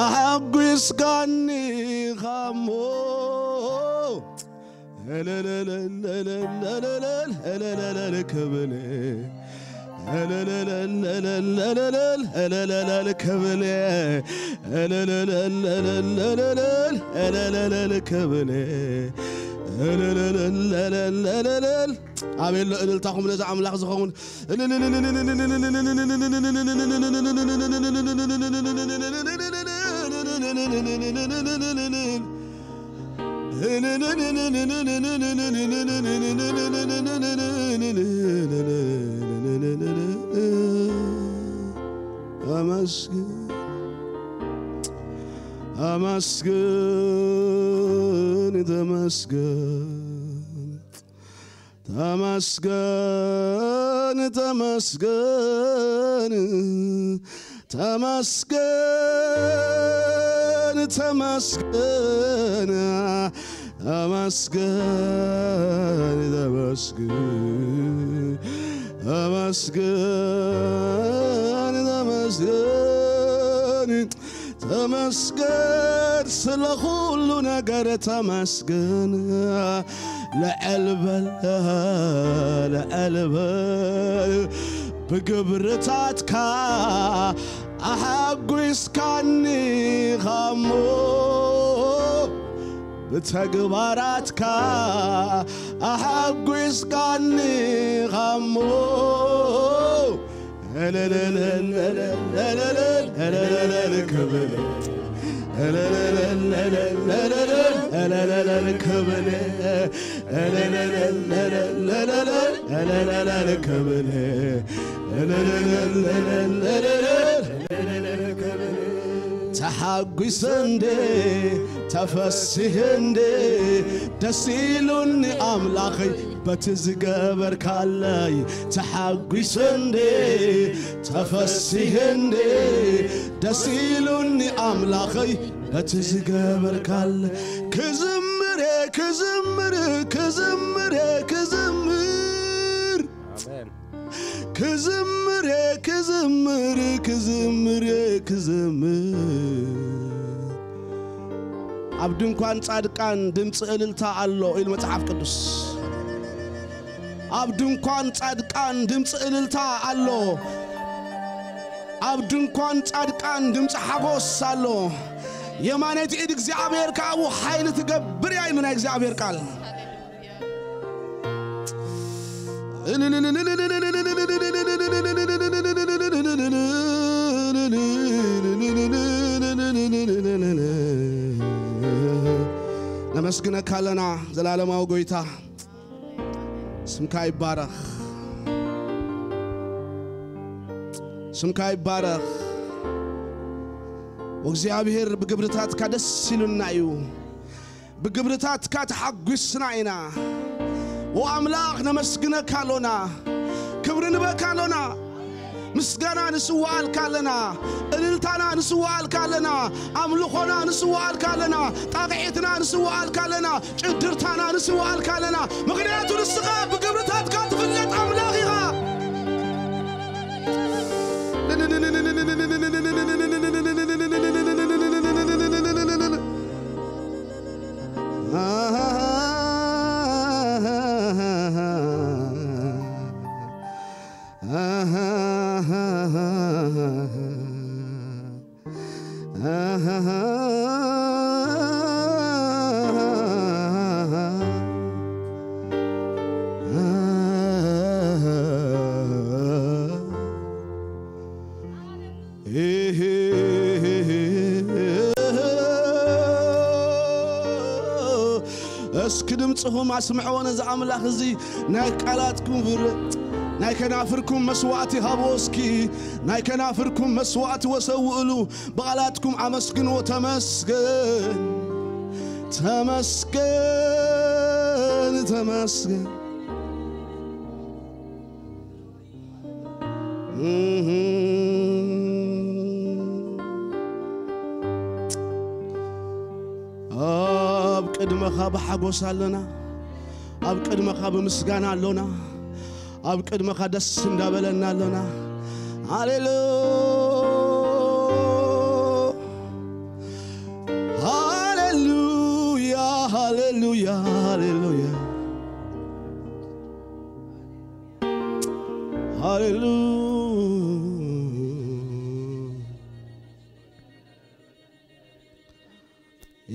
ኣሓጒስካኒ ኻሞ ክብል ክብል ክብል ኣቤሎ እልልታኹም ነዚ ኣምላኽ ዝኸውን ኣመስግን ኣመስግን ተመስገን ተመስገን ተመስገን ተመስገን ተመስገን ተመስገን ተመስገን ተመስገን ተመስገን ስለ ኩሉ ነገር ተመስገን። ልዕል በል ልዕል በል ብግብርታትካ ኣሓጒስካኒ ኻሞ ብተግባራትካ ኣሓጒስካኒ ኻሞ ክብል ክብል ክብል ተሓጒሰ እንዴ ተፈሲሐ እንዴ ደስ ኢሉኒ ኣምላኸይ በቲ ዝገበርካለይ ተሓጒሰ እንዴ ተፈሲሐ እንዴ ደስ ኢሉኒ ኣምላኸይ በቲ ዝገበርካለ ክዝምር ክዝምር ክዝምር ክዝምር ክዝምር ክዝምር ክዝምር ክዝምር ኣብ ድንኳን ጻድቃን ድምፂ እልልታ ኣሎ ኢሉ መጽሓፍ ቅዱስ። ኣብ ድንኳን ጻድቃን ድምፂ እልልታ ኣሎ። ኣብ ድንኳን ጻድቃን ድምፂ ሓጎስ ኣሎ። የማነይቲ ኢድ እግዚኣብሔር ከኣቡ ሓይሊ ትገብር እያ ኢሉ ናይ እግዚኣብሔር ቃል። ነመስግነካ ኣለና ዘላለማዊ ጎይታ። ስምካ ይባረኽ። ስምካ ይባረኽ። ወእግዚኣብሔር ብግብርታትካ ደስ ኢሉና እዩ። ብግብርታትካ ተሓጒስና ኢና። ወኣምላኽ ነመስግነካ ኣሎና። ክብሪ ንበካ ኣሎና። ምስጋና ንስዋኣልካ ኣለና። እልልታና ንስዋኣልካ ኣለና። ኣምልኾና ንስዋኣልካ ኣለና። ጣቕዒትና ንስዋኣልካ ኣለና። ጭድርታና ንስዋኣልካ ኣለና። ምኽንያቱ ንስኻ ብግብርታትካ ትፍለጥ ኣምላኽ ኢኻ። እስኪ ድምፅኹም ኣስምዕዎ ነዚ ኣምላኽ እዚ። ናይ ቃላትኩም ብር ናይ ከናፍርኩም መስዋዕቲ ሃብዎ እስኪ። ናይ ከናፍርኩም መስዋዕቲ ወሰውእሉ። ብቓላትኩም ኣመስግንዎ። ተመስገን ተመስገን ተመስገን። ኣብ ቅድመኻ ብሓጎስ ኣለና። ኣብ ቅድመኻ ብምስጋና ኣሎና። ኣብ ቅድመኻ ደስ እንዳበለና ኣሎና። ሃሌሉያ። ሃሌሉያ፣ ሃሌሉያ፣ ሃሌሉያ።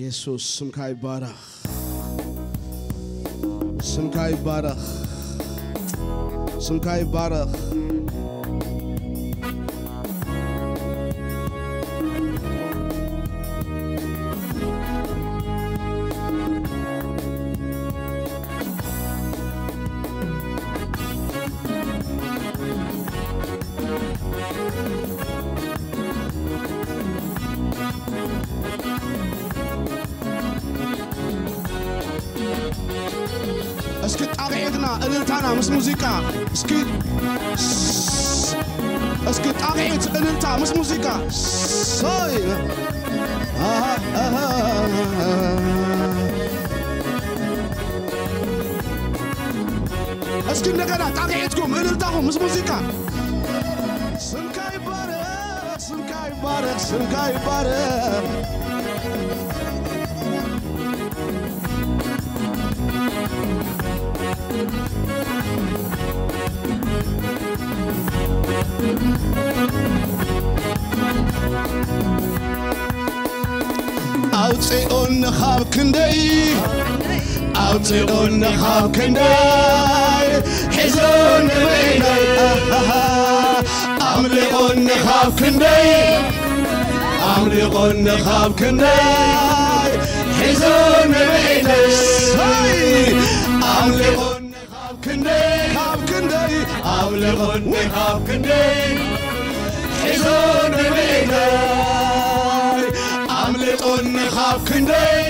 የሱስ ስምካ ይባረኽ፣ ስምካ ይባረኽ፣ ስምካ ይባረኽ። እስኪ ጣቕዒትና እልልታና ምስ ሙዚቃ እስኪ እስኪ ጣቕዒት እልልታ ምስ ሙዚቃ ሰይ እስኪ እንደገና ጣቕዒትኩም እልልታኹም ምስ ሙዚቃ ስምካ ይባረኽ፣ ስምካ ይባረኽ፣ ስምካ ይባረኽ። ኣውፅኦኒ ካብ ክንደይ ኣውፅኦኒ ካብ ክንደይ ሒዞኒ ብኢደይ ኣምሊቖኒ ካብ ክንደይ ኣምሊቖኒ ካብ ክንደይ ሒዞኒ ብኢደይ ኣምሊቖኒ ካብ ክንደይ ካብ ክንደይ ኣምሊቖኒ ካብ ክንደይ ሒዞኒ ብኢደይ ኣምሊጦኒ ካብ ክንደይ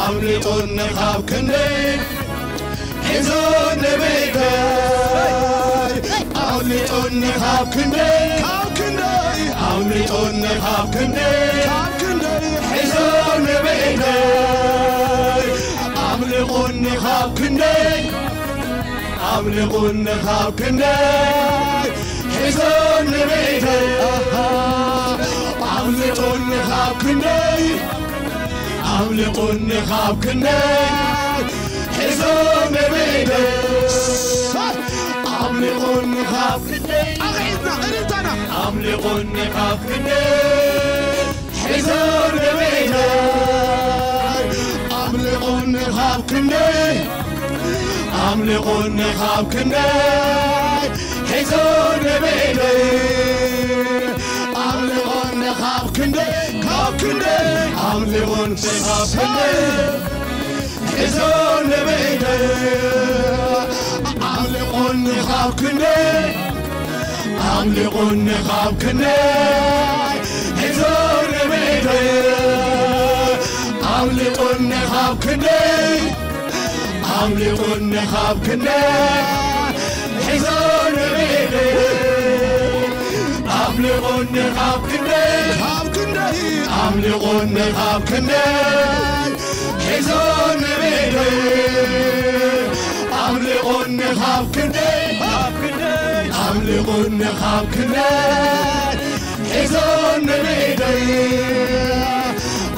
ኣምሊጦኒ ካብ ክንደይ ሒዞኒ ብኢደይ ኣምሊጦኒ ካብ ክንደይ ካብ ክንደይ ኣምሊጦኒ ካብ ክንደይ ካብ ክንደይ ሒዞኒ ብኢደይ ኣምሊቖኒ ካብ ክንደይ ኣምሊቑኒ ካብ ክንደይ ሒዞኒ ብኢደይ ኣምሊቑኒ ካብ ክንደይ ኣምሊቑኒ ካብ ክንደይ ሒዞኒ ብኢደይ ኣምሊቑኒ ካብ ክንደይ ኣቕዒድና እልልታና ኣምሊቑኒ ካብ ክንደይ ሒዞኒ ብኢደይ ኣምሊቑኒ ካብ ክንደይ ኣምሊቑኒ ካብ ክንደይ ሒዞኒ ብኢደይ ኣምሊቑኒ ካብ ክንደይ ካብ ክንደይ ኣምሊቑኒ ካብ ክንደይ ሒዞኒ ብኢደይ ኣምሊቑኒ ካብ ክንደይ ኣምሊቑኒ ካብ ክንደይ ሒዞኒ ብኢደይ ኣምሊቑኒ ካብ ክንደይ ኣምሊቑኒ ካብ ክንደይ ሒዞኒ ብኢደይ ኣምሊቑኒ ካብ ክንደይ ካብ ክንደይ ኣምሊቑኒ ካብ ክንደይ ሒዞኒ ብኢደይ ኣምሊቑኒ ካብ ክንደይ ካብ ክንደይ ኣምሊቑኒ ካብ ክንደይ ሒዞኒ ብኢደይ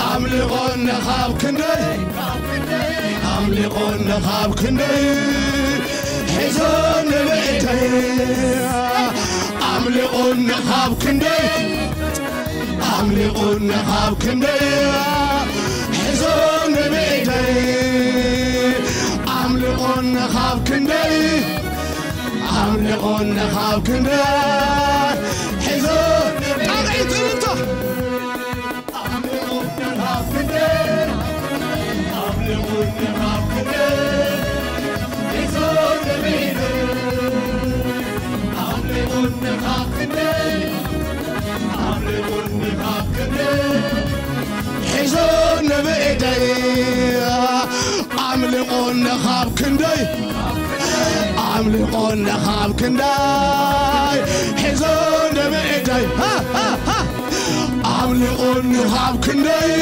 ኣምሊቑኒ ካብ ክንደይ ኣምሊቑኒ ካብ ክንደይ ሒዞኒ ብኢደይ ኣምሊቑኒ ካብ ክንደይ ኣምሊቑኒ ካብ ክንደይ ሒዞኒ ብኢደይ ኣምሊቑኒ ካብ ክንደይ ኣምሊቑኒ ካብ ክንደይ ሒዞኒ ጣቕዒት እልልታ ኣምሊቑኒ ካብ ክንደይ ኣምሊቑኒ ካብ ክንደይ ሒዞኒ ብኢደይ ኣምሊቑኒ ካብ ክንደይ ኣምሊቑኒ ካብ ክንደይ ሒዞኒ ብኢደይ ኣምሊቑኒ ካብ ክንደይ ኣምሊቑኒ ካብ ክንደይ ሒዞኒ ብኢደይ ሃ፣ ሃ፣ ሃ። ኣምሊቑኒ ካብ ክንደይ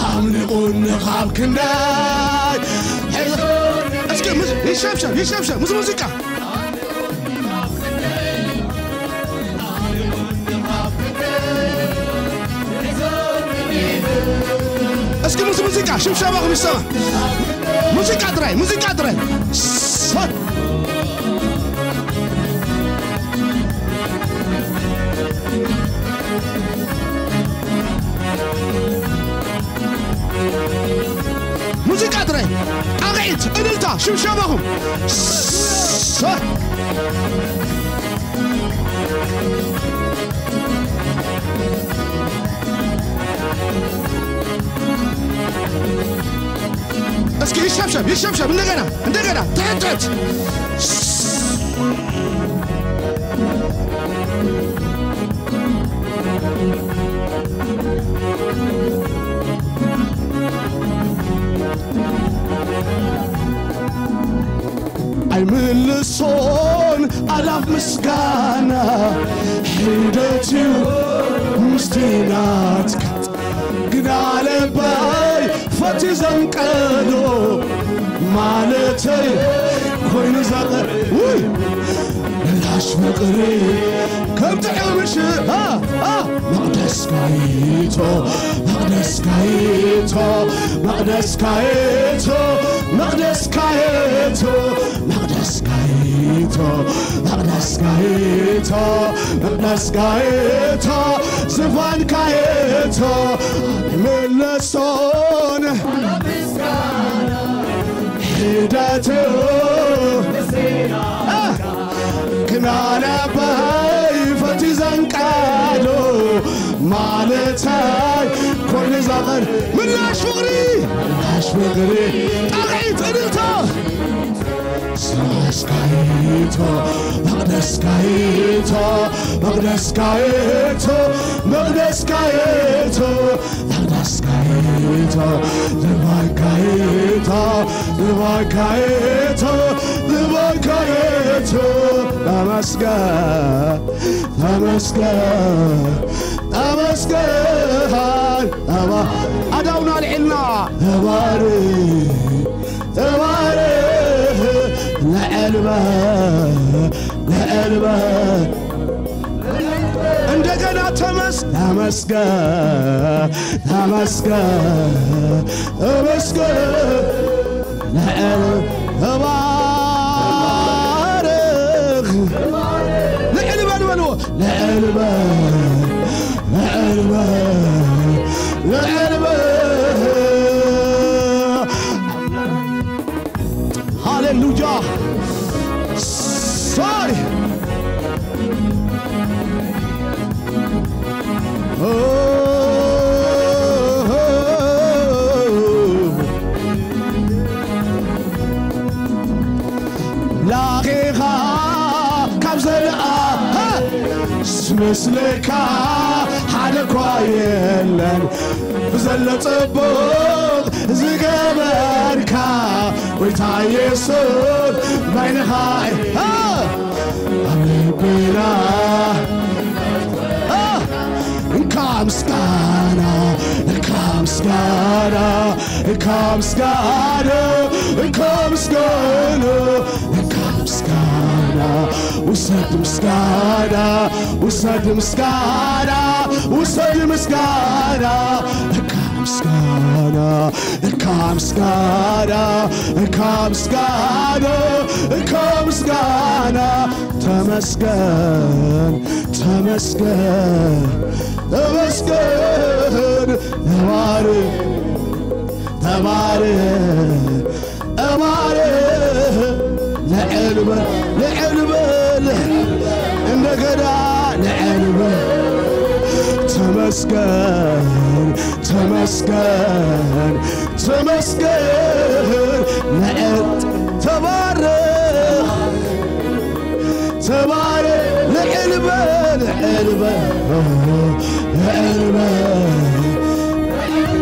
ኣምሊቑኒ ካብ ክንደይ ሒዞ እስኪ ምስ- ይሸብሸብ ይሸብሸብ ምስ ሙዚቃ እስኪ ምስ ሙዚቃ ሽብሸባኹም ይሰማ። ሙዚቃ ጥራይ፣ ሙዚቃ ጥራይ። ሰ- ሙዚቃ ጥራይ። ጣቕዒት፣ እልልታ፣ ሽብሸባኹም። ሰ- እስኪ ይሸብሸብ፣ ይሸብሸብ፣ እንደገና፣ እንደገና፣ ትሕት፣ ትሕት። ኣይምልሶን ኣላፍ ምስጋና ሒደትዩ ምስቲ ናትካ ግና ልበይ ፈቲ ዘንቀዶ ማለተይ ኮይኑ ዘቐ ውይ ምላሽ ፍቕሪ ከም ጥዑም ሽ ኣ ኣ መቕደስካይቶ መቕደስካይቶ መቕደስካይቶ መቕደስካይቶ መቕደስካይቶ መቕደስካይቶ መቕደስካይቶ ዝፋንካይቶ ኣይምለሶን ሒደትዮ ክናነባይ ፈቲ ዘንቀዶ ማለታይ ኮይኑ ዛቐር ምላሽ ፍቕሪ ምላሽ ፍቕሪ ጣቕዒት እልልታ ስራስካይቶ መቕደስካይቶ መቕደስካይቶ መቕደስካይቶ መቕደስካይቶ ልባይካይቶ ልባይካይቶ ልባይካይቶ ተመስገን ተመስገን ተመስገን ተባ ኣዳውና ልዕልና ተባሪ ተባሪ ለዕልበ ለዕልበ እንደገና ተመስ ተመስገን ተመስገን ተመስገን ለዕል ተባረኽ ልዕል በል በልዎ ልዕል በል ልዕል በል ልዕል በል ሃሌሉያ ሶሪ ላኺኻ ካብ ዘልኣ ምስለካ ሓደ እኳ የለን ብዘሎ ጽቡቕ ዝገበርካ ጎይታ የሱስ ባይንኻ ኣብ ልብና እንካ ምስጋና እንካ ምስጋና እንካ ምስጋና እንካ ምስጋና እንካ ምስጋና ውሰድ ምስጋና ውሰድ ምስጋና ውሰድ ምስጋና እንካ ምስጋና እንካ ምስጋና እንካ ምስጋና እንካ ምስጋና ተመስገን ተመስገን ተመስገን ተባረክ ተባረክ ተባረክ ልዕል በል ልዕል በል እንደገና ልዕል በል ተመስገን ተመስገን ተመስገን ልዕል ተባረክ ተባረክ ልዕል በል ልዕል በል ልዕል በል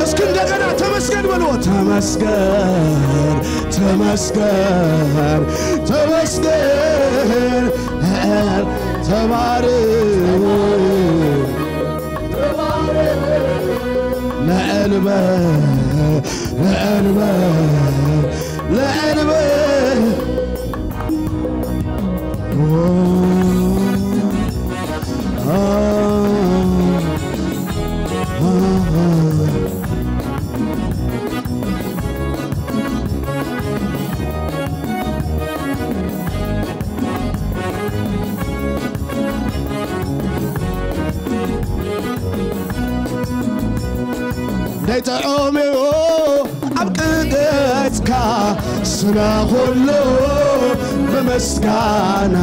እስኪ እንደገና ተመስገን በልዎ ተመስገን ተመስገን ተመስገን ተባረክ ልዕል በል ልዕል በል ልዕል በል ጥዑም እዩ ኣብ ቅደስካ ስለ ኩሉ ብምስጋና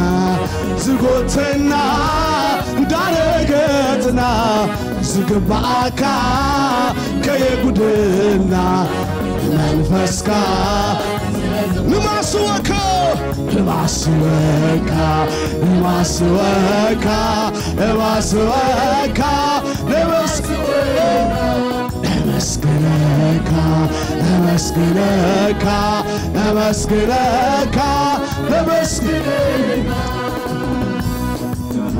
ዝጎተና እንዳረገጽና ዝግባኣካ ከየጉድልና መንፈስካ ንማስወካ ንማስወካ ንማስወካ ንማስወካ ንማስወካ ነመስግነካ ነመስግነካ ነመስግነካ ነመስግነካ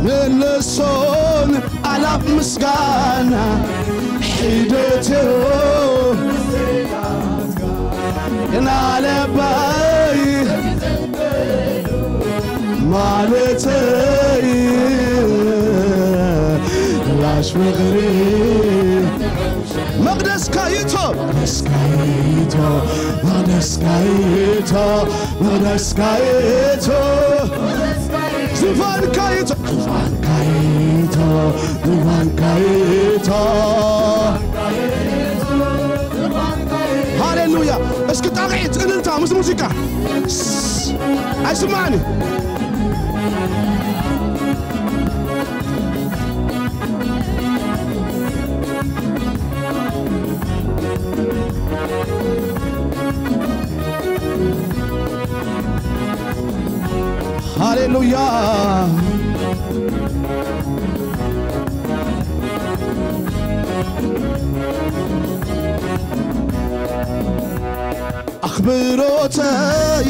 ንልሶን ኣላፍ ምስጋና ሒደትዮ ናለባይ ማለተይ ላሽ ፍቕሪ መቕደስካ ይእቶ መቕደስካ ይእቶ መቕደስካ ይእቶ መቕደስካ ይእቶ ዙፋንካ ይእቶ ዙፋንካ ይእቶ ዙፋንካ ይእቶ ሃሌሉያ። እስኪ ጣቕዒት እልልታ ምስ ሙዚቃ ኣይስማዕኒ። ሃሌሉያ። ኣኽብሮተይ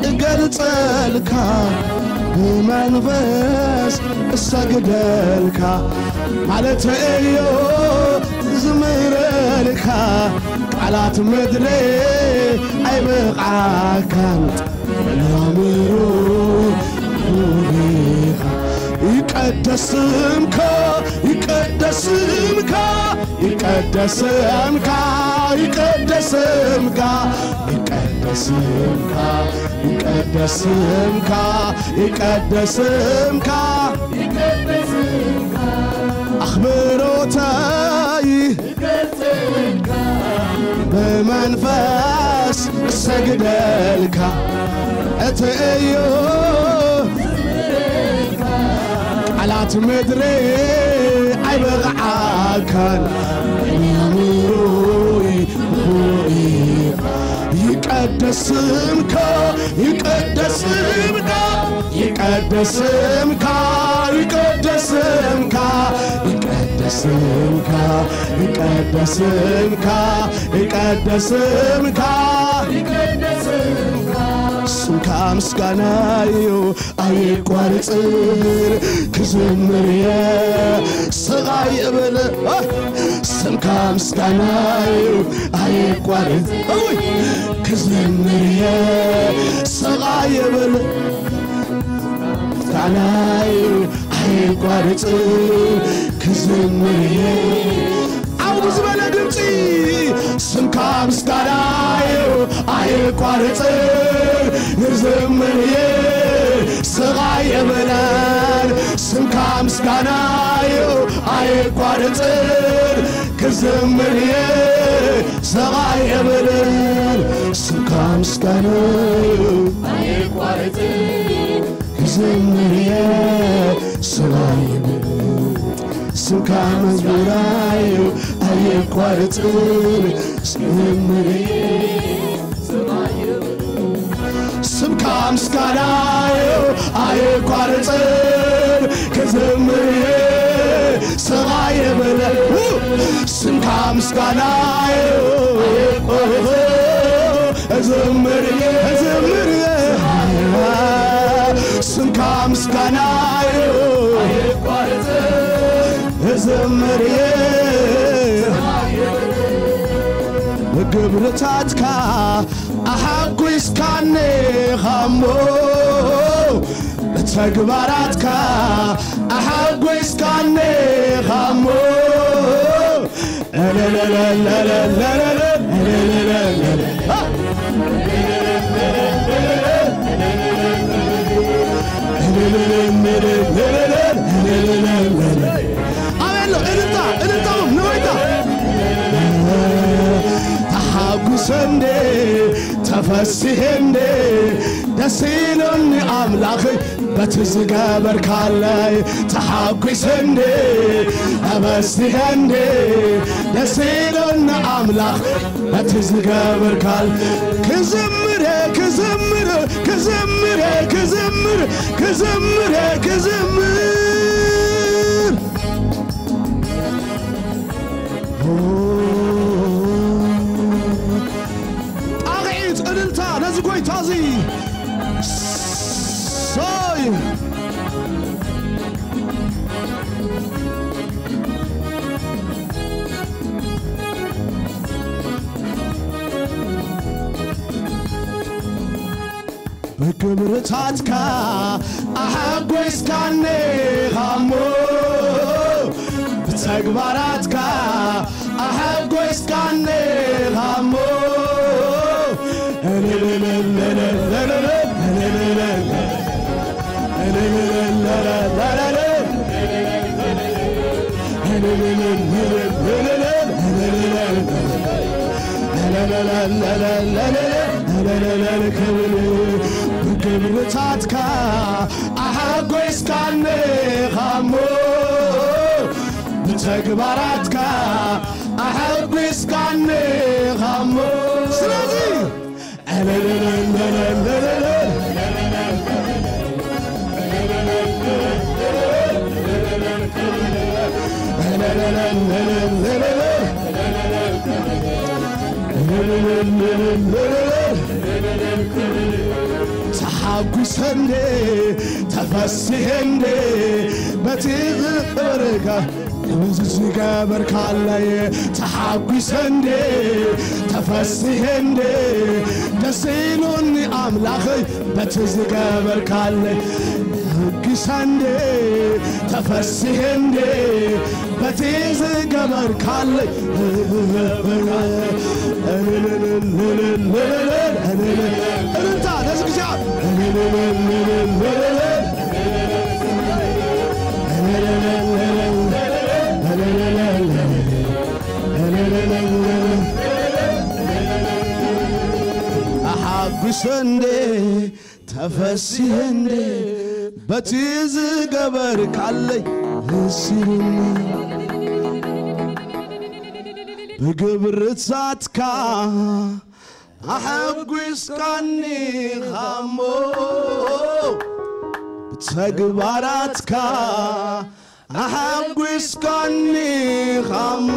እገልጸልካ ብመንፈስ እሰግደልካ ማለተይ እዮ ዝምረልካ ቃላት ምድሪ ኣይብቕዓካን ኣእምሮ ሙሉኻ ይቀደስ ስምካ ይቀደስ ስምካ ይቀደስ ስምካ ይቀደስ ስምካ ይቀደስ ስምካ ይቀደስ ስምካ ይቀደስ ስምካ ኣኽብሮተይ ብመንፈስ እሰግደልካ እቲ እዩ ቃላት ምድሪ ኣይበቕዓካን ኣእምሮይ ይቀደስ ስምካ ይቀደስ ስምካ ይቀደስ ስምካ ይቀደስ ስምካ ይቀደስ ስምካ ይቀደስ ስምካ ይቀደስ ስምካ ስምካ ምስጋና እዩ ኣይቋርጽን ክዝምር እየ ስቓይ እብል ስምካ ምስጋና እዩ ኣይቋርጽ ክዝምር እየ ስቓይ እብል ምስጋና እዩ ኣይቋርጽ ክዝምር እየ ዓው ብዝበለ ድምፂ ስምካ ምስጋና እዩ ኣይቋርጽ ክዝምር እየ ስቓይ እብለን ስምካ ምስጋና እዩ ኣይቋርጽን ክዝምር እየ ስቓይ እብልን ስምካ ምስጋና እዩ ኣይቋርጽን ክዝምር እየ ስቓይ እብልን ስምካ መዝሙራ እዩ ኣይቋርጽን ክዝምር እየ ስምካ ምስጋና እዩ ኣይቋርጽን ክዝምር እየ ስቓይ የብለ ስምካ ምስጋና እዩ እዝምር እየ እዝምር እየ ስምካ ምስጋና እዩ እዝምር እየ ግብርታትካ ኣሓጒስካኒ ኻሞ ብተግባራትካ ኣሓጒስካኒ ኻሞ ኣበሎ እልልታ እልልታኹም ንወይታ ተፈሲሐ እንዴ ደስ ኢሉኒ ኣምላኸይ በቲ ዝገበርካለይ ተሓጒሰ እንዴ ተፈሲሐ እንዴ ደስ ኢሉኒ ኣምላኽ በቲ ዝገበርካል ክዝምር ክዝምር ክዝምር ክዝምር ክዝምር ክዝምር ጣቕዒት እልልታ ነዚ ጎይታ እዚ ሰይ ብክብርታትካ ኣሓጎስካኒ ኻሞ ብተግባራትካ ኣሓጎስካኒ ኻሞ ክብል ብግብርታትካ ኣሓጎስካኒ ኻሞ ብተግባራትካ ኣሓጒስካኒ ኻሞ ስለዚ ተሓጒሰ እንዴ ተፈሲሐ እንዴ በቲ ዝቕበረካ እዚ ዝገበርካለይ ተሓጒሰ እንዴ ተፈሲሐ እንዴ ደስ ኢሉኒ ኣምላኸይ በቲ ዝገበርካለይ ተሓጒሰ እንዴ ተፈሲሐ እንዴ በቲ ዝገበርካለይ እልልታ ነዚ ግዜ ኣሓጒሰ እንዴ ተፈሲሐ እንዴ በቲ ዝገበርካለይ ደስ ኢሉኒ ብግብርታትካ ኣሐጒስካኒ ኻሞ ብተግባራትካ ኣሐጒስካኒ ኻሞ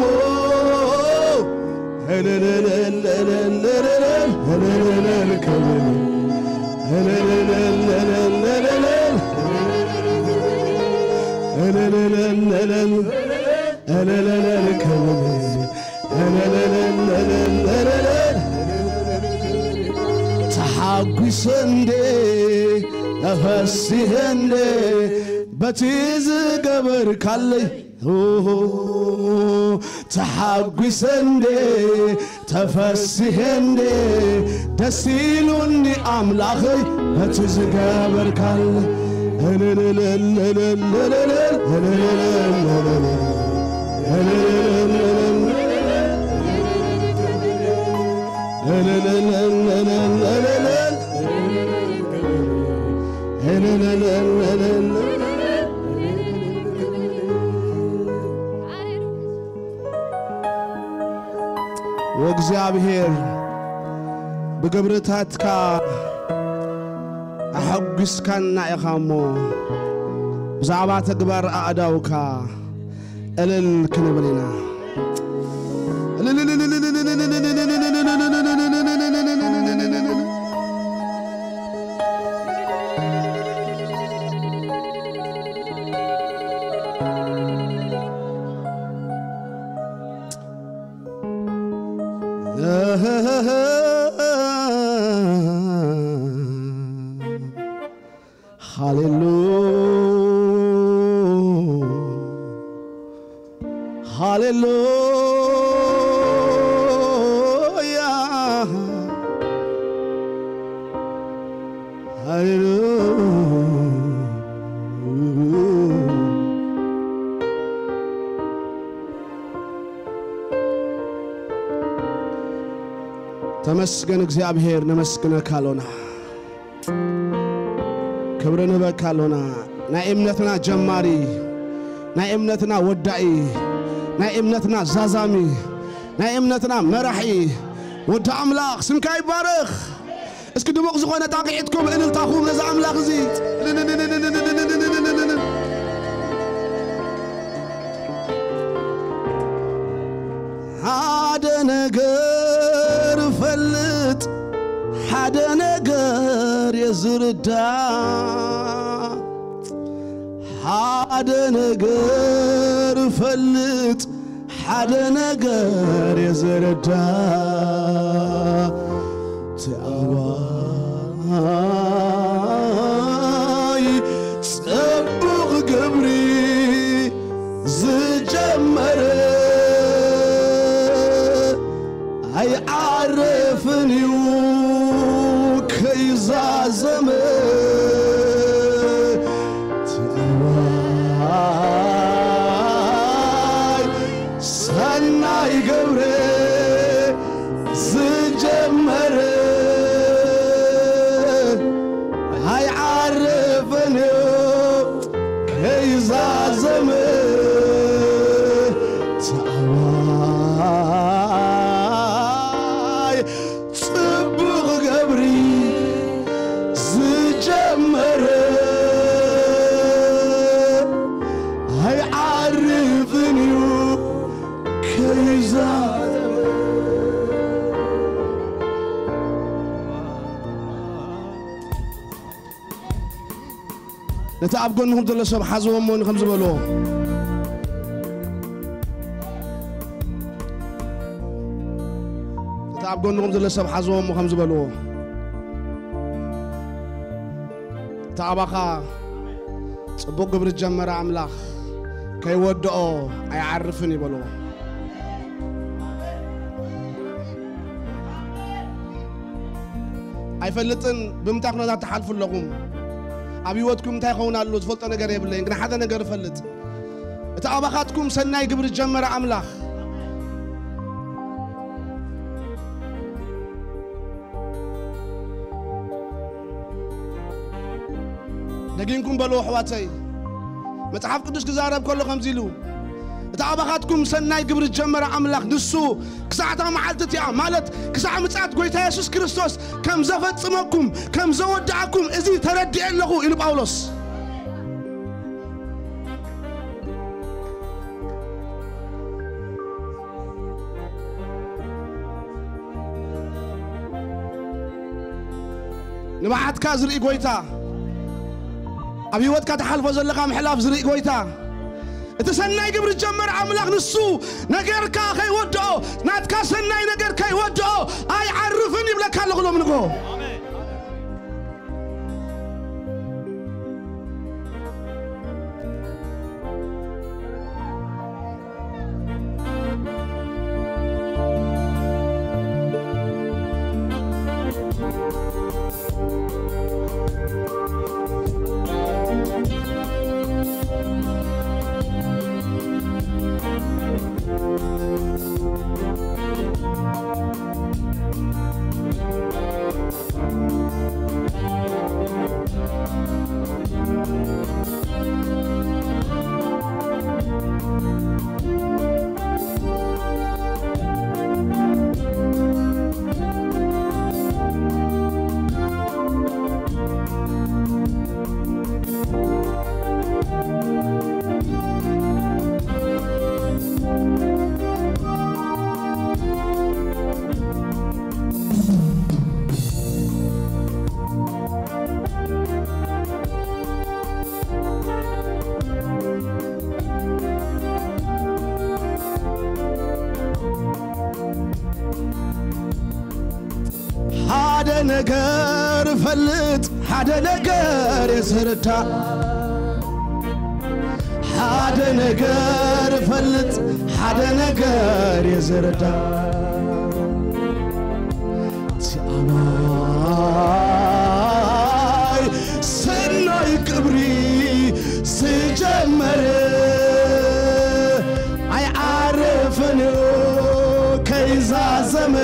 ተሓጒሰ እንዴ ተፈሲሐ እንዴ በቲ ዝገበርካለይ ተሓጒሰ እንዴ ተፈሲሐ እንዴ ደስ ኢሉኒ ኣምላኸይ በቲ ዝገበርካለይ ወእግዚኣብሔር ብግብርታትካ ኣሐጒስካና ኢኻ እሞ ብዛዕባ ተግባር ኣእዳውካ እልል ክንብል ኢና። ሃሌሉ ሃሌሉያ ሃሌሉ መስገን እግዚኣብሔር፣ ነመስግነካ ኣሎና። ክብሪ ንበካ ኣሎና። ናይ እምነትና ጀማሪ፣ ናይ እምነትና ወዳኢ፣ ናይ እምነትና ዛዛሚ፣ ናይ እምነትና መራሒ፣ ወዲ ኣምላኽ፣ ስምካ ይባረኽ። እስኪ ድሙቕ ዝኾነ ጣቕዒትኩም፣ እልልታኹም ነዚ ኣምላኽ እዚ። ሓደ ነገር ፈልጥ፣ ሓደ ነገር የዝርዳ፣ ሓደ ነገር ፈልጥ፣ ሓደ ነገር የዝርዳ። እቲ ኣባይ ጽቡቕ ግብሪ ዝጀመረ ኣይዓርፍን እዩ ከይዛዘመ። እቲ ኣባይ ሰናይ ግብሪ ዝጀመረ ኣይዓርፍን እዩ ከይዛዘመ። እቲ ኣባይ ጽቡቕ ገብሪ ዝጀመረ ኣይዓርፍን እዩ ከይዛዘመ። ነቲ ኣብ ጎንኹም ዘሎ ሰብ ሓዝዎ እሞ ከምዚ በልዎ። ነቲ ኣብ ጎንኹም ዘሎ ሰብ ሓዝዎ እሞ ከምዚ በልዎ። እቲ ኣባኻ ጽቡቕ ግብሪ ዝጀመረ ኣምላኽ ከይወድኦ ኣይዓርፍን እዩ በልዎ። ኣይፈልጥን ብምንታይ ኩነታት ትሓልፉ ኣለኹም። ኣብ ህይወትኩም እንታይ ይኸውን ኣሎ ዝፈልጦ ነገር የብለይን፣ ግን ሓደ ነገር እፈልጥ። እቲ ኣባኻትኩም ሰናይ ግብሪ ዝጀመረ ኣምላኽ ደጊምኩም በልዎ ኣሕዋተይ። መጽሓፍ ቅዱስ ክዛረብ ከሎ ከምዚ ኢሉ፣ እቲ ኣባኻትኩም ሰናይ ግብሪ ዝጀመረ ኣምላኽ ንሱ ክሳዕ እታ መዓልቲ እቲኣ፣ ማለት ክሳዕ ምጽኣት ጐይታ የሱስ ክርስቶስ ከም ዘፈጽመኩም፣ ከም ዘወድኣኩም እዚ ተረዲኤ ኣለኹ ኢሉ ጳውሎስ። ንብዓትካ ዝርኢ ጐይታ፣ ኣብ ህይወትካ ትሓልፎ ዘለኻ ምሕላፍ ዝርኢ ጐይታ፣ እቲ ሰናይ ግብሪ ዝጀመረ ኣምላኽ ንሱ ነገርካ ከይወድኦ፣ ናትካ ሰናይ ነገር ከይወድኦ ኣይዓርፍን ይብለካ ኣለኹ ሎም ንጎ። ሓደ ነገር እፈልጥ፣ ሓደ ነገር የስርዳ። ሓደ ነገር እፈልጥ፣ ሓደ ነገር የስርዳ። እቲ ኣባይ ሰናይ ግብሪ ዝጀመረ ኣይዓርፍን እዩ ከይዛዘመ።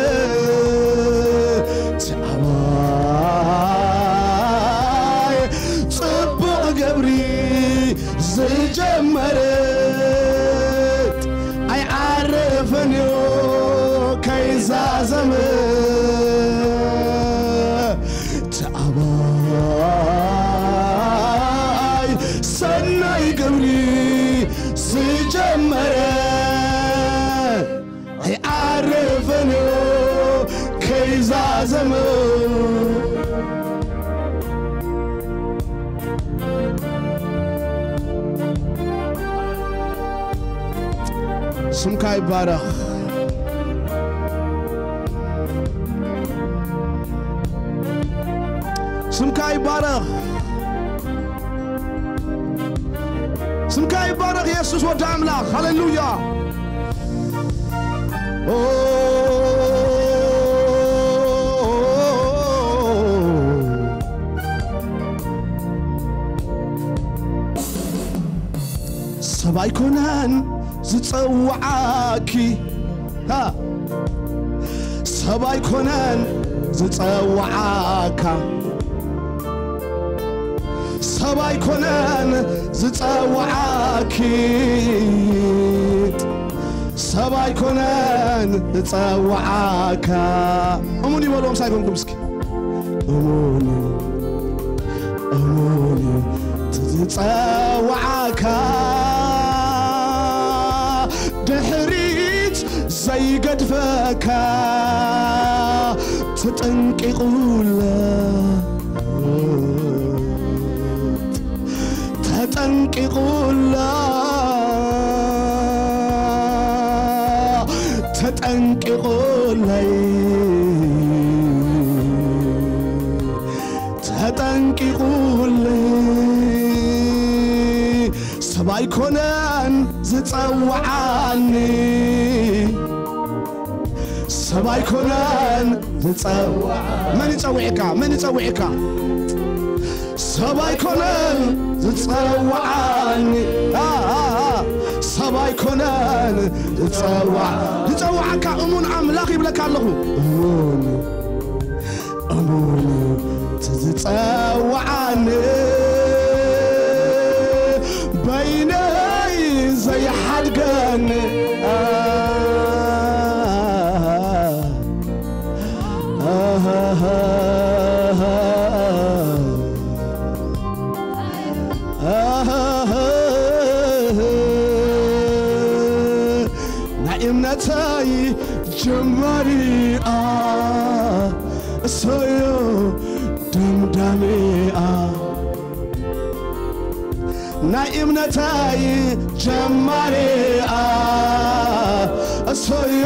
ስምካ ይባረኽ። ስምካ ይባረኽ። ስምካ ይባረኽ የሱስ ወዲ ኣምላኽ። ሃሌሉያ። ኦ፣ ሰብ ኣይኮነን ዝጸውዓኪ፣ ሃ፣ ሰብ ኣይኮነን ዝጸውዓካ፣ ሰብ ኣይኮነን ዝጸውዓኪ፣ ሰብ ኣይኮነን ዝጸውዓካ። እሙን ይበልዎ ምሳይ ኮንኩም እስኪ። እሙን፣ እሙን ትዝጸውዓካ፣ ድሕሪት ዘይገድፈካ፣ ተጠንቂቑላ፣ ተጠንቂቑላ፣ ተጠንቂቑለይ፣ ተጠንቂቑለይ። ሰብ ኣይኮነን ዝጸውዓኒ፣ ሰብ ኣይኮነን ዝጸውዓ። መን ይጸውዕካ? መን ይጸውዕካ? ሰብ ኣይኮነን ዝጸውዓኒ፣ ኣ፣ ኣ፣ ኣ። ሰብ ኣይኮነን ዝጸውዓ፣ ዝጸውዓካ እሙን ኣምላኽ ይብለካ ኣለኹ። እሙን፣ እሙን ትዝጸውዓኒ፣ በይነይ ዘይሓድገኒ። ኣ፣ ናይ እምነተይ ጀማሪኣ፣ እሰዮ ደምዳሚኣ። ናይ እምነተይ ጀማሪኣ፣ እሰዮ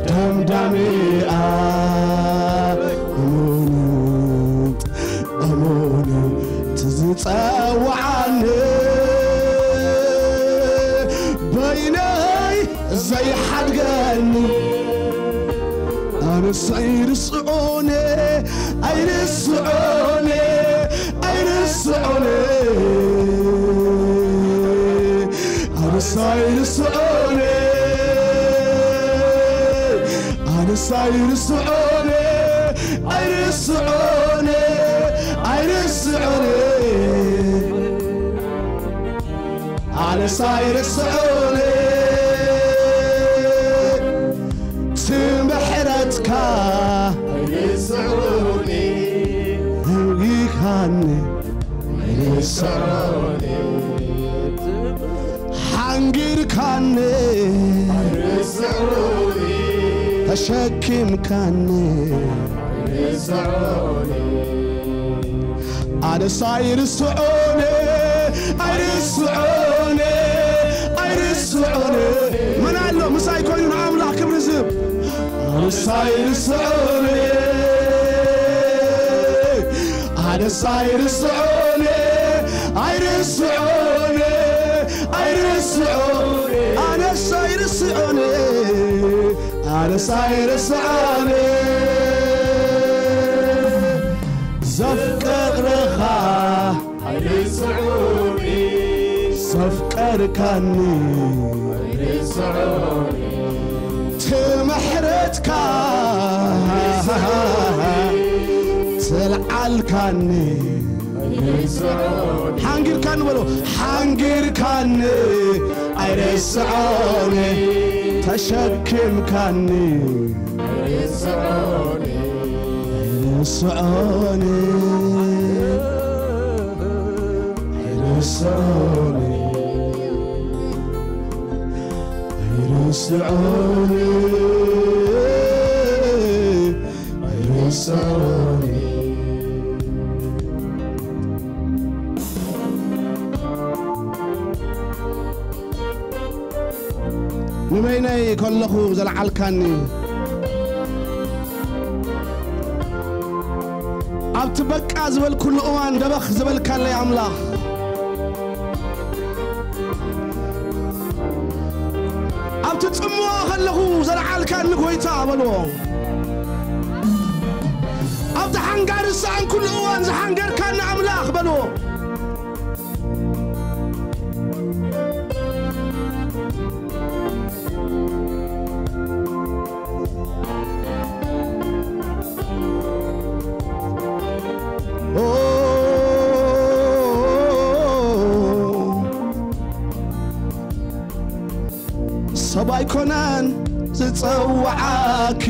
ደምዳሚኣ። እሙን፣ እሙን ትዝጸውዓኒ፣ በይነይ ዘይሓድገኒ። ኣነስ ኣይርስዖን፣ ኣይርስዖን፣ ኣይርስዖን። ኣነስ ኣይርስዖን፣ ኣነስ ኣይርስዖን፣ ኣይርስዖን፣ ኣይርስዖን። ኣነስ ኣይርስዖን፣ እቲ ምሕረትካ ኣይርስዖን፣ ሃንጊርካኒ፣ ኣይርስዖን፣ ሓንጊርካኒ፣ ኣይርስዖን፣ ተሸኪምካኒ። ኣነስ ኣይርስዖን፣ ኣይርስዖን፣ ኣይርስዖን። መን ኣሎ ምሳይ ኮይኑ ንኣምላኽ ክብሪ ዝህብ? ኣነስ ኣይርስዖን፣ ኣነስ ኣይርስዖን፣ ኣይርስዖን፣ ኣይርስዖን። ኣነስ ኣይርስዖን፣ ኣነስ ኣይርስዖን ዘፍቀርኻ። ኣይርስዑኒ፣ ዘፍቀርካኒ። ኣይርስዑኒ፣ ትምሕረትካ። ኣይርስዑኒ፣ ትልዓልካኒ። ኣይርስዑኒ፣ ሓንጊርካኒ በሎ፣ ሓንጊርካኒ። ኣይርስዖኒ፣ ተሸኪምካኒ። ኣይርስዖኒ፣ ኣይርስዖኒ፣ ኣይርስዖኒ፣ ኣይርስዖኒ፣ ኣይርስዖኒ። ነይ ከለኹ ዘለዓልካኒ፣ ኣብቲ በቃ ዝበልኩሉ እዋን ደበኽ ዝበልካለይ ኣምላኽ፣ ኣብቲ ጽምዋ ከለኹ ዘለዓልካኒ ጎይታ በልዎ። ኣብቲ ሓንጋር ዝሰኣንኩሉ እዋን ዝሓንገርካኒ ኣምላኽ በልዎ። ሰብ ኣይኮነን ዝጸውዓኪ፣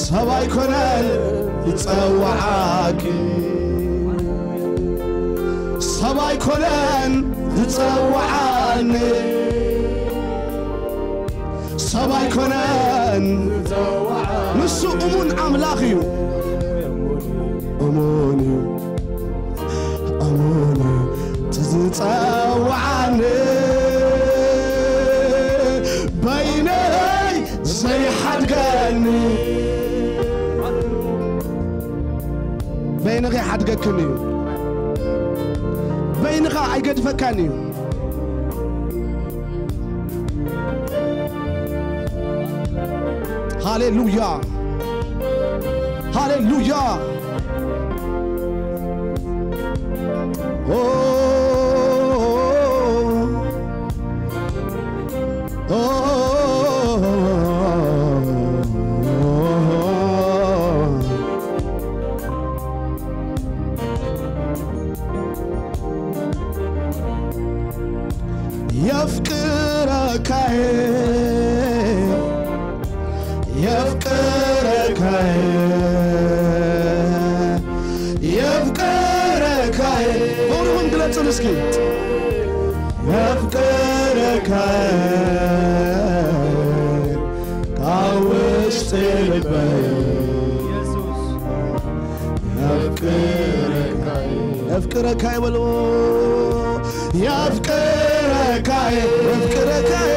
ሰብ ኣይኮነን ዝጸውዓኪ፣ ሰብ ኣይኮነን ዝጸውዓኒ፣ ሰብ ኣይኮነን። ንሱ እሙን ኣምላኽ እዩ። እሙን እዩ፣ እሙን እዩ፣ እቲ ዝጸውዓኒ በይነይ ዘይሓድገኒ። በይንኻ ይሓድገክን እዩ። በይንኻ ኣይገድፈካን እዩ። ሃሌሉያ፣ ሃሌሉያ። ኦ፣ ኦ፣ የፍቅረካዬ፣ የፍቅረካዬ፣ የፍቅረካዬ። በእውነትም ግለጽን እስኪ። የፍቅረካዬ ካብ ውሽጢ ልበይ። የፍቅረካዬ፣ የፍቅረካዬ በልዎ። የፍቅረካዬ፣ የፍቅረካዬ፣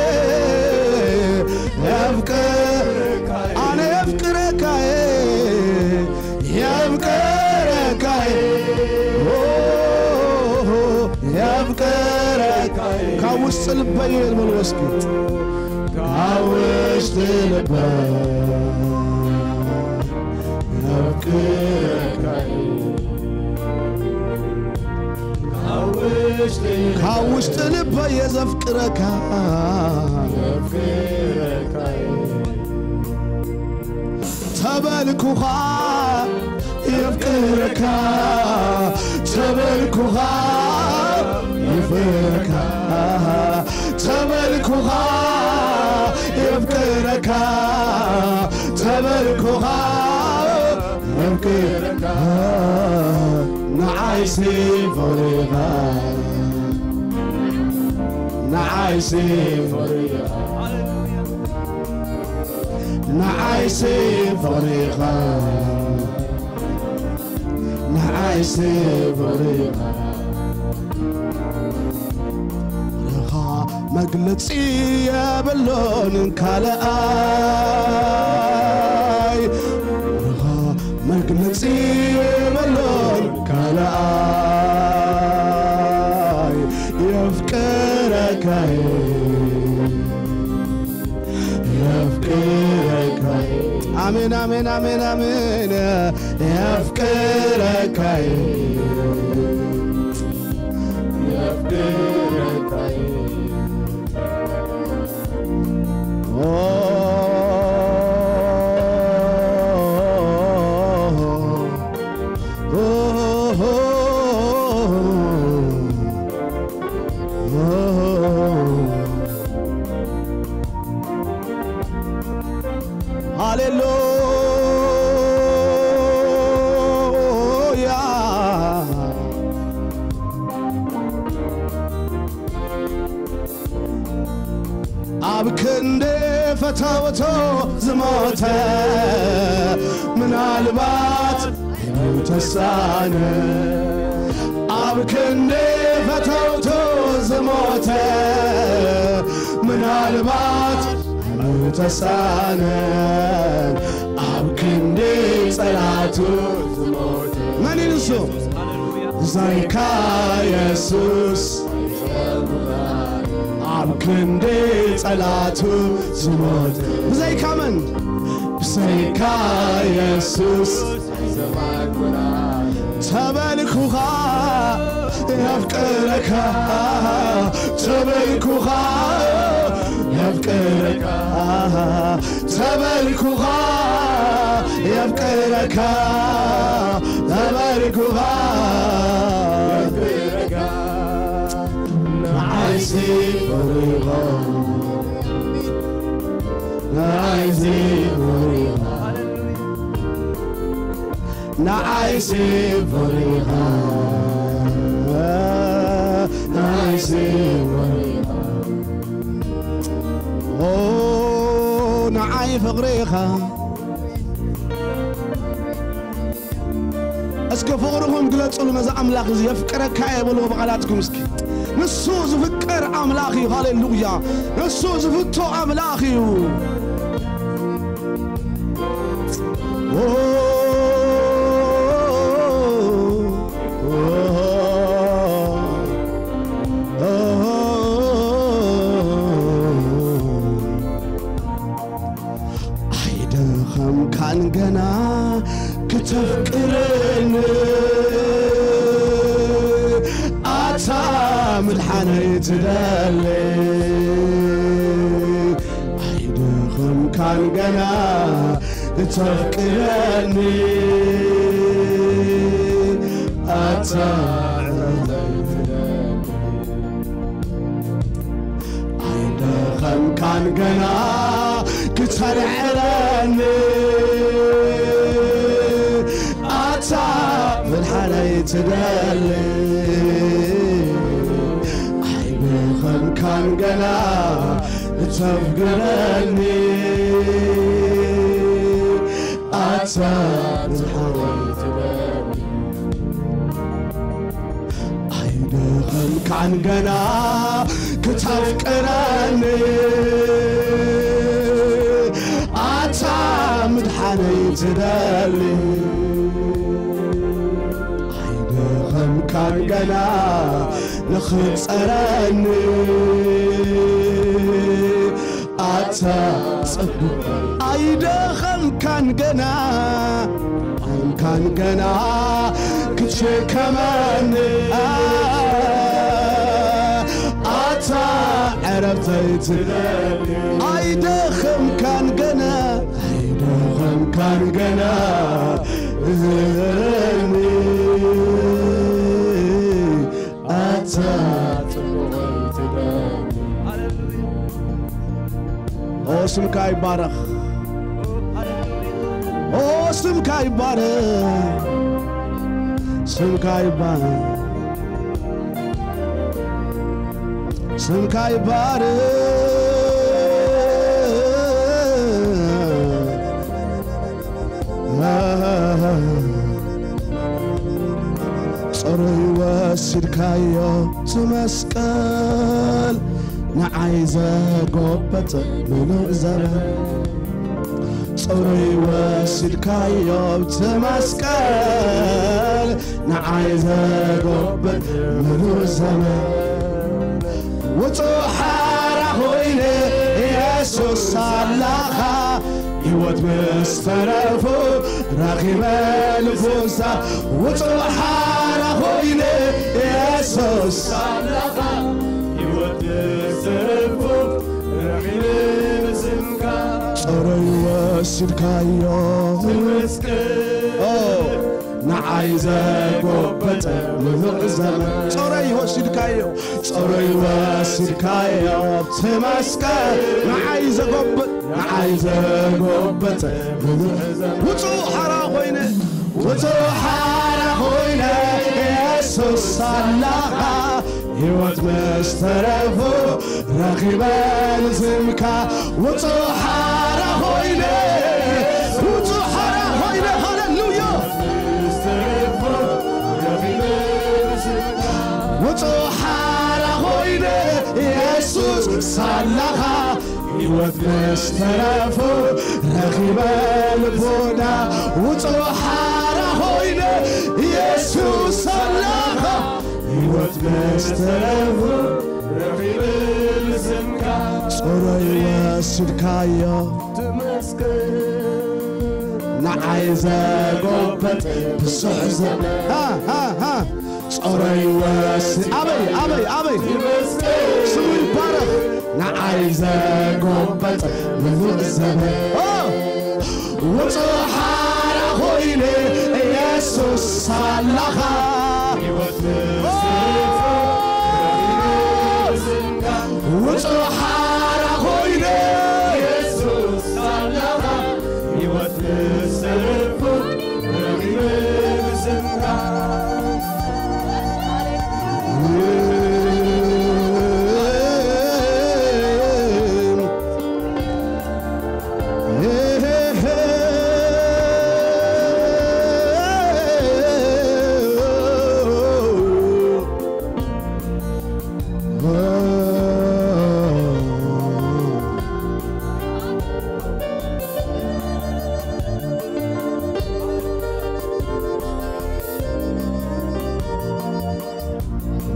የፍቅረካዬ፣ ኣነ የፍቅረካዬ፣ የፍቅረካዬ፣ ኦ፣ የፍቅረካዬ። ካብ ውሽጢ ልበይ በልዎ እስኪ። ካብ ውሽጢ ልበይ የፍቅረካዬ። ካብ ውሽጢ ልበይ የዘፍቅረካ። ተበልኩኻ የፍቅረካ፣ ተበልኩኻ የፍቅረካ፣ ተበልኩኻ የፍቅረካ፣ ተበልኩኻ የፍቅረካ። ንዓይሲ ፍቕሪኻ፣ ንዓይሲ ፍቕሪኻ፣ ንዓይሲ ፍቕሪኻ፣ ንዓይሲ ፍቕሪኻ። ፍቕርኻ መግለጺ የብሉን ካልኣይ፣ ፍቕርኻ መግለጺ የብሉን ካልኣይ። የፍቅረካይ፣ የፍቅረካይ። ኣሜን፣ ኣሜን፣ ኣሜን፣ ኣሜን። የፍቅረካይ፣ የፍቅረካይ። ኦ፣ ኦ፣ ኦ፣ ኦ። ሃሌሉያ። ኣብ ክንዲ ፈተውቶ ዝሞተ ምናልባት ተሳነ። ኣብ ክንዲ ተውቶ ዝሞተ ምናልባት ምተሳነን ኣብ ክንዲ ጸላቱ ዝሞተ መን እዩ ንሱ? ብዘይካ የሱስ ኣብ ክንዲ ጸላቱ ዝሞት ብዘይካ መን? ብዘይካ የሱስ ተበልኩኻ የፍቅረካ ተበልኩኻ የፍቅረካ ተበልኩኻ የፍቅረካ ተበልኩኻ ንዓይሲ ፈሪኻ ንዓይሲ ፈሪኻ ንዓይሲ ፈሪኻ ንዓይሲ ፈሪኻ ኦ ንዓይ ፍቕሪኻ እስከ ፍቕርኹም ግለጹሉ ነዚ ኣምላኽ እዚ የፍቅረካ እየ በልዎ ብቓላትኩም እስኪ ንሱ ዝፍቅር ኣምላኽ እዩ ሃሌሉያ ንሱ ዝፍቶ ኣምላኽ እዩ ኣይደኸምካን ገና ክተፍቅረኒ ኣታ ምድሓነይ ትደሊ ኣይደኸምካን ገና ክተፍቅረኒ ኣታ ኣይደኸምካን ገና ክተልዕለኒ ኣታ ምድሓነይ ትደሊ ኣይደኸምካን ገና እተፍግረኒ ኣታ ምድሓነይ ትደሊ ኣይደኸምካን ገና ክተፍቅረኒ ኣታ ምድሓነይ ትደሊ ኣይደኸምካን ገና ንኽትጸረኒ ኣታ ጽቡቕ ኣይደኸምካን ገና ኣይደኸምካን ገና ክትሸከመኒ ኣታ ዕረፍተይ ትደሊ ኣይደኸምካን ገና ኣይደኸምካን ገና እህኒ ኣታ ጽቡቕ ትደሊ ኦ ስምካ ይባረኽ ኦ ስምካ ይባረኽ ስምካ ይባረኽ ስምካ ይባረኽ ጽሩይ ወሲድካዮ ትመስቀል ንዓይ ዘጎበጠ ምሉእ ዘመን ጽሩይ ወሲድካዮ ትመስቀል ንዓይ ዘጎበጠ ምሉእ ዘመን ውጹእ ሓራ ኮይነ የሱስ ኣላኻ ህይወት ምስ ተረፉ ረኺበ ንፉሳ ውጹእ ሓራ ኮይነ የሱስ ኣምላኻ ህይወት ምስ ተረፉ ረኺበ ንስምካ ጾረይ ወሲድካዮ ትመስገን ንዓይ ዘጎበጠ ምሉእ ዘመን ጾረይ ወሲድካዮ ጾረይ ወሲድካዮ ትመስገን ንዓይ ዘጎበጥ ንዓይ ዘጎበጠ ምሉእ ዘመን ውጹእ ሓራ ኮይነ ውጹእ ሓራ ኮይነ የሱስ ኣላኻ ህይወት ምስ ተረፉ ረኺበ ንስምካ ውጹእ ሓራ ኮይነ ውጹእ ሓራ ኮይነ ሃሌሉያ ውጹእ ሳላኻ ህይወት ምስ ተረፉ ረኺበ ልቦና ውጹእ ሓራ ኾይነ ኢየሱስ ሳላኻ ህይወት ምስ ተረፉ ረኺበ ልስምካ ጽሩይ ወሲድካዮ። ንዓይ ዘጎበጥ ብዙሕ ዘመን። ሃ፣ ሃ፣ ሃ። ጾረይ ወስ-፣ ኣበይ፣ ኣበይ፣ ኣበይ? ስሙ ይባረኽ። ንዓይ ዘጎበጥ ምሉእ ዘመን። ኦ! ውጹእ ሓራ ኾይነ ኢየሱስ ሳላኻ። ውጹእ ሓራ ኾይነ ኢየሱስ ሳላኻ። ህይወት ብሰልፉ ረኺበ ብስምካ።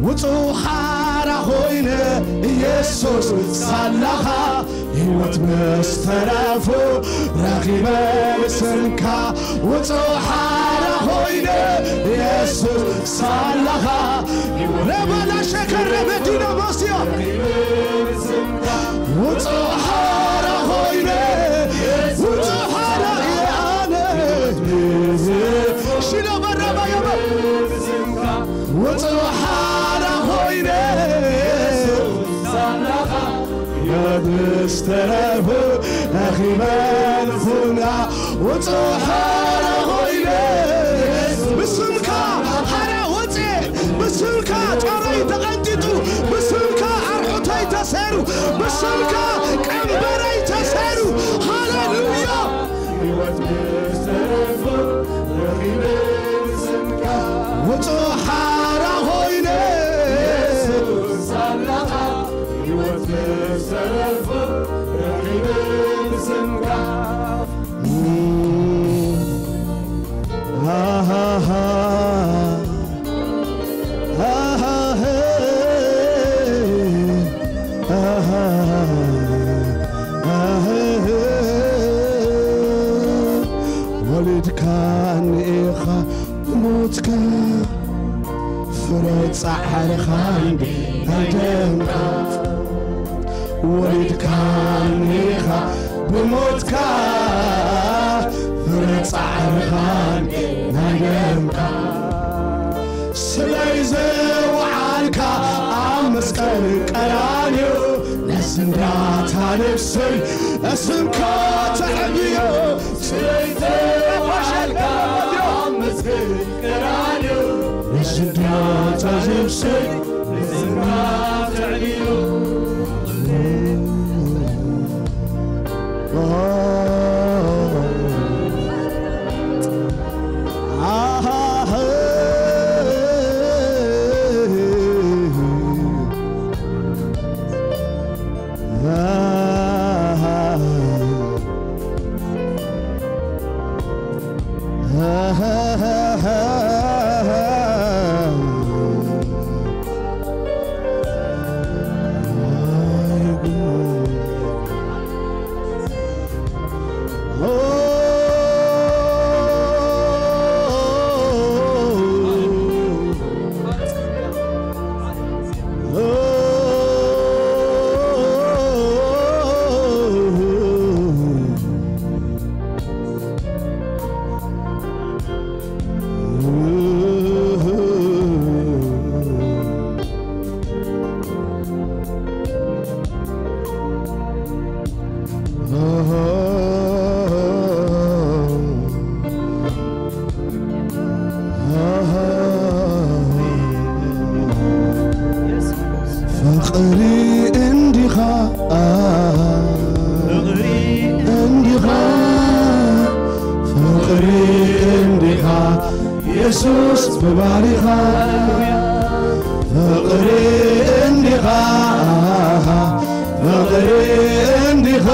ውጹእ ሓራ ኾይነ ኢየሱስ ሳላኻ ህይወት ምስ ተረፉ ረኺበ ብስምካ ውጹእ ሓራ ኾይነ ኢየሱስ ሳላኻ ረባላ ሸከረ በዲና ማስያ ውጹእ ሓራ ኾይነ ውጹእ ሓራ እየ ኣነ ሽሎ በረባ የበ ውጹእ ሓራ ኾይነ የብስ ተረፉ ረኺበ ልፉና ውጹእ ሓራ ኾይነ ብስምካ ሓራ ወጽኤ ብስምካ ጦረይ ተቐንጢጡ ብስምካ ኣርሑተይ ተሰሩ ብስምካ ቀንበረይ ተሰሩ ሃሌሉያ ህይወት ብሰረፉ ረኺበ ብስምካ ውጹእ ሓራ ኾይነ ሳላኻ ህይወት ብሰረፉ ረኺበ ብስምካ ሃሃሃ ወሊድካኒ ኢኻ ብሞትካ ፍረ ጻዕርኻ እንዲ ናይ ደምካ ወሊድካኒ ኢኻ ብሞትካ ፍረ ጻዕርኻ ናይ ደምካ ስለይ ዘወዓልካ ኣብ መስቀል ቀራንዮ ነስንዳታ ነፍሰይ እስምካ ተዕብዮ ስለይ ዘወዓልካ ኣብ መስቀል ቀራንዮ ነስንዳታ ነፍሰይ እስምካ ተዕብዮ ፍቕሪ እንዲኻ ፍቕሪ እንዲኻ ፍቕሪ እንዲኻ የሱስ ብባሪኻ ፍቕሪ እንዲኻ ፍቕሪ እንዲኻ፣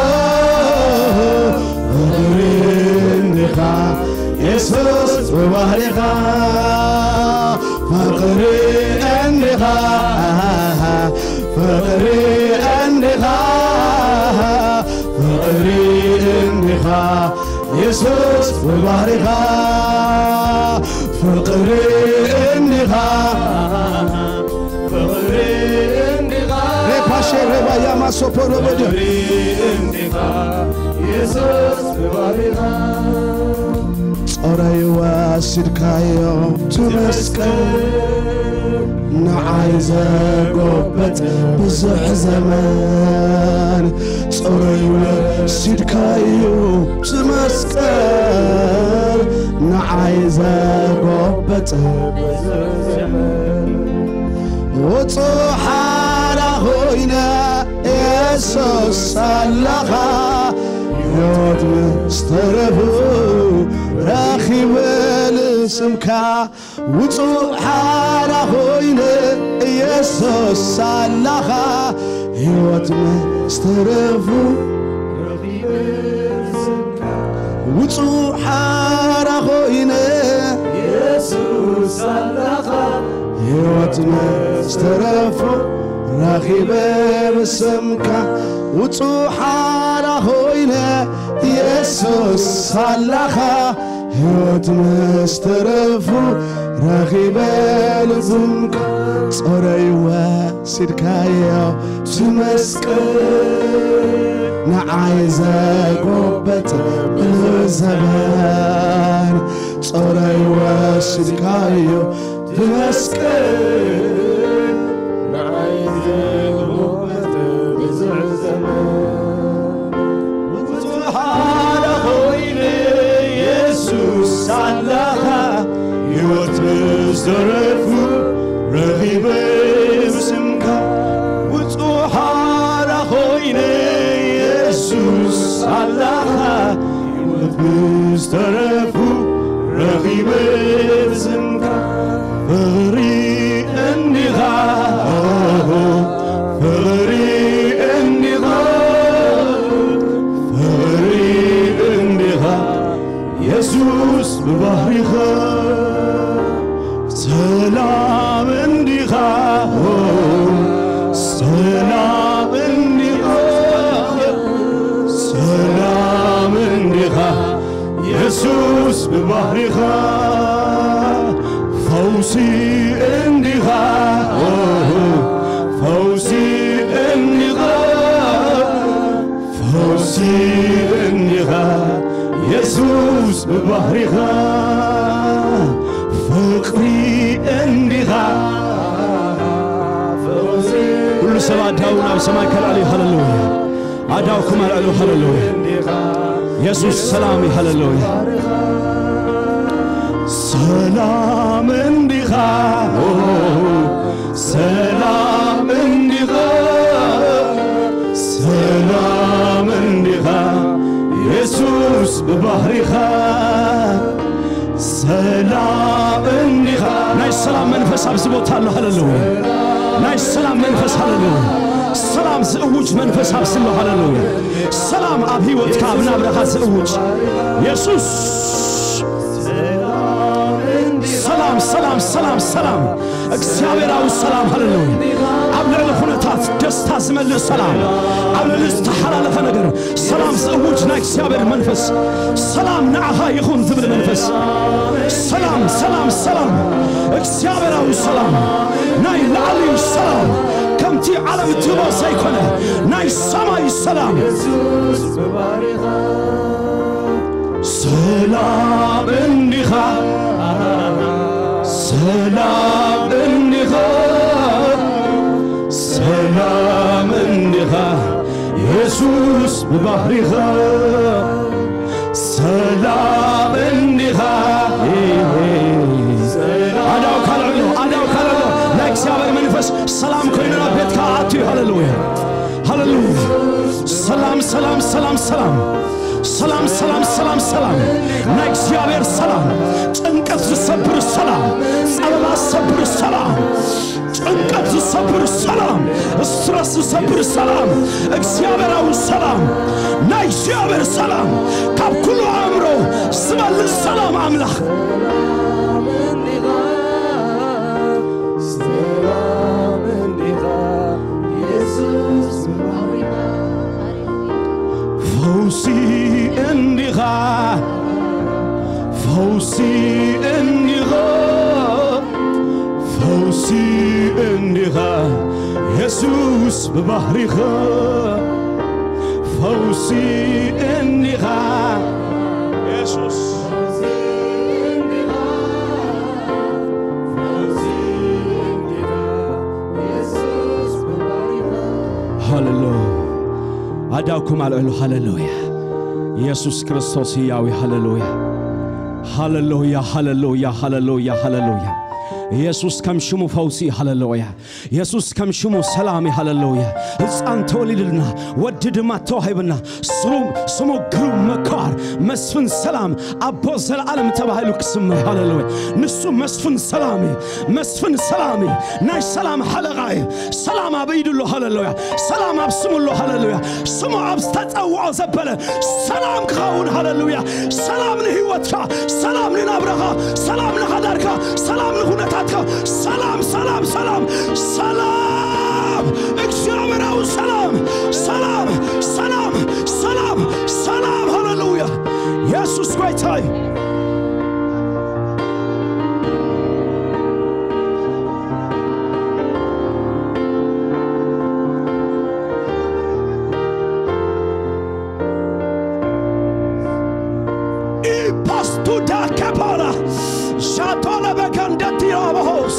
ፍቕሪ እንዲኻ፣ የሱስ ብባህሪኻ። ፍቕሪ እንዲኻ፣ ፍቕሪ እንዲኻ፣ ፍቕሪ እንዲኻ፣ የሱስ ብባህሪኻ። ፍቕሪ እንዲኻ፣ ፍቕሪ እንዲኻ። ሬፓሼ ሬባ ያማሶፖ ሮበደ። ፍቕሪ እንዲኻ፣ የሱስ ብባህሪኻ። ጾረይ ወሲድካዮ ትመስገን። ንዓይ ዘጎበጥ ብዙሕ ዘመን ጾረይ ወሲድካዮ ትመስገን። ንዓይ ዘጎበጥ ብዙሕ ዘመን ውጹእ ሓራ ኮይነ የሱስ ኣለኻ። ህይወት ምስ ተረፉ ረኺበ ልስምካ። ውጹእ ሓራ ኮይነ የሱስ ኣለኻ። ህይወት ምስ ተረፉ ውጹእ ሓራ ኮይነ የሱስ ኣለኻ። ህይወት ምስ ተረፉ ረኺበ ብስምካ። ውጹእ ሓራ ኮይነ የሱስ ኣለኻ። ህይወት ምስ ተረፉ ረኺበ ልስምካ። ጾረይ ወሲድካዮ ትመስገን። ንዓይ ዘጎበጠ ብዘበን ጾረይ ወሲድካዮ ትመስገን። ንዓይ ዘጎበጠ ብዘበን ውጹእ ሓራ ኮይነ የሱስ ኣለኻ። ህይወት ምስ ተረፉ ረኺበ ብስምካ። ውጹእ ሓራ ኮይነ የሱስ ኣለኻ። ህይወት ምስ ተረፉ ረኺበ ብስምካ። ፍቕሪ እንዲኻ፣ ፍቕሪ እንዲኻ፣ ፍቕሪ እንዲኻ፣ የሱስ ብባህሪኻ። ሰላም እንዲኻ፣ ሰላም እንዲኻ፣ ሰላም እንዲኻ፣ የሱስ ብባህሪኻ። ፈውሲ እንዲኻ፣ ፈውሲ እንዲኻ፣ ፈውሲ እንዲኻ፣ የሱስ ብባህሪኻ። ፍቕሪ እንዲኻ። ኩሉ ሰብ ኣዳው ናብ ሰማይ ከልዕል እዩ። ሃሌሉያ። ኣዳውኩም ኣልዕሉ። ሃሌሉያ። የሱስ ሰላም እዩ። ሃሌሉያ። ሰላም እንዲኻ፣ ኦ፣ ሰላም እንዲኻ፣ ሰላም እንዲኻ፣ የሱስ ብባህሪኻ ሰላም እንዲኻ። ናይ ሰላም መንፈስ ኣብዚ ቦታ ኣሎ። ሃሌሉያ። ናይ ሰላም መንፈስ፣ ሃሌሉያ። ሰላም ዝእውጅ መንፈስ ኣብዚ ኣሎ። ሃሌሉያ። ሰላም ኣብ ህይወትካ፣ ኣብ ናብራኻ ዝእውጅ የሱስ። ሰላም፣ ሰላም፣ ሰላም፣ ሰላም። እግዚኣብሔራዊ ሰላም፣ ሃሌሉያ። ኣብ ልዕሊ ኩነታት ደስታ ዝመልእ ሰላም፣ ኣብ ልዕሊ ዝተሓላለኸ ነገር ሰላም ዝእውጅ ናይ እግዚኣብሔር መንፈስ፣ ሰላም ንዓኻ ይኹን ዝብል መንፈስ፣ ሰላም፣ ሰላም፣ ሰላም፣ እግዚኣብሔራዊ ሰላም፣ ናይ ላዕሊ ሰላም፣ ከምቲ ዓለም ትህቦ ዘይኮነ ናይ ሰማይ ሰላም። ሰላም እንዲኻ፣ ሰላም እንዲኻ፣ ሰላም እንዲኻ፣ የሱስ ብባህሪኻ ሰላም እንዲኻ። ኣዳው ካልዕሎ፣ ኣዳው ካልዕሎ። ናይ እግዚኣብሔር መንፈስ ሰላም ኮይኑ ናብ ቤትካ ኣትዩ። ሃሌሉያ፣ ሃሌሉያ። ሰላም፣ ሰላም፣ ሰላም፣ ሰላም፣ ሰላም፣ ሰላም፣ ሰላም፣ ሰላም። ናይ እግዚኣብሔር ሰላም፣ ጭንቀት ዝሰብር ሰላም፣ ጸበባ ዝሰብር ሰላም፣ ጭንቀት ዝሰብር ሰላም፣ ስትረስ ዝሰብር ሰላም፣ እግዚኣብሔራዊ ሰላም፣ ናይ እግዚኣብሔር ሰላም፣ ካብ ኩሉ ኣእምሮ ዝበልጽ ሰላም ኣምላኽ። ፈውሲ እንዲኻ፣ ፈውሲ እንዲኻ፣ ፈውሲ እንዲኻ የሱስ ብባህሪኻ። ፈውሲ እንዲኻ የሱስ። ሃሌሉያ። ኣዳኩም ኣልዕሉ። ሃሌሉያ። ኢየሱስ ክርስቶስ ህያው እዩ። ሃሌሉያ። ሃሌሉያ፣ ሃሌሉያ፣ ሃሌሉያ፣ ሃሌሉያ። ኢየሱስ ከም ሽሙ ፈውሲ እዩ። ሃሌሉያ። ኢየሱስ ከም ሽሙ ሰላም እዩ። ሃሌሉያ። ህፃን ተወሊድልና፣ ወዲ ድማ ተዋሂብና። ስሙ፣ ስሙ ግሩም መካር፣ መስፍን ሰላም፣ ኣቦ ዘለዓለም ተባሂሉ ክስመ። ሃሌሉያ። ንሱ መስፍን ሰላም እዩ። መስፍን ሰላም እዩ። ናይ ሰላም ሓለቓ እዩ። ሰላም ኣብ ኢዱ ኣሎ። ሃሌሉያ። ሰላም ኣብ ስሙ ኣሎ። ሃሌሉያ። ስሙ ኣብ ዝተጸውዖ ዘበለ ሰላም ክኸውን። ሃሌሉያ። ሰላም ንህይወትካ፣ ሰላም ንናብራኻ፣ ሰላም ንሓዳርካ፣ ሰላም ንኹነታትካ። ሰላም፣ ሰላም፣ ሰላም፣ ሰላም፣ እግዚኣብሔራዊ ሰላም፣ ሰላም፣ ሰላም፣ ሰላም፣ ሰላም። ሃሌሉያ። ኢየሱስ ጎይታ እዩ። ኢፓስቱዳ ከፓራ ሻቶለ በከንደቲራባሆስ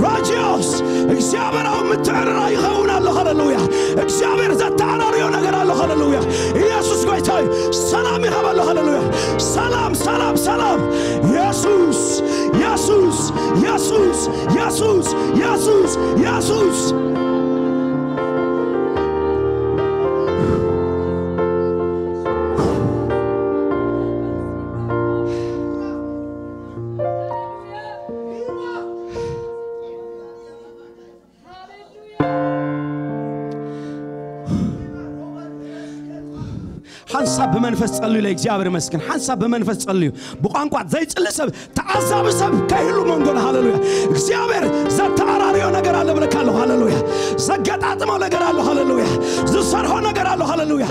ራጂዮስ። እግዚኣብሔር ኣብ ምትዕርራይ ይኸውን ኣሎ። ሃሌሉያ። እግዚኣብሔር ዘተዓራርዮ ነገር ኣሎ። ሃሌሉያ። ኢየሱስ ጎይታ እዩ። ሰላም ይኸበሎ። ሃሌሉያ። ሰላም፣ ሰላም፣ ሰላም። ኢየሱስ፣ ኢየሱስ፣ ኢየሱስ፣ ኢየሱስ፣ ኢየሱስ፣ ኢየሱስ። ሓንሳብ ብመንፈስ ጸልዩ፣ ለእግዚኣብሔር ይመስገን። ሓንሳብ ብመንፈስ ጸልዩ። ብቋንቋ ዘይጽሊ ሰብ፣ ተዓዛቢ ሰብ ከይህሉ መንጎና። ሃሌሉያ። እግዚኣብሔር ዘተዓራርዮ ነገር ኣሎ ብለካ ኣለኹ። ሃሌሉያ። ዘገጣጥሞ ነገር ኣሎ። ሃሌሉያ። ዝሰርሖ ነገር ኣሎ። ሃሌሉያ።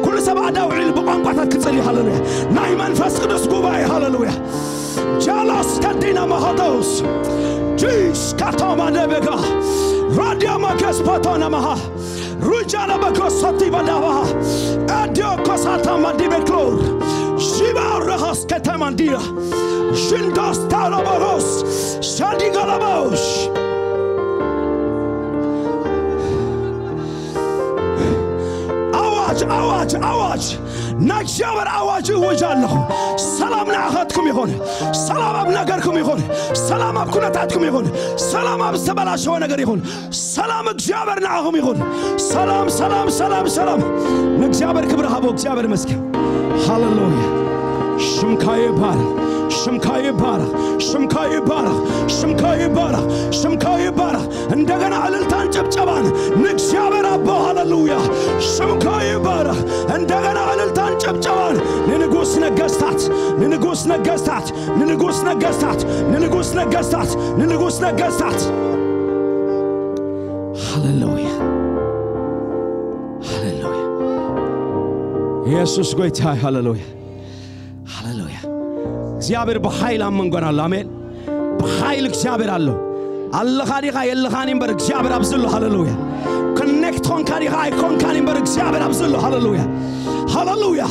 ኩሉ ሰብ ኣዳውዒሉ ብቋንቋታት ክጸልዩ። ሃሌሉያ። ናይ መንፈስ ቅዱስ ጉባኤ። ሃሌሉያ። ጃላስ ከዲና ማሃቶስ ጂስ ካታማ ደበጋ ራዲያ ማከስ ፓታና ማሃ ሩጃ ለበኮ ሰቲ ባዳባ አዲዮ ኮሳታ ማንዲ ቤክሎር ሺባ ረሃስ ከተማንዲያ ሽንዳስ ታላባሮስ ሻዲ ጋላባውሽ ኣዋጅ ኣዋጅ ኣዋጅ ናይ እግዚኣብሔር ኣዋጅ እውጅ ኣለኹ። ሰላም ንዓኻትኩም ይኹን። ሰላም ኣብ ነገርኩም ይኹን። ሰላም ኣብ ኩነታትኩም ይኹን። ሰላም ኣብ ዝተበላሸወ ነገር ይኹን። ሰላም እግዚኣብሔር ንዓኹም ይኹን። ሰላም ሰላም ሰላም ሰላም። ንእግዚኣብሔር ክብሪ ሃቦ። እግዚኣብሔር ይመስገን። ሃሌሉያ። ሽምካ ይባረኽ። ሽምካ ይባረኽ። ሽምካ ይባረኽ። ሽምካ ይባረኽ። ሽምካ ይባረኽ። እንደገና እልልታን ጭብጨባን ንእግዚኣብሔር ኣቦ። ሃሌሉያ። ሽምካ ይባረኽ። እንደገና እልልታን ጭብጨባን ንንጉስ ነገስታት፣ ንንጉስ ነገስታት፣ ንንጉስ ነገስታት፣ ንንጉስ ነገስታት፣ ንንጉስ ነገስታት። ሃሌሉያ። ሃሌሉያ። ኢየሱስ ጎይታ። ሃሌሉያ። ሃሌሉያ። እግዚኣብሔር ብሓይል ኣብ መንጎና ኣሎ። ኣሜን። ብሓይል እግዚኣብሔር ኣሎ። ኣለኻ ዲኻ የለኻን እምበር እግዚኣብሔር ኣብዚ ኣሎ። ሃሌሉያ። ኮኔክት ኾንካ ዲኻ ኣይኮንካን እምበር እግዚኣብሔር ኣብዚ ኣሎ። ሃሌሉያ። ሃሌሉያ።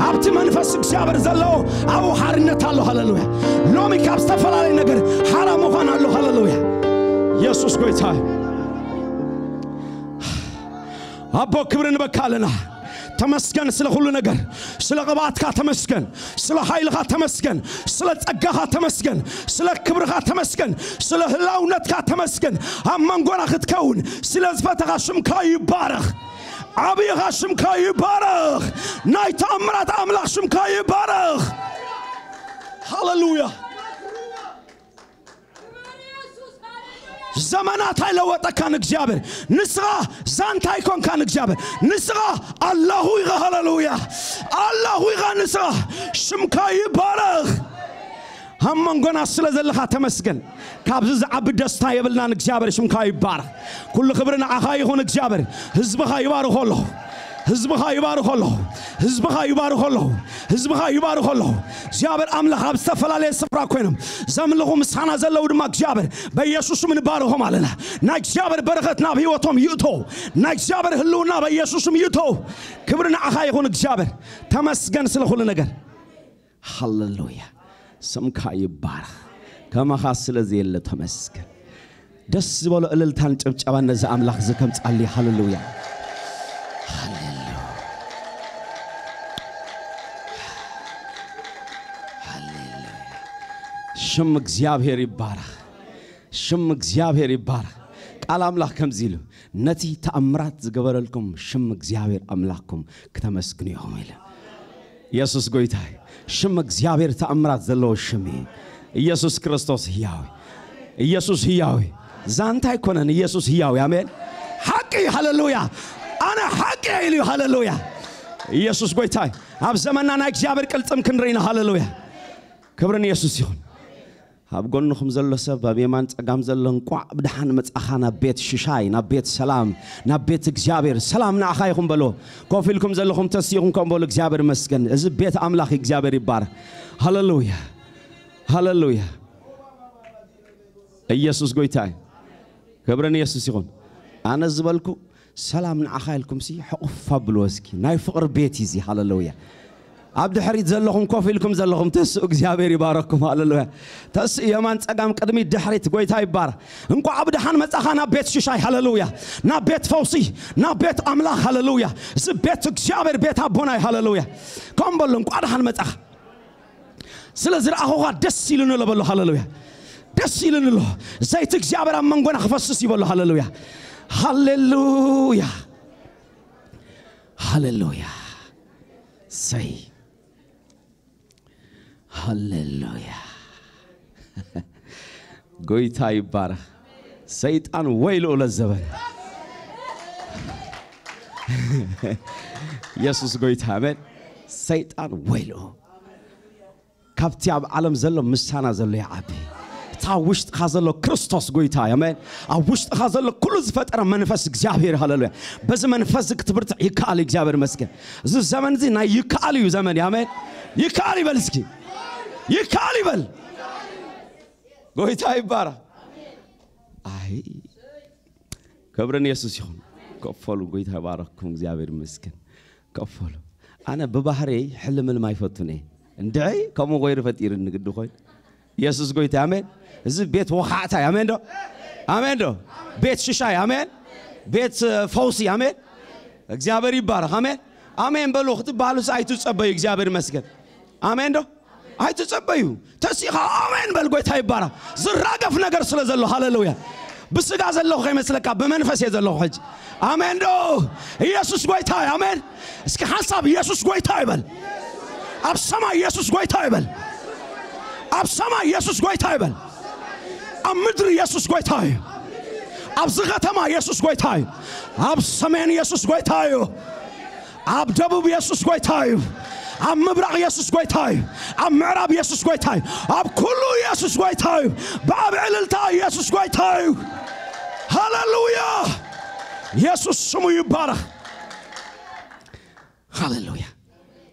ኣብቲ መንፈስ እግዚኣብሔር ዘለዎ ኣብኡ ሓርነት ኣሎ። ሃሌሉያ። ሎሚ ካብ ዝተፈላለየ ነገር ሓራ ምዃን ኣሎ። ሃሌሉያ። ኢየሱስ ጎይታ እዩ። ኣቦ ክብሪ ንበካ ኣለና። ተመስገን ስለ ኩሉ ነገር። ስለ ቅብኣትካ ተመስገን። ስለ ሓይልኻ ተመስገን። ስለ ጸጋኻ ተመስገን። ስለ ክብርኻ ተመስገን። ስለ ህላውነትካ ተመስገን። ኣብ መንጎና ክትከውን ስለ ዝፈተኻ ሽምካ ይባረኽ። ዓብይኻ ሽምካ ይባረኽ። ናይ ተኣምራት ኣምላኽ ሽምካ ይባረኽ። ሃሌሉያ። ዘመናት ኣይለወጠካን እግዚኣብሔር። ንስኻ ዛንታ ኣይኮንካን እግዚኣብሔር። ንስኻ ኣላኹ ኢኻ። ሃሌሉያ። ኣላኹ ኢኻ ንስኻ። ሽምካ ይባረኽ። ኣብ መንጎና ስለ ዘለኻ ተመስገን። ካብዚ ዝዓቢ ደስታ የብልናን። እግዚኣብሔር ሽምካ ይባረኽ። ኩሉ ክብሪ ንዓኻ ይኹን እግዚኣብሔር። ህዝብኻ ይባርኾ ኣለኹ። ህዝብኻ ይባርኾ ኣለኹ። ህዝብኻ ይባርኾ ኣለኹ። ህዝብኻ ይባርኾ ኣለኹ። እግዚኣብሔር ኣምላኽ ኣብ ዝተፈላለየ ስፍራ ኮይኖም ዘምልኹ ምሳና ዘለዉ ድማ እግዚኣብሔር በኢየሱስም ንባርኾም ኣለና። ናይ እግዚኣብሔር በረኸት ናብ ህይወቶም ይእቶ። ናይ እግዚኣብሔር ህልውና በኢየሱስም ይእቶ። ክብሪ ንዓኻ ይኹን እግዚኣብሔር። ተመስገን ስለ ኩሉ ነገር። ሃሌሉያ። ስምካ ይባረኽ። ከማኻ ስለ ዘየለ ተመስገን። ደስ ዝበሎ እልልታን ጭብጨባን ነዚ ኣምላኽ እዚ ከምጻሊ። ሃሌሉያ። ሃሌሉያ። ሃሌሉያ። ሽም እግዚኣብሔር ይባረኽ። ሽም እግዚኣብሔር ይባረኽ። ቃል ኣምላኽ ከምዚ ኢሉ፣ ነቲ ተኣምራት ዝገበረልኩም ሽም እግዚኣብሔር ኣምላኽኩም ክተመስግኑ ኢኹም ኢሉ። ኢየሱስ ጎይታ እዩ። ሽም እግዚኣብሔር ተኣምራት ዘለዎ ሽም እዩ። ኢየሱስ ክርስቶስ ህያው እዩ። ኢየሱስ ህያው እዩ። ዛንታ ኣይኮነን። ኢየሱስ ህያው እዩ። ኣሜን። ሓቂ እዩ። ሃሌሉያ። ኣነ ሓቂ እየ ኢሉ እዩ። ሃሌሉያ። ኢየሱስ ጎይታ እዩ። ኣብ ዘመንና ናይ እግዚኣብሔር ቅልጽም ክንርኢ ኢና። ሃሌሉያ። ክብሪ ንየሱስ ይኹን። ኣብ ጎንኹም ዘሎ ሰብ፣ ኣብ የማን ጸጋም ዘሎ፣ እንቋዕ ብደሓን መጻኻ ናብ ቤት ሽሻይ፣ ናብ ቤት ሰላም፣ ናብ ቤት እግዚኣብሔር። ሰላም ንዓኻ ይኹን በሎ። ኮፍ ኢልኩም ዘለኹም ተሲእኹም ከም በሉ፣ እግዚኣብሔር ይመስገን። እዚ ቤት ኣምላኽ እግዚኣብሔር ይባረክ። ሃሌሉያ። ሃሌሉያ። ኢየሱስ ጎይታ እዩ። ክብሪ ንየሱስ ይኹን። ኣነ ዝበልኩ ሰላም ንዓኻ ኢልኩም ሲ ሕቑፍ ኣብልዎ እስኪ። ናይ ፍቕሪ ቤት እዩ እዚ። ሃሌሉያ። ኣብ ድሕሪት ዘለኹም ኮፍ ኢልኩም ዘለኹም ተስኡ፣ እግዚኣብሔር ይባረኩም። ሃሌሉያ። ተስኡ የማን ጸጋም ቅድሚት ድሕሪት ጎይታ ይባረክ። እንቋዕ ብደሓን መጻኻ ናብ ቤት ሽሻይ። ሃሌሉያ። ናብ ቤት ፈውሲ፣ ናብ ቤት ኣምላኽ። ሃሌሉያ። እዚ ቤት እግዚኣብሔር ቤት ኣቦናይ። ሃሌሉያ። ከም በሉ እንቋዕ ደሓን መጻኻ። ስለ ዝረኣኹኻ ደስ ኢሉኒ ኣሎ በሎ። ሃሌሉያ። ደስ ኢሉኒ ኣሎ። ዘይቲ እግዚኣብሔር ኣብ መንጎና ክፈስስ እዩ በሎ። ሃሌሉያ። ሃሌሉያ። ሃሌሉያ። ሰይ። ሃሌሉያ። ጎይታ ይባረክ። ሰይጣን ወይልኡ ለዘበን። ኢየሱስ ጎይታ። ኣሜን። ሰይጣን ወይልኡ። ካብቲ ኣብ ዓለም ዘሎ ምሳና ዘሎ ይዓቢ። እታ ውሽጥኻ ዘሎ ክርስቶስ ጎይታ እዩ። ኣሜን። ኣብ ውሽጥኻ ዘሎ ኩሉ ዝፈጠረ መንፈስ እግዚኣብሔር። ሃሌሉያ። በዚ መንፈስ እዚ ክትብርትዕ ይከኣል። እግዚኣብሔር ይመስገን። እዚ ዘመን እዚ ናይ ይከኣል እዩ ዘመን እዩ። ኣሜን። ይከኣል ይበል እስኪ። ይከኣል ይበል። ጎይታ ይባረክ። ኣይ፣ ክብሪ ንየሱስ ይኹን። ከፈሉ ጎይታ ይባረክኩም። እግዚኣብሔር ይመስገን። ከፈሉ። ኣነ ብባህርየይ ሕልምልም ኣይፈቱን እየ። እንድዒ ከምኡ ኮይኑ ፈጢሩኒ ግዲ ኮይኑ። ኢየሱስ ጎይታ። ኣሜን። እዚ ቤት ወኻዕታ እዩ። ኣሜን ዶ? ኣሜን ዶ? ቤት ሽሻይ። ኣሜን። ቤት እ፣ ፈውሲ። ኣሜን። እግዚኣብሔር ይባረክ። ኣሜን። ኣሜን በሉ ክትባሃሉስ ኣይትጸበዩ። እግዚኣብሔር ይመስገን። ኣሜን ዶ? ኣይትጸበዩ። ተሲኻ ኣሜን በል። ጎይታ ይባረክ። ዝራገፍ ነገር ስለ ዘሎ። ሃሌሉያ። ብስጋ ዘለኹ ከይመስለካ፣ ብመንፈስ እየ ዘለኹ ሕጂ። ኣሜን ዶ? ኢየሱስ ጎይታ እዩ። ኣሜን። እስኪ ሓንሳብ ኢየሱስ ጎይታ ይበል። ኣብ ሰማይ ኢየሱስ ጎይታ ይበል። ኣብ ሰማይ ኢየሱስ ጎይታ ይበል። ኣብ ምድሪ ኢየሱስ ጎይታ እዩ። ኣብዚ ከተማ ኢየሱስ ጎይታ እዩ። ኣብ ሰሜን ኢየሱስ ጎይታ እዩ። ኣብ ደቡብ ኢየሱስ ጎይታ እዩ። ኣብ ምብራቕ ኢየሱስ ጎይታ እዩ። ኣብ ምዕራብ ኢየሱስ ጎይታ እዩ። ኣብ ኩሉ ኢየሱስ ጎይታ እዩ። ብዓቢ ዕልልታ ኢየሱስ ጎይታ እዩ። ሃሌሉያ። ኢየሱስ ስሙ ይባረኽ። ሃሌሉያ።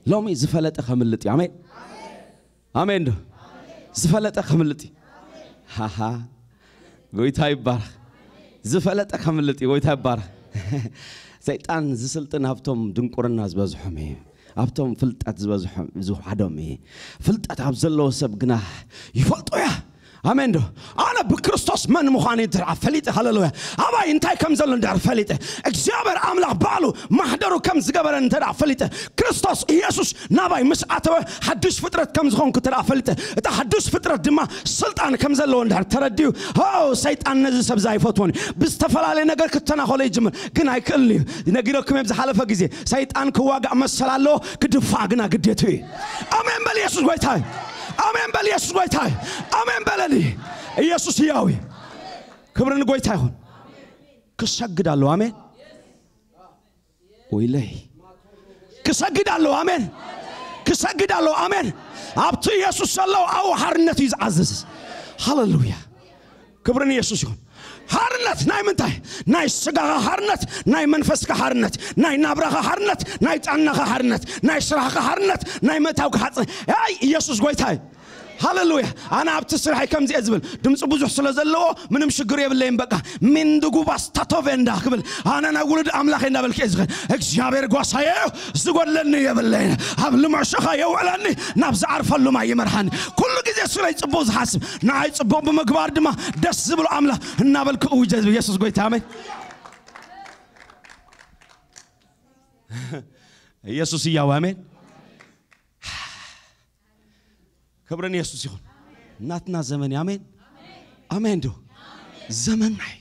ሎሚ ዝፈለጠ ከምልጥ እዩ። ኣሜን። ኣሜን ዶ? ዝፈለጠ ከምልጥ እዩ። ሃሃ። ጎይታ ይባረኽ። ዝፈለጠ ከምልጥ እዩ። ጎይታ ይባረኽ። ሰይጣን ዝስልጥን ኣብቶም ድንቁርና ዝበዝሖም እዩ። ኣብቶም ፍልጠት ዝበዝሖም፣ ዝውሓዶም እዩ። ፍልጠት ኣብ ዘለዎ ሰብ ግና ይፈልጦ እያ። ኣሜን ዶ? ኣነ ብክርስቶስ መን ምዃኑ እንተ ደኣ ፈሊጠ፣ ሃሌሉያ፣ ኣባይ እንታይ ከም ዘሎ እንድሕር ፈሊጠ፣ እግዚኣብሔር ኣምላኽ ባዕሉ ማሕደሩ ከም ዝገበረ እንተ ደኣ ፈሊጠ፣ ክርስቶስ ኢየሱስ ናባይ ምስ ኣተወ ሓድሽ ፍጥረት ከም ዝኾንኩ እንተ ደኣ ፈሊጠ፣ እታ ሓድሽ ፍጥረት ድማ ስልጣን ከም ዘለዎ እንድሕር ተረዲኡ፣ ኦ፣ ሰይጣን ነዚ ሰብ እዚ ኣይፈትዎን እዩ። ብዝተፈላለየ ነገር ክተናኸሎ ይጅምር፣ ግን ኣይክእልን እዩ። ነጊረኩም እየ፣ ዝሓለፈ ግዜ ሰይጣን ክዋጋእ መሰል ኣለዎ፣ ክድፋእ ግና ግዴቱ እዩ። ኣሜን በል። ኢየሱስ ጎይታ እዩ። ኣሜን በል። ኢየሱስ ጎይታ እዩ። ኣሜን በለኒ። ኢየሱስ ህያው እዩ። ክብሪ ንጎይታ ይኹን። ክሰግድ ኣለዎ። ኣሜን። ወይለይ፣ ክሰግድ ኣለዎ። ኣሜን። ክሰግድ ኣለዎ። ኣሜን። ኣብቲ ኢየሱስ ዘለዉ ኣብኡ ሓርነት እዩ ዝዓዝዝ። ሃሌሉያ። ክብሪ ንኢየሱስ ይኹን። ሓርነት ናይ ምንታይ? ናይ ስጋኻ ሓርነት፣ ናይ መንፈስካ ሓርነት፣ ናይ ናብራኻ ሓርነት፣ ናይ ጥዕናኻ ሓርነት፣ ናይ ስራሕካ ሓርነት፣ ናይ ምእታውካ ሓርነት። ኣይ፣ ኢየሱስ ጎይታ እዩ። ሃሌሉያ። ኣነ ኣብቲ ስራሐይ ከምዚ እየ ዝብል፣ ድምፂ ብዙሕ ስለ ዘለዎ ምንም ሽግር የብለይን። በቃ፣ ሚንድጉ ባስታቶቬ እንዳ ክብል፣ ኣነ ናይ ውሉድ ኣምላኽ እየ እንዳበልክ እየ ዝኸድ። እግዚኣብሔር ጓሳየ እዩ፣ ዝጎድለኒ የብለይን። ኣብ ልሙዕ ሸኻ የውዕለኒ፣ ናብ ዝዓርፈሉ ማይ ይመርሓኒ። ኩሉ ግዜ ስለይ ጽቡቕ ዝሓስብ፣ ንዓይ ጽቡቕ ብምግባር ድማ ደስ ዝብሎ ኣምላኽ እናበልኩ እውጀ ዝብል። ኢየሱስ ጎይታ፣ ኣሜን። ኢየሱስ ህያው፣ ኣሜን። ክብሪ ንኢየሱስ ይኹን። ናትና ዘመን እዩ። ኣሜን፣ ኣሜን። ዶ ዘመንና እዩ።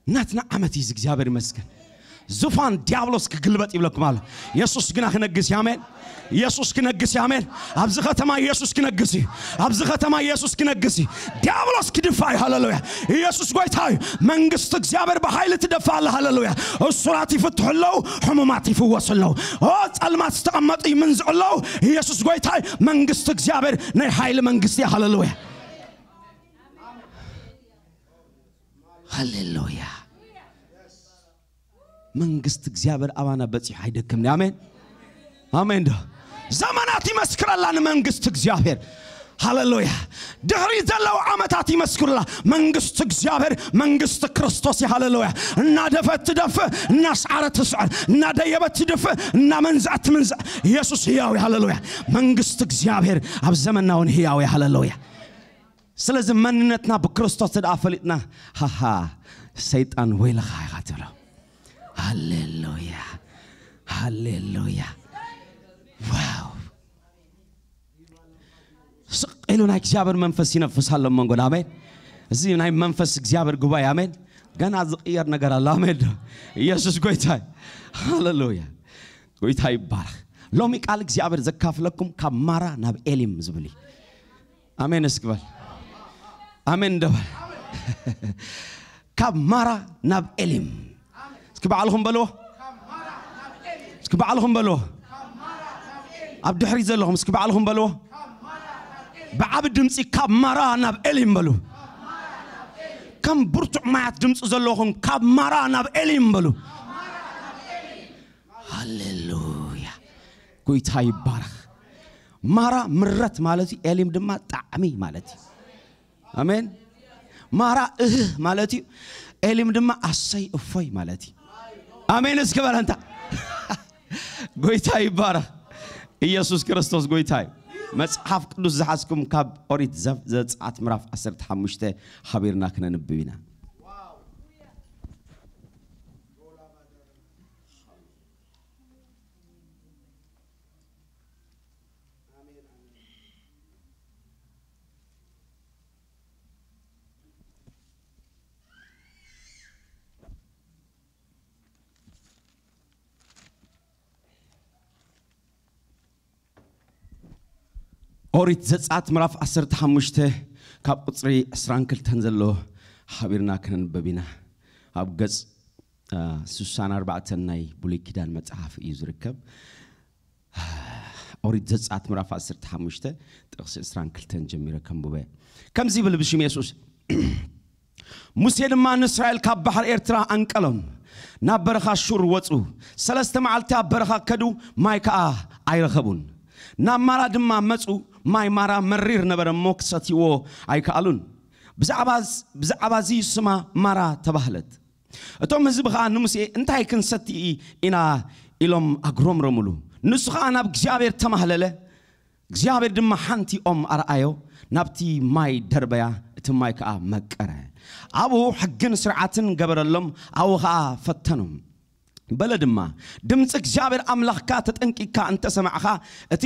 ናትና ዓመት እዩ። እግዚኣብሔር ይመስገን። ዙፋን ዲያብሎስ ክግልበጥ ይብለኩም ኣሎ። ኢየሱስ ግና ክነግስ እዩ። ኣሜን። ኢየሱስ ክነግስ እዩ። ኣሜን። ኣብዚ ከተማ ኢየሱስ ክነግስ እዩ። ኣብዚ ከተማ ኢየሱስ ክነግስ እዩ። ዲያብሎስ ክድፋእ እዩ። ሃሌሉያ። ኢየሱስ ጎይታ እዩ። መንግስቲ እግዚኣብሔር ብሓይሊ ትደፍእ ኣላ። ሃሌሉያ። እሱራት ይፍትሑ ኣለዉ፣ ሕሙማት ይፍወሱ ኣለዉ። ኦ፣ ጸልማት ዝተቐመጡ ይምንዝዑ ኣለዉ። ኢየሱስ ጎይታ እዩ። መንግስቲ እግዚኣብሔር ናይ ሓይሊ መንግስቲ እያ። ሃሌሉያ። ሃሌሉያ። መንግስቲ እግዚኣብሔር ኣባና በጺሑ ኣይደክምን። ኣሜን፣ ኣሜን። ዶ ዘመናት ይመስክረላ ንመንግስቲ እግዚኣብሔር። ሃሌሉያ። ድሕሪ ዘለዉ ዓመታት ይመስክሩላ። መንግስቲ እግዚኣብሔር መንግስቲ ክርስቶስ እዩ። ሃሌሉያ። እናደፈት ትደፍእ፣ እናስዓረት ትስዕር፣ እናደየበት ትድፍእ፣ እናመንዝዐት ትምንዝዕ። ኢየሱስ ህያው እዩ። ሃሌሉያ። መንግስቲ እግዚኣብሔር ኣብ ዘመንና እውን ህያው እዩ። ሃሌሉያ። ስለዚ መንነትና ብክርስቶስ ተደኣ ፈሊጥና፣ ሃሃ፣ ሰይጣን ወይልኻ ኢኻ ትብሎ። ሃሌሉያ፣ ሃሌሉያ። ዋው። ስቕ ኢሉ ናይ እግዚኣብሔር መንፈስ ይነፍስ ኣሎ መንጎና። ኣሜን። እዚ ናይ መንፈስ እግዚኣብሔር ጉባኤ፣ ኣሜን። ገና ዝቕየር ነገር ኣሎ። ኣሜን። ኢየሱስ ጎይታ። ሃሌሉያ። ጎይታ ይባረኽ። ሎሚ ቃል እግዚኣብሔር ዘካፍለኩም ካብ ማራ ናብ ኤሊም ዝብል እዩ። ኣሜን እስኪ በል። ኣሜን እንደ በል። ካብ ማራ ናብ ኤሊም። እስኪ ባዕልኹም በልዎ። እስኪ ባዕልኹም በልዎ። ኣብ ድሕሪት ዘለኹም እስኪ ባዕልኹም በልዎ። ብዓቢ ድምፂ ካብ ማራ ናብ ኤሊም በሉ። ከም ብርቱዕ ማያት ድምፂ ዘለኹም ካብ ማራ ናብ ኤሊም በሉ። ሃሌሉያ። ጎይታ ይባረኽ። ማራ ምረት ማለት እዩ፣ ኤሊም ድማ ጣዕሚ ማለት እዩ። ኣሜን። ማራ እህ ማለት እዩ፣ ኤሊም ድማ ኣሰይ እፎይ ማለት እዩ። ኣሜን እስኪ በል ኣንታ። ጎይታ ይባረኽ። ኢየሱስ ክርስቶስ ጎይታ እዩ። መጽሓፍ ቅዱስ ዝሓዝኩም ካብ ኦሪት ዘ-፣ ዘጸኣት ምዕራፍ ዓሰርተ ሓሙሽተ ሓቢርና ክነንብብ ኢና። ኦሪት ዘጸኣት ምዕራፍ ዓሰርተ ሓሙሽተ ካብ ቁጽሪ ዕስራን ክልተን ዘሎ ሓቢርና ክነንበብ ኢና። ኣብ ገጽ፣ አ፣ ስሳን ኣርባዕተን ናይ ብሉይ ኪዳን መጽሓፍ እዩ ዝርከብ። ኦሪት ዘጸኣት ምዕራፍ ዓሰርተ ሓሙሽተ ጥቕሲ ዕስራን ክልተን ጀሚረ ከንብበ። ከምዚ ይብል ብሽም የሱስ። ሙሴ ድማ ንእስራኤል ካብ ባሕሪ ኤርትራ ኣንቀሎም፣ ናብ በረኻ ሹር ወጹ። ሰለስተ መዓልቲ ኣብ በረኻ ከዱ፣ ማይ ከኣ ኣይረኸቡን። ናብ ማራ ድማ መጹ። ማይ ማራ መሪር ነበረ እሞ ክሰትይዎ ኣይከኣሉን። ብዛዕባ፣ ብዛዕባ እዚ ስማ ማራ ተባህለት። እቶም ህዝቢ ኸኣ ንሙሴ፣ "እንታይ ክንሰቲ ኢና?" ኢሎም ኣጉረምረሙሉ። ንሱ ኸኣ ናብ እግዚኣብሔር ተማህለለ። እግዚኣብሔር ድማ ሓንቲ ኦም ኣርኣዮ፣ ናብቲ ማይ ደርበያ፣ እቲ ማይ ከኣ መቀረ። ኣብኡ ሕግን ስርዓትን ገበረሎም፣ ኣብኡ ኸኣ ፈተኖም። በለ ድማ፣ "ድምፂ እግዚኣብሔር ኣምላኽካ ተጠንቂቕካ እንተሰማዕኻ፣ እቲ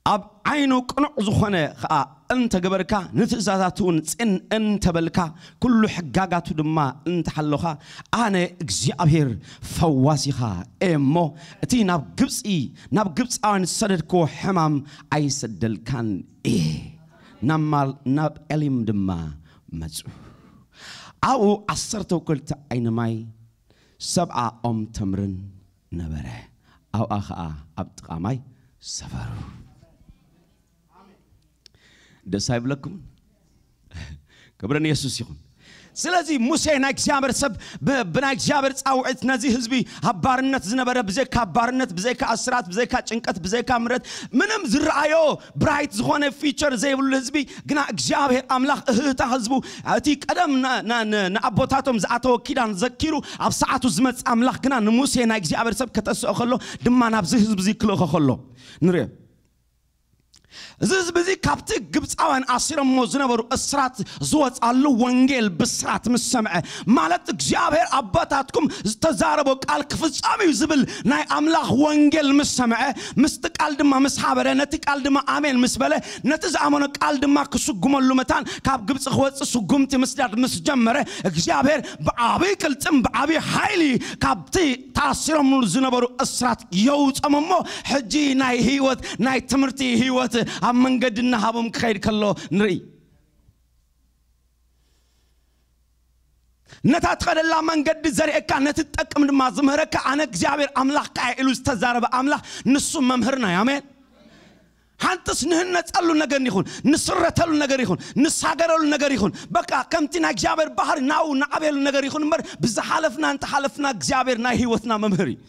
ኣብ ዓይኑ ቅኑዕ ዝኾነ ኸኣ እንተገበርካ፣ ንትእዛዛቱ እውን ጽን እንተበልካ፣ ኩሉ ሕጋጋቱ ድማ እንተሓሎኻ፣ ኣነ እግዚኣብሔር ፈዋሲኻ እየ እሞ፣ እቲ ናብ ግብጺ፣ ናብ ግብጻውያን ዝሰደድክዎ ሕማም ኣይሰደልካን እየ። ናብ ማል-፣ ናብ ኤሊም ድማ መጹ። ኣብኡ ዓሰርተ ክልተ ዓይኒ ማይ፣ ሰብዓ ኦም ተምርን ነበረ። ኣብኣ ኸኣ ኣብ ጥቓ ማይ ሰፈሩ። ደስ ኣይብለኩም? ክብሪ ንየሱስ ይኹን። ስለዚ ሙሴ ናይ እግዚኣብሔር ሰብ፣ ብ-፣ ብናይ እግዚኣብሔር ጻውዒት ነዚ ህዝቢ ኣብ ባርነት ዝነበረ፣ ብዘይካ ባርነት፣ ብዘይካ እስራት፣ ብዘይካ ጭንቀት፣ ብዘይካ ምረት፣ ምንም ዝረኣዮ ብራይት ዝኾነ ፊቸር ዘይብሉ ህዝቢ፣ ግና እግዚኣብሔር ኣምላኽ እህታ ህዝቡ፣ እቲ ቀደም ና-፣ ና-፣ ን-፣ ንኣቦታቶም ዝኣተወ ኪዳን ዘኪሩ፣ ኣብ ሰዓቱ ዝመጽእ ኣምላኽ ግና ንሙሴ ናይ እግዚኣብሔር ሰብ ከተስኦ ከሎ ድማ ናብዚ ህዝቢ እዚ ክልእኾ ከሎ ንርኢ። እዚ ህዝቢ እዚ ካብቲ ግብፃውያን ኣሲሮሞ ዝነበሩ እስራት ዝወፃሉ ወንጌል ብስራት ምስ ሰምዐ፣ ማለት እግዚኣብሔር ኣባታትኩም ዝተዛረቦ ቃል ክፍጸም እዩ ዝብል ናይ ኣምላኽ ወንጌል ምስ ሰምዐ፣ ምስቲ ቃል ድማ ምስ ሓበረ፣ ነቲ ቃል ድማ ኣሜን ምስ በለ፣ ነቲ ዝኣመኖ ቃል ድማ ክስጉመሉ መታን ካብ ግብፂ ክወፅእ ስጉምቲ ምስዳድ ምስ ጀመረ፣ እግዚኣብሔር ብዓብይ ቅልፅም ብዓብይ ሓይሊ ካብቲ ተኣሲሮምሉ ዝነበሩ እስራት የውፀም እሞ፣ ሕጂ ናይ ህይወት፣ ናይ ትምህርቲ ህይወት ኣብ መንገዲ እናሃቦም ክኸይድ ከሎ ንርኢ። ነታ ትኸደላ መንገዲ ዘርእየካ፣ ነቲ ትጠቅም ድማ ዝምህረካ ኣነ እግዚኣብሔር ኣምላኽካ እየ ኢሉ ዝተዛረበ ኣምላኽ ንሱ መምህርና እዩ። ኣሜን። ሓንትስ ንህነጸሉ ነገር ይኹን፣ ንስረተሉ ነገር ይኹን፣ ንሳገረሉ ነገር ይኹን፣ በቃ ከምቲ ናይ እግዚኣብሔር ባህሪ ናብኡ ንዓብየሉ ነገር ይኹን እምበር፣ ብዝሓለፍና እንተሓለፍና እግዚኣብሔር ናይ ህይወትና መምህር እዩ።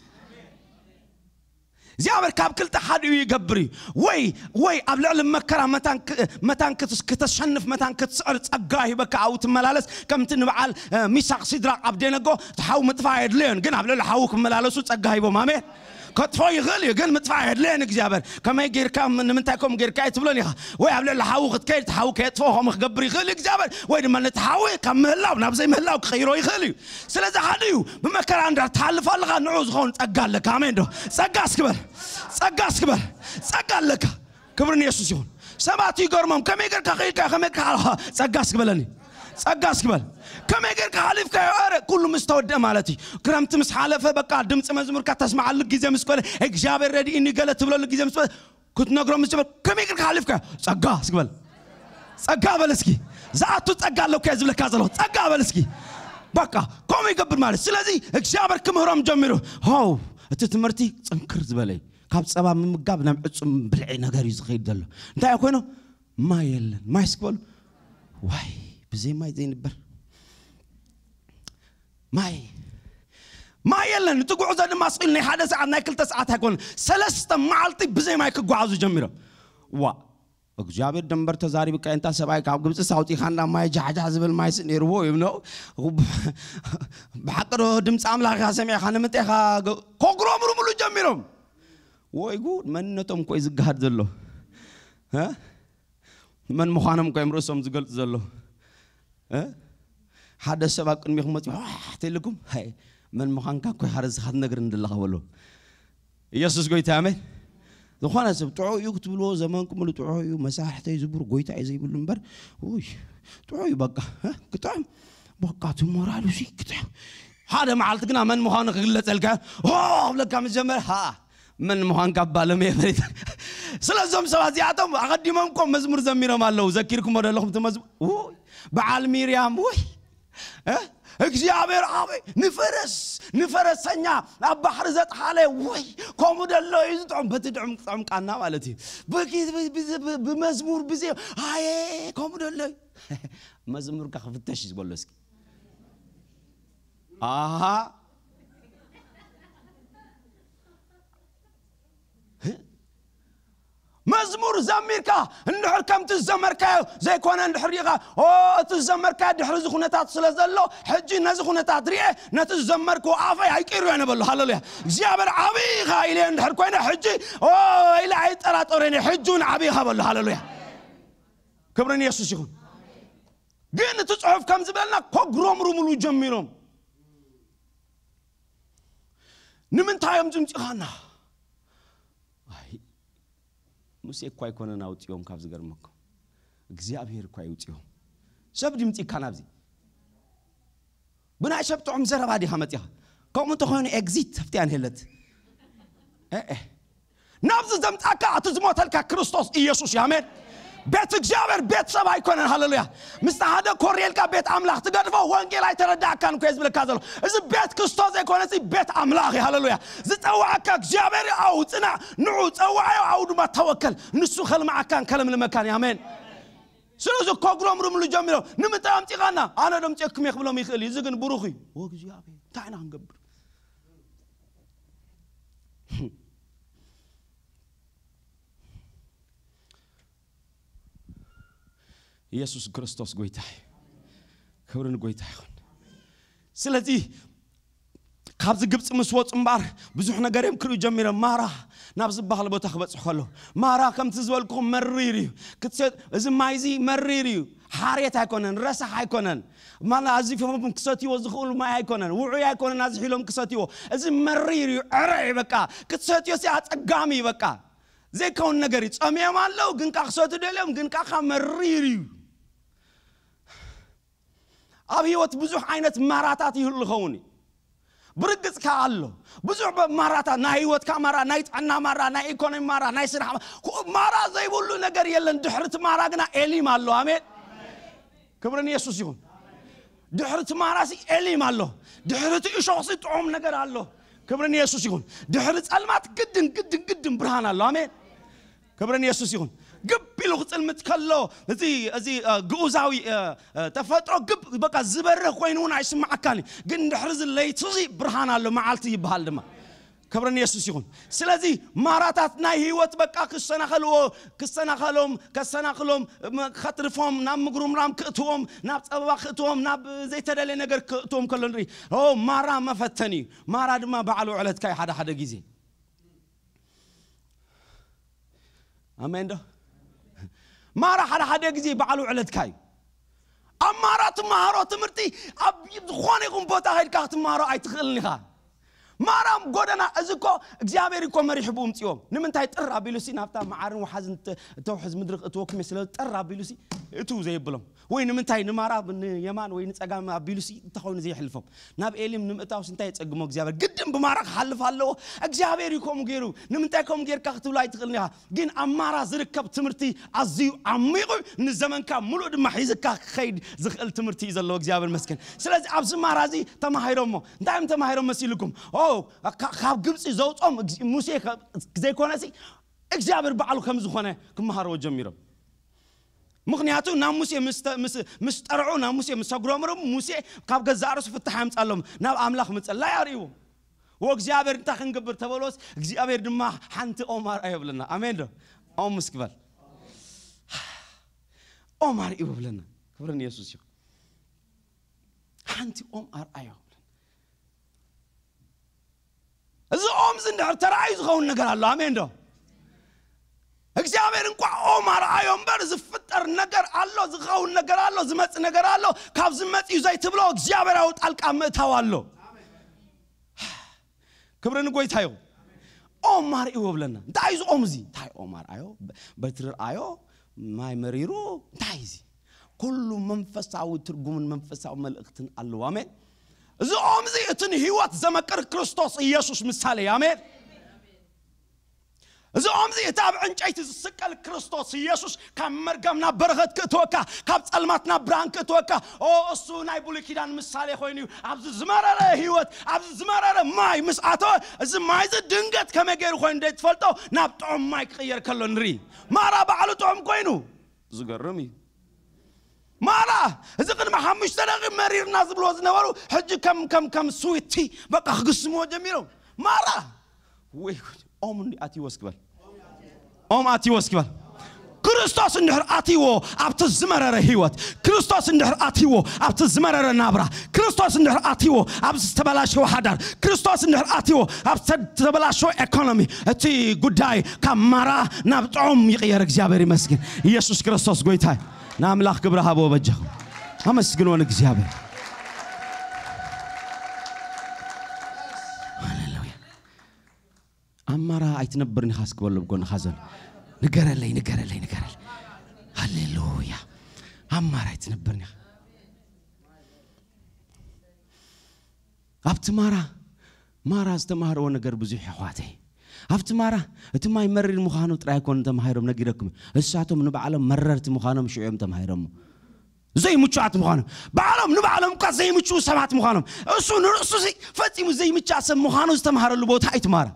እግዚኣብሔር ካብ ክልተ ሓዲኡ ይገብር እዩ። ወይ፣ ወይ ኣብ ልዕሊ መከራ መታን ክ-፣ መታን ክትስ-፣ ክተሸንፍ፣ መታን ክትስዕር ጸጋ ይህበካ፣ ኣብኡ ትመላለስ። ከምቲ ንበዓል፣ እ፣ ሚሳቕ ሲድራቕ ኣብደነጎ እቲ ሓዊ ምጥፋእ ኣየድለዮን፣ ግን ኣብ ልዕሊ ሓዊ ክመላለሱ ጸጋ ሂቦም። ኣሜን። ከጥፎ ይኽእል እዩ፣ ግን ምጥፋእ ኣየድለዮን እግዚኣብሔር። ከመይ ጌርካ፣ ም-፣ ንምንታይ ከምኡ ጌርካ እዩ ትብሎን ኢኻ። ወይ ኣብ ልዕሊ ሓዊ ክትከይድ፣ እቲ ሓዊ ከየጥፍኦ ከምኡ ክገብር ይኽእል እዩ እግዚኣብሔር። ወይ ድማ ነቲ ሓዊ ካብ ምህላው ናብ ዘይምህላው ክቐይሮ ይኽእል እዩ። ስለዚ ሓደ እዩ፣ ብመከራ እንድሕር ትሓልፍ ኣለኻ፣ ንዑ ዝኸውን ጸጋ ኣለካ። ኣሜን ዶ? ጸጋ እስኪ በል። ጸጋ እስኪ በል። ጸጋ ኣለካ። ክብሪ ንየሱስ ይኹን። ሰባት ይገርሞም፣ ከመይ ጌርካ ኸይድካ፣ ከመይ ጌርካ ሓለኻ? ጸጋ እስኪ በለኒ። ጸጋ እስኪ በል። ከመይ ጌርካ ሓሊፍካዮ? ኧረ፣ ኩሉ ምስ ተወድአ ማለት እዩ። ክረምቲ ምስ ሓለፈ፣ በቃ፣ ድምፂ መዝሙርካ ተስምዓሉ ግዜ ምስ ኮነ፣ እግዚኣብሔር ረድኢኒ ገለ ትብለሉ ግዜ ምስ ኮነ፣ ክትነግሮ ምስ ጀመር፣ ከመይ ጌርካ ሓሊፍካዮ? ጸጋ እስኪ በል። ጸጋ በል እስኪ። ዝኣቱ ጸጋ ኣለኩ እየ ዝብለካ ዘለኹ። ጸጋ በል እስኪ። በቃ፣ ከምኡ ይገብር ማለት። ስለዚ፣ እግዚኣብሔር ክምህሮም ጀሚሩ። ሆው፣ እቲ ትምህርቲ ጽንክር ዝበለ እዩ። ካብ ጸባ ምምጋብ ናብ ዕጹም ብልዒ ነገር እዩ ዝኸይድ ዘሎ። እንታይ ኮይኑ? ማይ የለን። ማይ እስኪ በሉ። ዋይ፣ ብዘይ ማይ ዘይንበር። ማይ፣ ማይ የለን። እቲ ጉዕዞ ድማ ስቕ ኢሉ ናይ ሓደ ሰዓት፣ ናይ ክልተ ሰዓት ኣይኮነን። ሰለስተ መዓልቲ ብዘይ ማይ ክጓዓዙ ጀሚሮም። ዋ፣ እግዚኣብሔር ደንበር ተዛሪብካ፣ እንታ ሰብኣይ ካብ ግብፂ ሳውፂኻ እንዳ ማይ ጃሕጃ ዝብል ማይስ ነይርዎ እዮም ነው። ብሓቂ ዶ ድምፂ ኣምላኽ ኢኻ ሰሚዕኻ ንምንታይ ኢኻ ገ-፣ ኮጉሮምሩምሉ ጀሚሮም። ወይ ጉድ፣ መንነቶም እኮ እዩ ዝገሃድ ዘሎ። እ? መን ምዃኖም እኮ እዮም ርእሶም ዝገልጹ ዘለዉ። እ? ሓደ ሰብ ኣብ ቅድሚኹም መጺኡ፣ "ዋሕ!" ተኢልኩም፣ ሃይ፣ መን ምዃንካ እኮ ኢኻ ርእስኻ ትነግረኒ ዘለኻ በሎ። ኢየሱስ ጎይታ፣ ኣሜን። ዝኾነ ሰብ ጥዑይ እዩ ክትብልዎ፣ ዘመንኩም ሙሉ ጥዑይ እዩ፣ መሳርሕተይ ዝቡር ጎይታ እዩ ዘይብሉ እምበር፣ ውይ፣ ጥዑይ እዩ በቃ፣ እ? ክጥዕም፣ በቃ እቲ ሞራሉ ሲ ክጥዕም። ሓደ መዓልቲ ግና መን ምዃኑ ክግለጸልካ፣ ኦ፣ ክብለካ ምስ ጀመረ፣ ሃ፣ መን ምዃንካ ባለም እየ ፈሊጠ። ስለዞም ሰባት እዚኣቶም ኣቐዲሞም እኮ መዝሙር ዘሚሮም ኣለዉ። ዘኪርኩሞ ዶ ኣለኹም እቲ መዝሙር? ውይ፣ በዓል ሚርያም፣ ውይ፣ እ? እግዚኣብሔር ዓበይ፣ ንፈረስ፣ ንፈረሰኛ ኣብ ባሕሪ ዘጥሓለ፣ ውይ፣ ከምኡ ደሎ እዩ ዝጥዑም። በቲ ድዑም ክጥዑም ቃና ማለት እዩ። ብኪ-፣ ብ-፣ ብ-፣ ብ-፣ ብመዝሙር ብዜ-፣ ኣየ፣ ከምኡ ደሎ እዩ። መዝሙርካ ክፍተሽ እዩ ዝበሎ እስኪ። ኣሃ። መዝሙር ዘሚርካ እንድሕር ከምቲ ዝዘመርካዮ ዘይኮነ እንድሕር ሪኢኻ፣ ኦ፣ እቲ ዝዘመርካዮ ድሕሪ እዚ ኩነታት ስለ ዘሎ፣ ሕጂ ነዚ ኩነታት ሪኤ፣ ነቲ ዝዘመርክዎ ኣፈይ ኣይቅይሮ እየ ነበሎ። ሃሌሉያ። እግዚኣብሔር ዓብዪ ኢኻ ኢለ እንድሕር ኮይነ፣ ሕጂ፣ ኦ፣ ኢለ ኣይጠራጠረን እየ። ሕጂ እውን ዓብዪ ኢኻ በሎ። ሃሌሉያ። ክብሪ ንየሱስ ይኹን። ግን እቲ ጽሑፍ ከም ዝብለና፣ ኮጉሮምሩምሉ ጀሚሮም። ንምንታይ እዮም ዝምጽኻና? ኣይ፣ ሙሴ እኳ ኣይኮነን ኣውፅኦም ካብ ዝገርመኩም እግዚኣብሔር እኳ ይውፅኦም ሰብ ድምፂ እካ ናብዚ ብናይ ሰብ ጥዑም ዘረባ ዲኻ መፂኻ ከምኡ እንተኾይኑ exit ተፍትያ ንሄለት ናብዚ ዘምፃካ እቲ ዝሞተልካ ክርስቶስ ኢየሱስ ያሜን ቤት እግዚኣብሔር ቤት ሰብ ኣይኮነን ሃለሉያ ምስቲ ሓደ ኮርየልካ ቤት ኣምላኽ ትገድፎ ወንጌል ኣይተረዳእካን እኮ ዝብለካ ዘሎ እዚ ቤት ክርስቶስ ዘይኮነ ቤት ኣምላኽ ሃለሉያ ዝፀዋዕካ እግዚኣብሔር ኣው ፅናዕ ንዑ ፀዋዓዮ ኣው ድማ ተወከል ንሱ ከልማዓካን ከለምልመካን ያሜን ስለዚ ኮግሮምርምሉ ጀሚሮም ንምንታይ ኣምፂኻና ኣነ ደምፅኩም እየ ክብሎም ይኽእል እዩ እዚ ግን ብሩኽ እዩ እግዚኣብሔር እንታይ ኢና ክንገብር ኢየሱስ ክርስቶስ ጎይታ እዩ ክብሪ ንጎይታ ይኹን ስለዚ ካብዚ ግብፂ ምስ ወፁ እምበር ብዙሕ ነገር እዮም ክርእዩ ጀሚሮም ማራ ናብ ዝበሃል ቦታ ክበፅሑ ከለዉ ማራ ከምቲ ዝበልኩኹም መሪር እዩ ክትሰ- እዚ ማይ እዚ መሪር እዩ ሓሬት ኣይኮነን ረሳሕ ኣይኮነን ማለ ኣዚፎም ክሰትይዎ ዝኽእሉ ማይ ኣይኮነን ውዑይ ኣይኮነን ኣዝሒሎም ክሰትይዎ እዚ መሪር እዩ ዕረ እዩ በቃ ክትሰትዮ ሲ ኣፀጋሚ እዩ በቃ ዘይከውን ነገር እዩ ጸሚኦም ኣለዉ ግን ካ ክሰቱ ደልዮም ግን ካ ካ መሪር እዩ ኣብ ህይወት ብዙሕ ዓይነት ማራታት ይህሉ ኸውን እዩ ብርግጽ ከኣ ኣሎ ብዙሕ ማራታት ናይ ህይወትካ ማራ ናይ ጥዕና ማራ ናይ ኢኮኖሚ ማራ ናይ ስራሕ ማራ ዘይብሉ ነገር የለን ድሕርቲ ማራ ግና ኤሊም ኣሎ ኣሜን ክብርን የሱስ ይኹን ድሕርቲ ማራሲ ኤሊም ኣሎ ድሕርቲ እሾኽሲ ጥዑም ነገር ኣሎ ክብርን የሱስ ይኹን ድሕሪ ጸልማት ግድን ግድን ግድን ብርሃን ኣሎ ኣሜን ክብርን የሱስ ይኹን ግብ ኢሉ ክጽልምት ከሎ እዚ እዚ ግኡዛዊ ተፈጥሮ ግብ በቃ ዝበርህ ኮይኑ እውን ኣይስማዓካን ግን ድሕሪ እዚ ለይቲ እዚ ብርሃን ኣሎ መዓልቲ ይበሃል ድማ ክብርን የሱስ ይኹን ስለዚ ማራታት ናይ ህይወት በቃ ክሰናኸልዎ ክሰናኸሎም ከሰናኽሎም ከጥርፎም ናብ ምጉርምራም ክእትዎም ናብ ፀበባ ክእትዎም ናብ ዘይተደለየ ነገር ክእትዎም ከሎ ንርኢ ማራ መፈተን እዩ ማራ ድማ ባዕሉ ዕለትካ እዩ ሓደ ሓደ ግዜ ኣሜን ዶ ማራ ሓደ ሓደ ግዜ በዓል ውዕለትካ እዩ ኣብ ማራ ትመሃሮ ትምህርቲ ኣብ ዝኾነ ይኹን ቦታ ከድካ ክትመሃሮ ኣይትኽእልን ኢኻ ማራም ጎደና እዚ እኮ እግዚኣብሔር እኮ መሪሑ ብኡ ምፅዎም ንምንታይ ጥር ኣቢሉ ሲ ናብታ መዓርን ወሓዝን ተውሕዝ ምድሪ ክእትወኩም ስለ ጥር ኣቢሉ ሲ እቱ ዘይብሎም ወይ ንምንታይ ንማራ ንየማን ወይ ንፀጋም ኣቢሉ ሲ እንተኾይኑ ዘየሕልፎም ናብ ኤሊም ንምእታውስ እንታይ የጸግሞ እግዚኣብሔር ግድን ብማራ ክሓልፍ ኣለዎ እግዚኣብሔር እዩ ከምኡ ገይሩ ንምንታይ ከምኡ ጌርካ ክትብሎ ኣይትኽእልን ኢኻ ግን ኣብ ማራ ዝርከብ ትምህርቲ ኣዝዩ ዓሚቑ ንዘመንካ ሙሉእ ድማ ሒዝካ ክኸይድ ዝኽእል ትምህርቲ እዩ ዘለዎ እግዚኣብሔር መስገን ስለዚ ኣብዚ ማራ እዚ ተማሂሮሞ እንታይ እዮም ተማሂሮም መሲልኩም ካብ ግብፂ ዘውፆም ሙሴ ዘይኮነሲ እግዚኣብሔር ባዕሉ ከም ዝኾነ ክመሃርዎ ጀሚሮም ምኽንያቱ ናብ ሙሴ ምስ ጠርዑ ናብ ሙሴ ምስ ኣጉረምርም ሙሴ ካብ ገዛእ ርእሱ ፍታሕ የምፃሎም ናብ ኣምላኽ ምፅላይ ኣርእይዎ ወእግዚኣብሔር እንታይ ክንገብር ተበሎስ እግዚኣብሔር ድማ ሓንቲ ኦም ኣርኣዮ ብለና ኣሜን ዶ ኦም ምስ ክበል ኦም ኣርእይዎ ብለና ክብርን የሱስ እዩ ሓንቲ ኦም ኣርኣዮ እዚ ኦም እዚ እንድሕር ተራእዩ ዝኸውን ነገር ኣሎ ኣሜን ዶ እግዚኣብሔር እንኳ ኦም ኣርኣዮ እምበር ዝፍጠር ነገር ኣሎ ዝኸውን ነገር ኣሎ ዝመፅ ነገር ኣሎ ካብ ዝመፅ እዩ ዘይትብሎ እግዚኣብሔራዊ ጣልቃ ምእታው ኣሎ ክብሪ ንጎይታ ይኹን ኦም ኣርእይዎ ብለና እንታይ እዚ ኦም እዚ እንታይ ኦም ኣርኣዮ በትሪ ርኣዮ ማይ መሪሩ እንታይ እዚ ኩሉ መንፈሳዊ ትርጉምን መንፈሳዊ መልእክትን ኣለዎ ኣሜን እዚኦም እዚ እቲ ንህይወት ዘመቅር ክርስቶስ ኢየሱስ ምሳሌ ኣሜን እዚኦም እዚ እቲ ኣብ ዕንጨይቲ ዝስቀል ክርስቶስ ኢየሱስ ካብ መርገም ናብ በረኸት ክእትወካ ካብ ጸልማት ናብ ብርሃን ክእትወካ ኦ እሱ ናይ ብሉይ ኪዳን ምሳሌ ኮይኑ እዩ ኣብዚ ዝመረረ ህይወት ኣብዚ ዝመረረ ማይ ምስ ኣተወ እዚ ማይ እዚ ድንገት ከመይ ገይሩ ኮይኑ ዘይትፈልጦ ናብ ጥዑም ማይ ክቕየር ከሎ ንርኢ ማራ ባዕሉ ጥዑም ኮይኑ ዝገርም እዩ ማራ እዚ ቅድሚ ሓሙሽተ ደቂ መሪርና ዝብልዎ ዝነበሩ ሕጂ ከም ከም ከም ስዊቲ በቃ ክግስምዎ ጀሚሮም ማራ ወይ ጉድ ኦም እንዲ ኣትይዎ እስክበል ኦም ኣትይዎ እስክበል ክርስቶስ እንድሕር ኣትይዎ ኣብቲ ዝመረረ ህይወት ክርስቶስ እንድሕር ኣትይዎ ኣብቲ ዝመረረ ናብራ ክርስቶስ እንድሕር ኣትይዎ ኣብ ዝተበላሸወ ሓዳር ክርስቶስ እንድሕር ኣትይዎ ኣብ ዝተበላሸወ ኤኮኖሚ እቲ ጉዳይ ካብ ማራ ናብ ጥዑም ይቕየር እግዚኣብሔር ይመስግን ኢየሱስ ክርስቶስ ጎይታ ንኣምላኽ ክብሪ ሃብዎ በጃኹም ኣመስግንዎ ንእግዚኣብሔር ሃሌሉያ ኣብ ማራ ኣይትነብርን ኢኻ እስክበሎ ብጎንኻ ዘሎ ንገረለይ፣ ንገረለይ፣ ንገረለይ። ሃሌሉያ። ኣማራይ ትነብርኒ ኢኻ። ኣብቲ ማራ፣ ማራ ዝተማህርዎ ነገር ብዙሕ፣ ኣሕዋተይ። ኣብቲ ማራ፣ እቲ ማይ መሪር ምዃኑ ጥራይ ኣይኮኑን ተማሂሮም፣ ነጊረኩም። እሳቶም ንባዕሎም መረርቲ ምዃኖም ሽዑ እዮም ተማሂሮም። ዘይምቹኣት ምዃኖም፣ ባዕሎም ንባዕሎም እኳ ዘይምቹ ሰባት ምዃኖም፣ እሱ ንርእሱ ፈጺሙ ዘይምቻእ ሰብ ምዃኑ ዝተማሃረሉ ቦታ እዩ እቲ ማራ።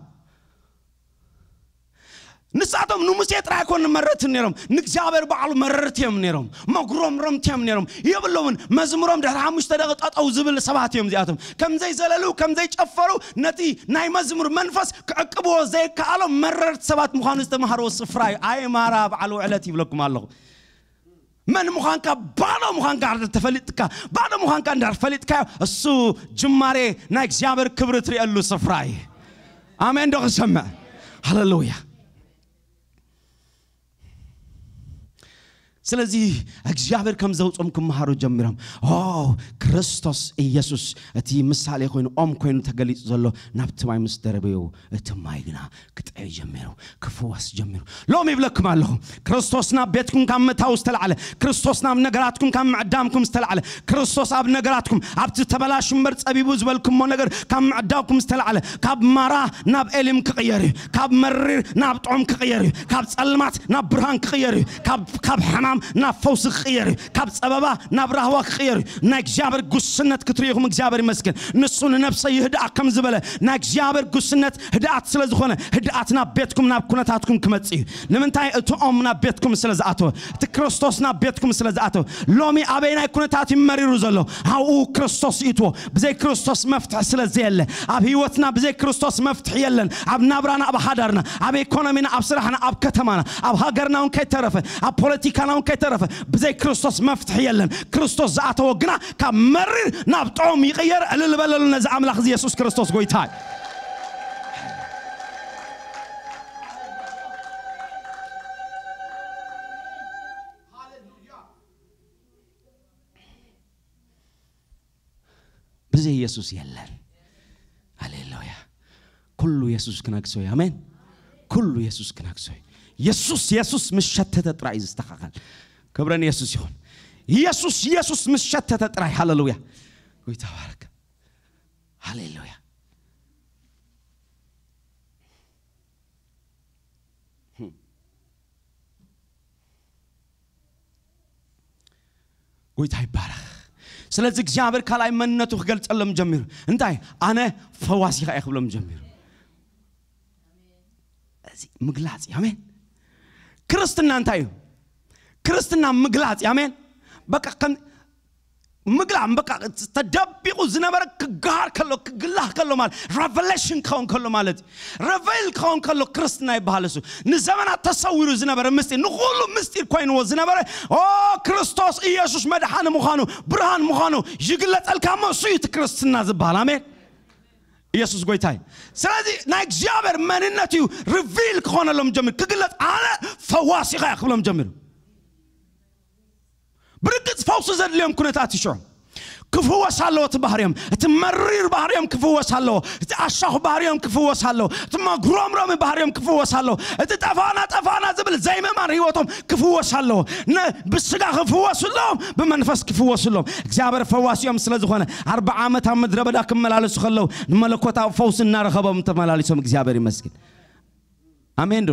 ንሳቶም ንሙሴ ጥራይ ኣይኮኑን መረርቲ ነይሮም፣ ንእግዚኣብሔር ባዕሉ መረርቲ እዮም ነይሮም። መጉረምረምቲ እዮም ነይሮም። የብለውን። መዝሙሮም ድሕሪ ሓሙሽተ ደቂ ጠጠው ዝብል ሰባት እዮም እዚኣቶም። ከም ዘይዘለሉ፣ ከም ዘይጨፈሩ፣ ነቲ ናይ መዝሙር መንፈስ ክዕቅብዎ ዘይከኣሎም መረርቲ ሰባት ምዃኑ ዝተማሃርዎ ስፍራ እዩ። ኣይ ማራ በዓል ውዕለት ይብለኩም ኣለኹ። መን ምዃንካ፣ ባዶ ምዃንካ እንድሕር ተፈሊጥካ፣ ባዶ ምዃንካ እንድሕር ፈሊጥካዮ፣ እሱ ጅማሬ ናይ እግዚኣብሔር ክብሪ ትርእየሉ ስፍራ እዩ። ኣሜን ዶ ክሰምዕ? ሃሌሉያ። ስለዚ እግዚኣብሔር ከም ዘውፅኦም ክመሃሩ ጀሚሮም። ኦ፣ ክርስቶስ ኢየሱስ እቲ ምሳሌ ኮይኑ፣ ኦም ኮይኑ ተገሊጹ ዘሎ ናብቲ ማይ ምስ ደረበዮ፣ እቲ ማይ ግና ክጥዕይ ጀሚሩ፣ ክፍወስ ጀሚሩ። ሎም ይብለኩም ኣለኹ፣ ክርስቶስ ናብ ቤትኩም ካብ ምእታው ዝተላዕለ፣ ክርስቶስ ናብ ነገራትኩም ካብ ምዕዳምኩም ዝተላዕለ፣ ክርስቶስ ኣብ ነገራትኩም፣ ኣብቲ ተበላሽ እምበር ጸቢቡ ዝበልኩሞ ነገር ካብ ምዕዳምኩም ዝተላዕለ፣ ካብ ማራ ናብ ኤሊም ክቕየር እዩ፣ ካብ መሪር ናብ ጥዑም ክቕየር እዩ፣ ካብ ጸልማት ናብ ብርሃን ክቕየር እዩ፣ ካብ፣ ካብ ሕማም ናብ ፈውሲ ክቕየር እዩ፣ ካብ ጸበባ ናብ ራህዋ ክቕየር እዩ። ናይ እግዚኣብሔር ጉስነት ክትርእዩኹም እግዚኣብሔር ይመስገን። ንሱ ንነብሰ ይህድኣ ከም ዝበለ፣ ናይ እግዚኣብሔር ጉስነት ህድኣት ስለ ዝኾነ፣ ህድኣት ናብ ቤትኩም፣ ናብ ኩነታትኩም ክመጽእ እዩ። ንምንታይ? እቲ ኦም ናብ ቤትኩም ስለ ዝኣተወ፣ እቲ ክርስቶስ ናብ ቤትኩም ስለ ዝኣተወ። ሎሚ ኣበይ ናይ ኩነታት እዩ መሪሩ ዘሎ? ኣብኡ ክርስቶስ ይእትዎ። ብዘይ ክርስቶስ መፍትሒ ስለ ዘየለ፣ ኣብ ህይወትና ብዘይ ክርስቶስ መፍትሒ የለን። ኣብ ናብራና፣ ኣብ ሓዳርና፣ ኣብ ኢኮኖሚና፣ ኣብ ስራሕና፣ ኣብ ከተማና፣ ኣብ ሃገርና እውን ከይተረፈ፣ ኣብ ፖለቲካና እውን ከይተረፈ፣ ብዘይ ክርስቶስ መፍትሒ የለን። ክርስቶስ ዝኣተዎ ግና ካብ መሪር ናብ ጥዑም ይቕየር። እልል በለሉ ነዚ ኣምላኽ እዚ የሱስ ክርስቶስ ጎይታ እዩ። ብዘይ የሱስ የለን። ሃሌሉያ። ኩሉ የሱስ ክነግሶ እዩ። ኣሜን። ኩሉ የሱስ ክነግሶ እዩ። የሱስ፣ የሱስ ምስ ሸተተ ጥራይ እዩ ዝስተኻኸል። ክብረን የሱስ ይኹን። የሱስ፣ የሱስ ምስ ሸተተ ጥራይ። ሃሌሉያ። ጎይታ ባረክ። ሃሌሉያ። ጎይታ ይባረኽ። ስለዚ እግዚኣብሔር ካልኣይ መንነቱ ክገልጸሎም ጀሚሩ። እንታይ? ኣነ ፈዋሲኻ እየ ክብሎም ጀሚሩ። እዚ ምግላጽ እዩ። ኣሜን። ክርስትና እንታይ እዩ? ክርስትና ምግላጽ እዩ። ኣሜን። በቃ ከም ምግላም፣ በቃ ተደቢቑ ዝነበረ ክገሃር ከሎ፣ ክግላህ ከሎ ማለት፣ ሬቨሌሽን ክኸውን ከሎ ማለት እዩ። ሬቬል ክኸውን ከሎ ክርስትና ይበሃል። እሱ ንዘመናት ተሰዊሩ ዝነበረ ምስጢር፣ ንኹሉ ምስጢር ኮይንዎ ዝነበረ፣ ኦ፣ ክርስቶስ ኢየሱስ መድሓኒ ምዃኑ፣ ብርሃን ምዃኑ ይግለጸልካ እሞ፣ እሱ እዩ እቲ ክርስትና ዝበሃል። ኣሜን። ኢየሱስ ጎይታ እዩ። ስለዚ ናይ እግዚኣብሔር መንነት እዩ ሪቪል ክኾነሎም ጀሚሩ፣ ክግለጽ። ኣነ ፈዋሲኻ እየ ክብሎም ጀሚሩ። ብርግጽ ፈውሲ ዘድልዮም ኩነታት ይሽዑ ክፍወስ ኣለዎ። እቲ ባህርዮም፣ እቲ መሪር ባህርዮም ክፍወስ ኣለዎ። እቲ ኣሻኹ ባህርዮም ክፍወስ ኣለዎ። እቲ መጉረምረሚ ባህርዮም ክፍወስ ኣለዎ። እቲ ጠፋና፣ ጠፋና ዝብል ዘይምእማን ህይወቶም ክፍወስ ኣለዎ። ነ-፣ ብስጋ ክፍወስ ኣለዎም፣ ብመንፈስ ክፍወስ ኣለዎም። እግዚኣብሔር ፈዋሲኦም ስለ ዝኾነ፣ ኣርብዓ ዓመት ኣብ ምድረ በዳ ክመላለሱ ከለዉ፣ ንመለኮታዊ ፈውሲ እናረኸቦም ተመላሊሶም። እግዚኣብሔር ይመስገን። ኣሜን ዶ?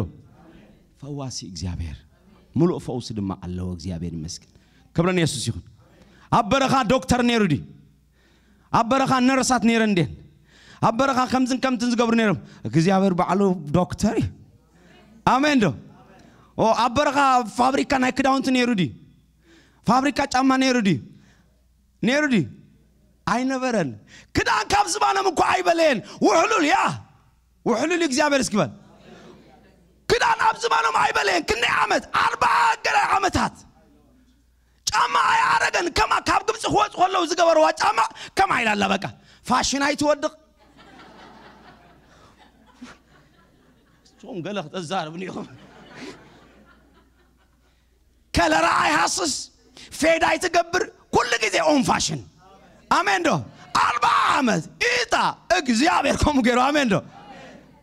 ፈዋሲ እግዚኣብሔር፣ ምሉእ ፈውሲ ድማ ኣለዎ። እግዚኣብሔር ይመስገን። ክብረን የሱስ ይኹን። ኣብ በረኻ ዶክተር ነይሩ ድዩ? ኣብ በረኻ ነርሳት ነይረን እንዴን? ኣብ በረኻ ከምዝን ከምትን ዝገብሩ ነይሮም። እግዚኣብሔር ባዕሉ ዶክተር እዩ። ኣሜን ዶ? ኦ፣ ኣብ በረኻ ፋብሪካ ናይ ክዳውንቲ ነይሩ ድዩ? ፋብሪካ ጫማ ነይሩ ድዩ? ነይሩ ድዩ? ኣይነበረን። ክዳን ካብ ዝባኖም እኮ ኣይበለየን። ውሕሉል ያ፣ ውሕሉል እግዚኣብሔር እስኪ በል። ክዳን ኣብ ዝባኖም ኣይበለየን። ክንደይ ዓመት? ኣርብዓ ገለ ዓመታት። ጫማ ኣይኣረገን። ከማ ካብ ግብፂ ክወፁ ከለዉ ዝገበርዋ ጫማ ከማ ኢላ ኣላ። በቃ ፋሽን ኣይትወድቕ። ንስኹም ገለ ክተዛርብኒ ኢኹም። ከለራ ኣይሃስስ፣ ፌድ ኣይትገብር፣ ኩሉ ግዜ ኦን ፋሽን። ኣሜን ዶ? ኣርብዓ ዓመት ኢታ እግዚኣብሔር ከምኡ ገይሩ። ኣሜን ዶ?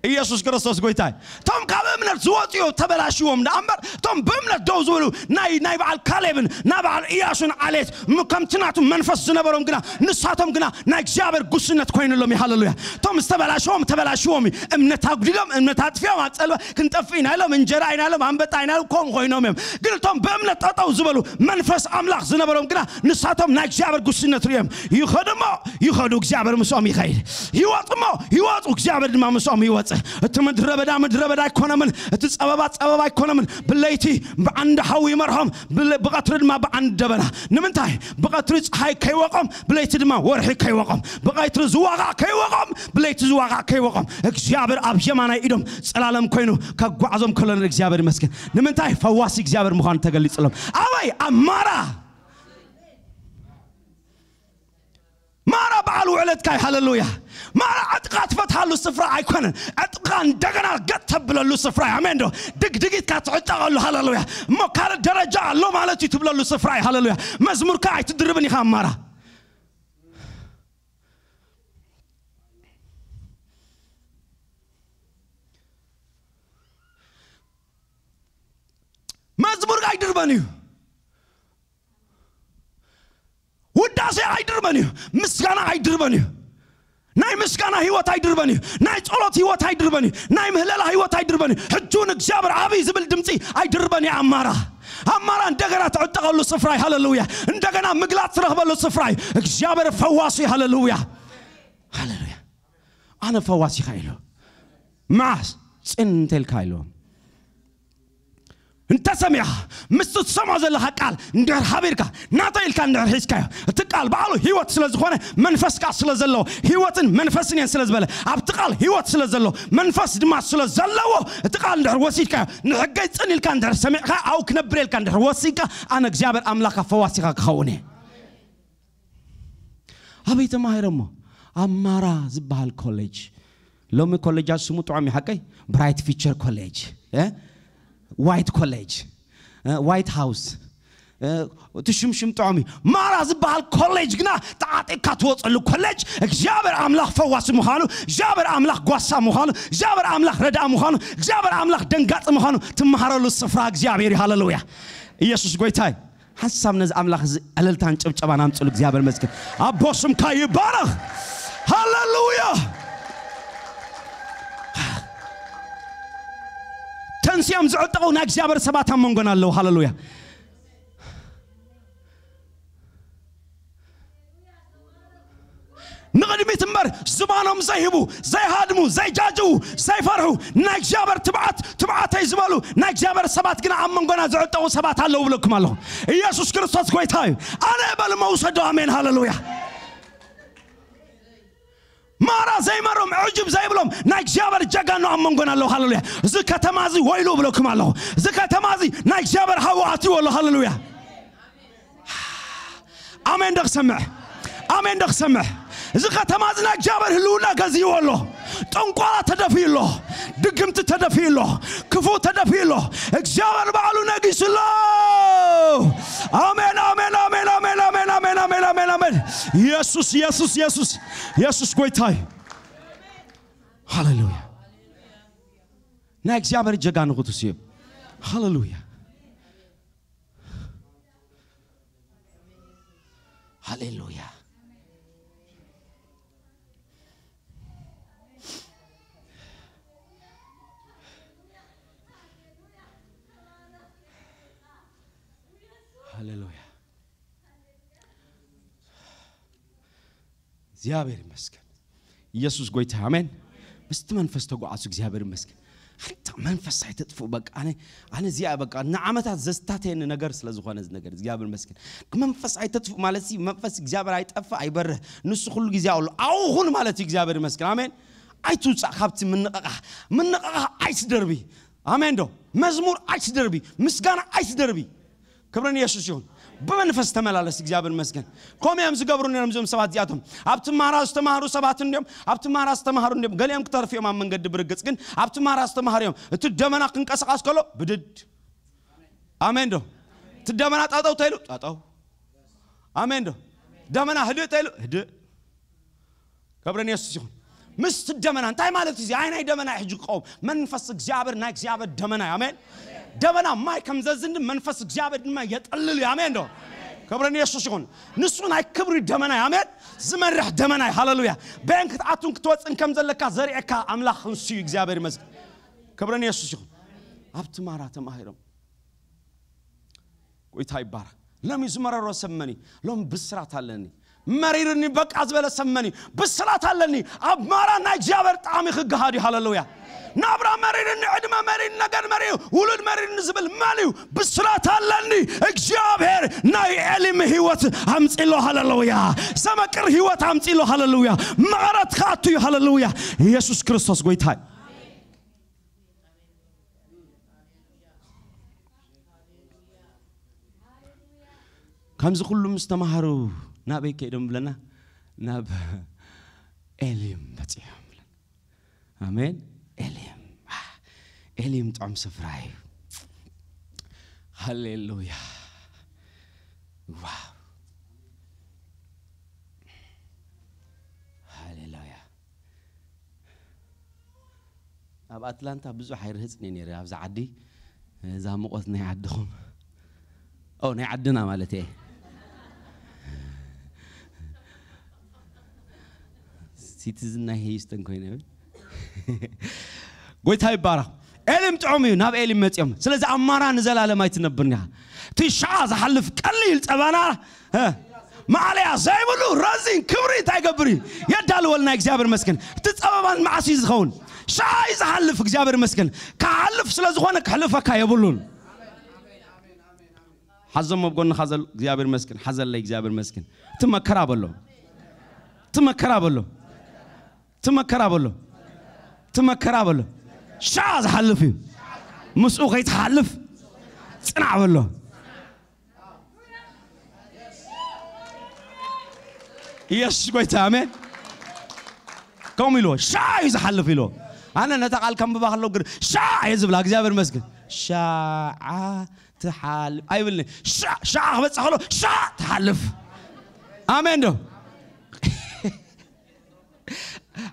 ኢየሱስ ክርስቶስ ጎይታ እዩ። እቶም ካብ እምነ ዝወፅዮ ተበላሽዎም ደኣ እምበር፣ እቶም ብእምነት ደው ዝበሉ ናይ ናይ በዓል ካሌብን ናይ በዓል ኢያሱን ዓሌት፣ ም- ከምቲ ናቱ መንፈስ ዝነበሮም ግና፣ ንሳቶም ግና ናይ እግዚኣብሔር ጉስነት ኮይኑሎም እዩ። ሃለሉያ። እቶም ዝተበላሽዎም ተበላሽዎም እዩ። እምነት ኣጉዲሎም፣ እምነት ኣጥፊኦም፣ ኣብ ፀልባ ክንጠፍእ ኢና ኢሎም፣ እንጀራ ኢና ኢሎም፣ ኣንበጣ ኢና ኢሎም፣ ከምኡ ኮይኖም እዮም። ግን እቶም ብእምነት ጠጠው ዝበሉ፣ መንፈስ ኣምላኽ ዝነበሮም ግና፣ ንሳቶም ናይ እግዚኣብሔር ጉስነት ርእዮም። ይኸዱ እሞ ይኸዱ፣ እግዚኣብሔር ምስኦም ይኸይድ። ይወጡ እሞ ይወጡ፣ እግዚኣብሔር ድማ ምስኦም ይወፅእ። እቲ ምድረ በዳ ምድረ በዳ ኣይኮነምን፣ እቲ ፀበባ ፀበባ ኣይኮነምን። ብለይቲ ብዓንዲ ሓዊ ይመርሖም፣ ብለ- ብቐትሪ ድማ ብዓንዲ ደበና። ንምንታይ? ብቐትሪ ፀሓይ ከይወቖም፣ ብለይቲ ድማ ወርሒ ከይወቖም። ብቐትሪ ዝዋጋእ ከይወቖም፣ ብለይቲ ዝዋጋእ ከይወቖም፣ እግዚኣብሔር ኣብ የማናይ ኢዶም ፀላለም ኮይኑ ከጓዕዞም ከሎ ንርኢ። እግዚኣብሔር ይመስገን። ንምንታይ? ፈዋሲ እግዚኣብሔር ምዃኑ ተገሊፅሎም። ኣበይ? ኣብ ማራ። ማራ በዓል ውዕለትካ እዩ። ሃለሉያ። ማራ ዕጥቃ ትፈትሓሉ ስፍራ ኣይኮነን። ዕጥቃ እንደገና ገጥ ተብለሉ ስፍራ እዩ። ኣሜን ዶ? ድግድጊትካ ትዕጠቐሉ። ሃለሉያ። እሞ ካልእ ደረጃ ኣሎ ማለት እዩ ትብለሉ ስፍራ እዩ። ሃለሉያ። መዝሙርካ ኣይትድርብን ኢኻ ማራ። መዝሙር ኣይድርበን እዩ። ውዳሴ ኣይድርበን እዩ። ምስጋና ኣይድርበን እዩ። ናይ ምስጋና ህይወት ኣይድርበን እዩ። ናይ ጸሎት ህይወት ኣይድርበን እዩ። ናይ ምህለላ ህይወት ኣይድርበን እዩ። ሕጂ እውን እግዚኣብሔር ዓብይ ዝብል ድምፂ ኣይድርበን እዩ። ኣማራ ኣማራ እንደገና ትዕጠቐሉ ስፍራ እዩ። ሃለሉያ። እንደገና ምግላፅ ትረኽበሉ ስፍራ እዩ። እግዚኣብሔር ፈዋሲ። ሃለሉያ። ሃለሉያ። ኣነ ፈዋሲኻ ኢሉ። መዓስ? ጽን እንተልካ ኢሉ። እንተሰሚዕኻ፣ ምስቲ ትሰምዖ ዘለኻ ቃል እንድሕር ሓቢርካ፣ ናተይ ኢልካ እንድሕር ሒዝካዮ፣ እቲ ቃል ባዕሉ ህይወት ስለ ዝኾነ፣ መንፈስ ከኣ ስለ ዘለዎ፣ ህይወትን መንፈስን እየን ስለ ዝበለ፣ ኣብቲ ቃል ህይወት ስለ ዘለዎ፣ መንፈስ ድማ ስለ ዘለዎ፣ እቲ ቃል እንድሕር ወሲድካዮ፣ ንሕገይ ጽን ኢልካ እንድሕር ሰሚዕካ፣ ኣብኡ ክነብር ኢልካ እንድሕር ወሲድካ፣ ኣነ እግዚኣብሔር ኣምላኽካ ፈዋሲኻ ክኸውን እየ። ኣበይ ተማሂሮሞ? ኣብ ማራ ዝበሃል ኮሌጅ። ሎሚ ኮሌጃት ስሙ ጥዑም እዩ ሓቀይ? ብራይት ፊቸር ኮሌጅ፣ እ? ዋይት ኮሌጅ፣ እ? ዋይት ሃውስ፣ እ? እቲ ሽምሽም ጥዑም እዩ። ማራ ዝበሃል ኮሌጅ ግና ተዓጢቕካ ትወፀሉ ኮሌጅ፣ እግዚኣብሔር ኣምላኽ ፈዋሲ ምዃኑ፣ እግዚኣብሔር ኣምላኽ ጓሳ ምዃኑ፣ እግዚኣብሔር ኣምላኽ ረድኣ ምዃኑ፣ እግዚኣብሔር ኣምላኽ ደንጋፂ ምዃኑ ትመሃረሉ ስፍራ እግዚኣብሔር እዩ። ሃለሉያ። ኢየሱስ ጎይታ እዩ። ሓንሳብ ነዚ ኣምላኽ እዚ ዕልልታን ጭብጨባን ኣምፅሉ። እግዚኣብሔር መስገን። ኣቦ ስምካ ይባረኽ። ሃለሉያ። ተንሲኦም ዝዕጠቑ ናይ እግዚኣብሔር ሰባት ኣብ መንጎና ኣለዉ። ሃለሉያ። ንቕድሚት እምበር ዝባኖም ዘይህቡ፣ ዘይሃድሙ፣ ዘይጃጅዉ፣ ዘይፈርሑ፣ ናይ እግዚኣብሔር ትብዓት ትብዓተይ ዝበሉ ናይ እግዚኣብሔር ሰባት ግና ኣብ መንጎና ዝዕጠቑ ሰባት ኣለዉ ብለኩም ኣለኹ። ኢየሱስ ክርስቶስ ጎይታ እዩ። ኣነ በልሞ ውሰዶ። ኣሜን ሃለሉያ። ማራ ዘይመሮም ዕጅብ ዘይብሎም ናይ እግዚኣብሔር ጀጋኑ ኣብ መንጎና ኣለዉ። ሃለሉያ። እዚ ከተማ እዚ ወይሉ ብለኩም ኣለኹ። እዚ ከተማ እዚ ናይ እግዚኣብሔር ሃዊ ኣትይዎ ኣሎ። ሃለሉያ። ኣሜን ዶ ክሰምዕ? ኣሜን ዶ ክሰምዕ? እዚ ከተማ እዚ ናይ እግዚኣብሔር ህልውና ገዚእዎ ኣሎ። ጠንቋላ ተደፊኡ ኣሎ። ድግምቲ ተደፊኡ ኣሎ። ክፉ ተደፊኡ ኣሎ። እግዚኣብሔር ባዕሉ ነጊሱ ኣሎ። ኣሜን ኣሜን ኣሜን ኣሜን ኣሜን ኣሜን ኣሜን ኣሜን ኣሜን። ኢየሱስ ኢየሱስ ኢየሱስ ኢየሱስ ጎይታ እዩ። ሃሌሉያ። ናይ እግዚኣብሔር ጀጋኑ ክትስዩ። ሃሌሉያ። ሃሌሉያ። ሃሌሉያ። እግዚኣብሔር ይመስገን። ኢየሱስ ጎይታ፣ ኣሜን። ምስቲ መንፈስ ተጓዓዙ። እግዚኣብሔር ይመስገን። ሓንቲ መንፈስ ኣይተጥፍኡ። በቃ ኣነ ኣነ እዚኣ በቃ ንዓመታት ዘስታተየኒ ነገር ስለ ዝኾነ እዚ ነገር እግዚኣብሔር ይመስገን። መንፈስ ኣይተጥፍኡ ማለት ሲ መንፈስ እግዚኣብሔር ኣይጠፍእ ኣይበርህ፣ ንሱ ኩሉ ግዜ ኣሎ። ኣብኡ ኩን ማለት እዩ። እግዚኣብሔር ይመስገን። ኣሜን። ኣይትውጻእ ካብቲ ምንቕቓሕ። ምንቕቓሕ ኣይትደርቢ። ኣሜን ዶ? መዝሙር ኣይትደርቢ፣ ምስጋና ኣይትደርቢ። ክብሪ ንየሱስ ይኹን። ብመንፈስ ተመላለስ። እግዚኣብሔር ይመስገን። ከምኡ እዮም ዝገብሩ ነይሮም እዞም ሰባት እዚኣቶም። ኣብቲ ማራ ዝተማህሩ ሰባት እንዲዮም፣ ኣብቲ ማራ ዝተማህሩ እንዲዮም። ገሊኦም ክተርፉ እዮም ኣብ መንገዲ ብርግጽ፣ ግን ኣብቲ ማራ ዝተማህሩ እዮም። እቲ ደመና ክንቀሳቐስ ከሎ ብድድ። ኣሜን ዶ? እቲ ደመና ጠጠው ተይሉ ጠጠው። ኣሜን ዶ? ደመና ህድእ ተይሉ ህድእ። ክብሪ ንየሱስ ይኹን። ምስቲ ደመና እንታይ ማለት እዩ? ኣይ ናይ ደመና ሕጂ ክቀውም መንፈስ እግዚኣብሔር ናይ እግዚኣብሔር ደመና እዩ። ኣሜን። ደመና ማይ ከም ዘዝንብ መንፈስ እግዚኣብሔር ድማ የጠልል እዩ። ኣሜን ዶ? ክብሪ ንየሱስ ይኹን። ንሱ ናይ ክብሪ ደመና እዩ። ኣሜን። ዝመርሕ ደመና እዩ። ሃሌሉያ። በን ክትኣቱን ክትወፅን ከም ዘለካ ዘርእካ ኣምላኽ ንሱ እዩ። እግዚኣብሔር ይመስገን። ክብሪ ንየሱስ ይኹን። ኣብቲ ማራ ተማሂሮም ጎይታ ይባረክ። ሎሚ ዝመረሮ ሰብ መን እዩ? ሎም ብስራት ኣለኒ። መሪርኒ በቃ ዝበለ ሰብ መን እዩ? ብስራት ኣለኒ። ኣብ ማራ ናይ እግዚኣብሔር ጣዕሚ ክገሃድ እዩ። ሃሌሉያ። ናብራ መሪርኒ፣ ዕድመ መሪርኒ፣ ነገር መሪር፣ ውሉድ መሪርኒ ዝብል መን እዩ? ብስራት ኣለኒ። እግዚኣብሔር ናይ ኤሊም ህይወት ኣምጺሎ። ሃሌሉያ። ዘመቅር ህይወት ኣምጺሎ። ሃሌሉያ። መቐረት ክኣቱ እዩ። ሃሌሉያ። ኢየሱስ ክርስቶስ ጎይታ እዩ። ከምዚ ኩሉ ምስ ተማሃሩ ናበይ ከይዶም ብለና? ናብ ኤሊም በጺሖም ብለና። ኣሜን። ኤሊም፣ አ፣ ኤሊም ጥዑም ስፍራ እዩ። ሃሌሉያ። ዋው። ሃሌሉያ። ኣብ ኣትላንታ ብዙሕ ኣይርህጽን እየ ነይረ። ኣብዚ ዓዲ፣ እዛ ሙቐት ናይ ዓድኹም፣ ኦ፣ ናይ ዓድና ማለት እየ። ሲቲዝን ናይ ሄይስተን ኮይነ። ጎይታ ይባረኽ። ኤሊም ጥዑም እዩ፣ ናብ ኤሊም መጺኦም። ስለዚ ኣብ ማራ ንዘላለም ኣይትነብርን ኢኻ። እቲ ሻዓ ዝሓልፍ ቀሊል ጸባና፣ እ፣ ማዕለያ ዘይብሉ ረዚን ክብሪ እንታይ ይገብር እዩ? የዳልወልና። እግዚኣብሔር መስገን። እቲ ጸበባን መዓስ እዩ ዝኸውን? ሻዓ እዩ ዝሓልፍ። እግዚኣብሔር መስገን። ክሓልፍ ስለ ዝኾነ ክሕልፈካ የብሉን። ሓዞም ኣብ ጎንኻ ዘሎ እግዚኣብሔር መስገን። ሓዘለይ እግዚኣብሔር መስገን። እቲ መከራ በሎ። እቲ መከራ በሎ። እቲ መከራ በሎ። እቲ መከራ በሎ። ሻዓ ዝሓልፍ እዩ። ምስኡ ከይትሓልፍ ጽናዕ በሎ። ኢየሱስ ጎይታ፣ ኣሜን። ከምኡ ኢልዎ፣ ሻዓ እዩ ዝሓልፍ ኢልዎ። ኣነ ነታ ቃል ከንብባ ከለዉ ግን ሻዓ እየ ዝብላ፣ እግዚኣብሔር ይመስገን። ሻዓ ትሓልፍ ኣይብልኒ። ሻ-፣ ሻዓ ክበጽሕ ከሎ ሻዓ ትሓልፍ። ኣሜን ዶ?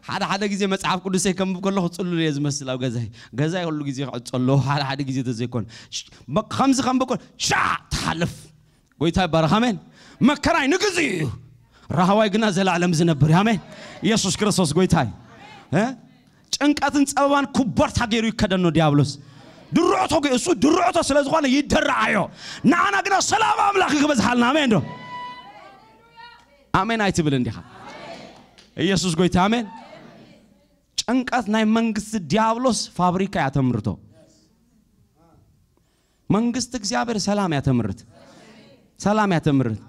ሓደ ሓደ ግዜ መጽሓፍ ቅዱሰይ ከንብብ ከለኹ ጽሉል እየ ዝመስል ኣብ ገዛይ። ገዛይ ኩሉ ግዜ ክዕጾ ኣለዎ፣ ሓደ ሓደ ግዜ ተዘይኮነ። ሽ-፣ በ-፣ ከምዚ ከንብብ ከሎ ሻዕ ትሓልፍ። ጎይታ ይባረኽ፣ ኣሜን። መከራይ ንግዜ እዩ፣ ራህዋይ ግና ዘላለም ዝነብር እዩ። ኣሜን። ኢየሱስ ክርስቶስ ጎይታ እዩ። እ? ጭንቀትን ጸበባን ኩቦርታ ገይሩ ይከደኖ ዲያብሎስ። ድርዕቶ ገ-፣ እሱ ድርዕቶ ስለ ዝኾነ ይደርዓዮ። ንዓና ግና ሰላም ኣምላኽ ክበዝሓልና። ኣሜን ዶ? ኣሜን ኣይትብል እንዲኻ? ኢየሱስ ጎይታ፣ ኣሜን። ጭንቀት ናይ መንግስቲ ዲያብሎስ ፋብሪካ እያ ተምርቶ። መንግስቲ እግዚኣብሔር ሰላም እያ ተምርት። ሰላም እያ ተምርት።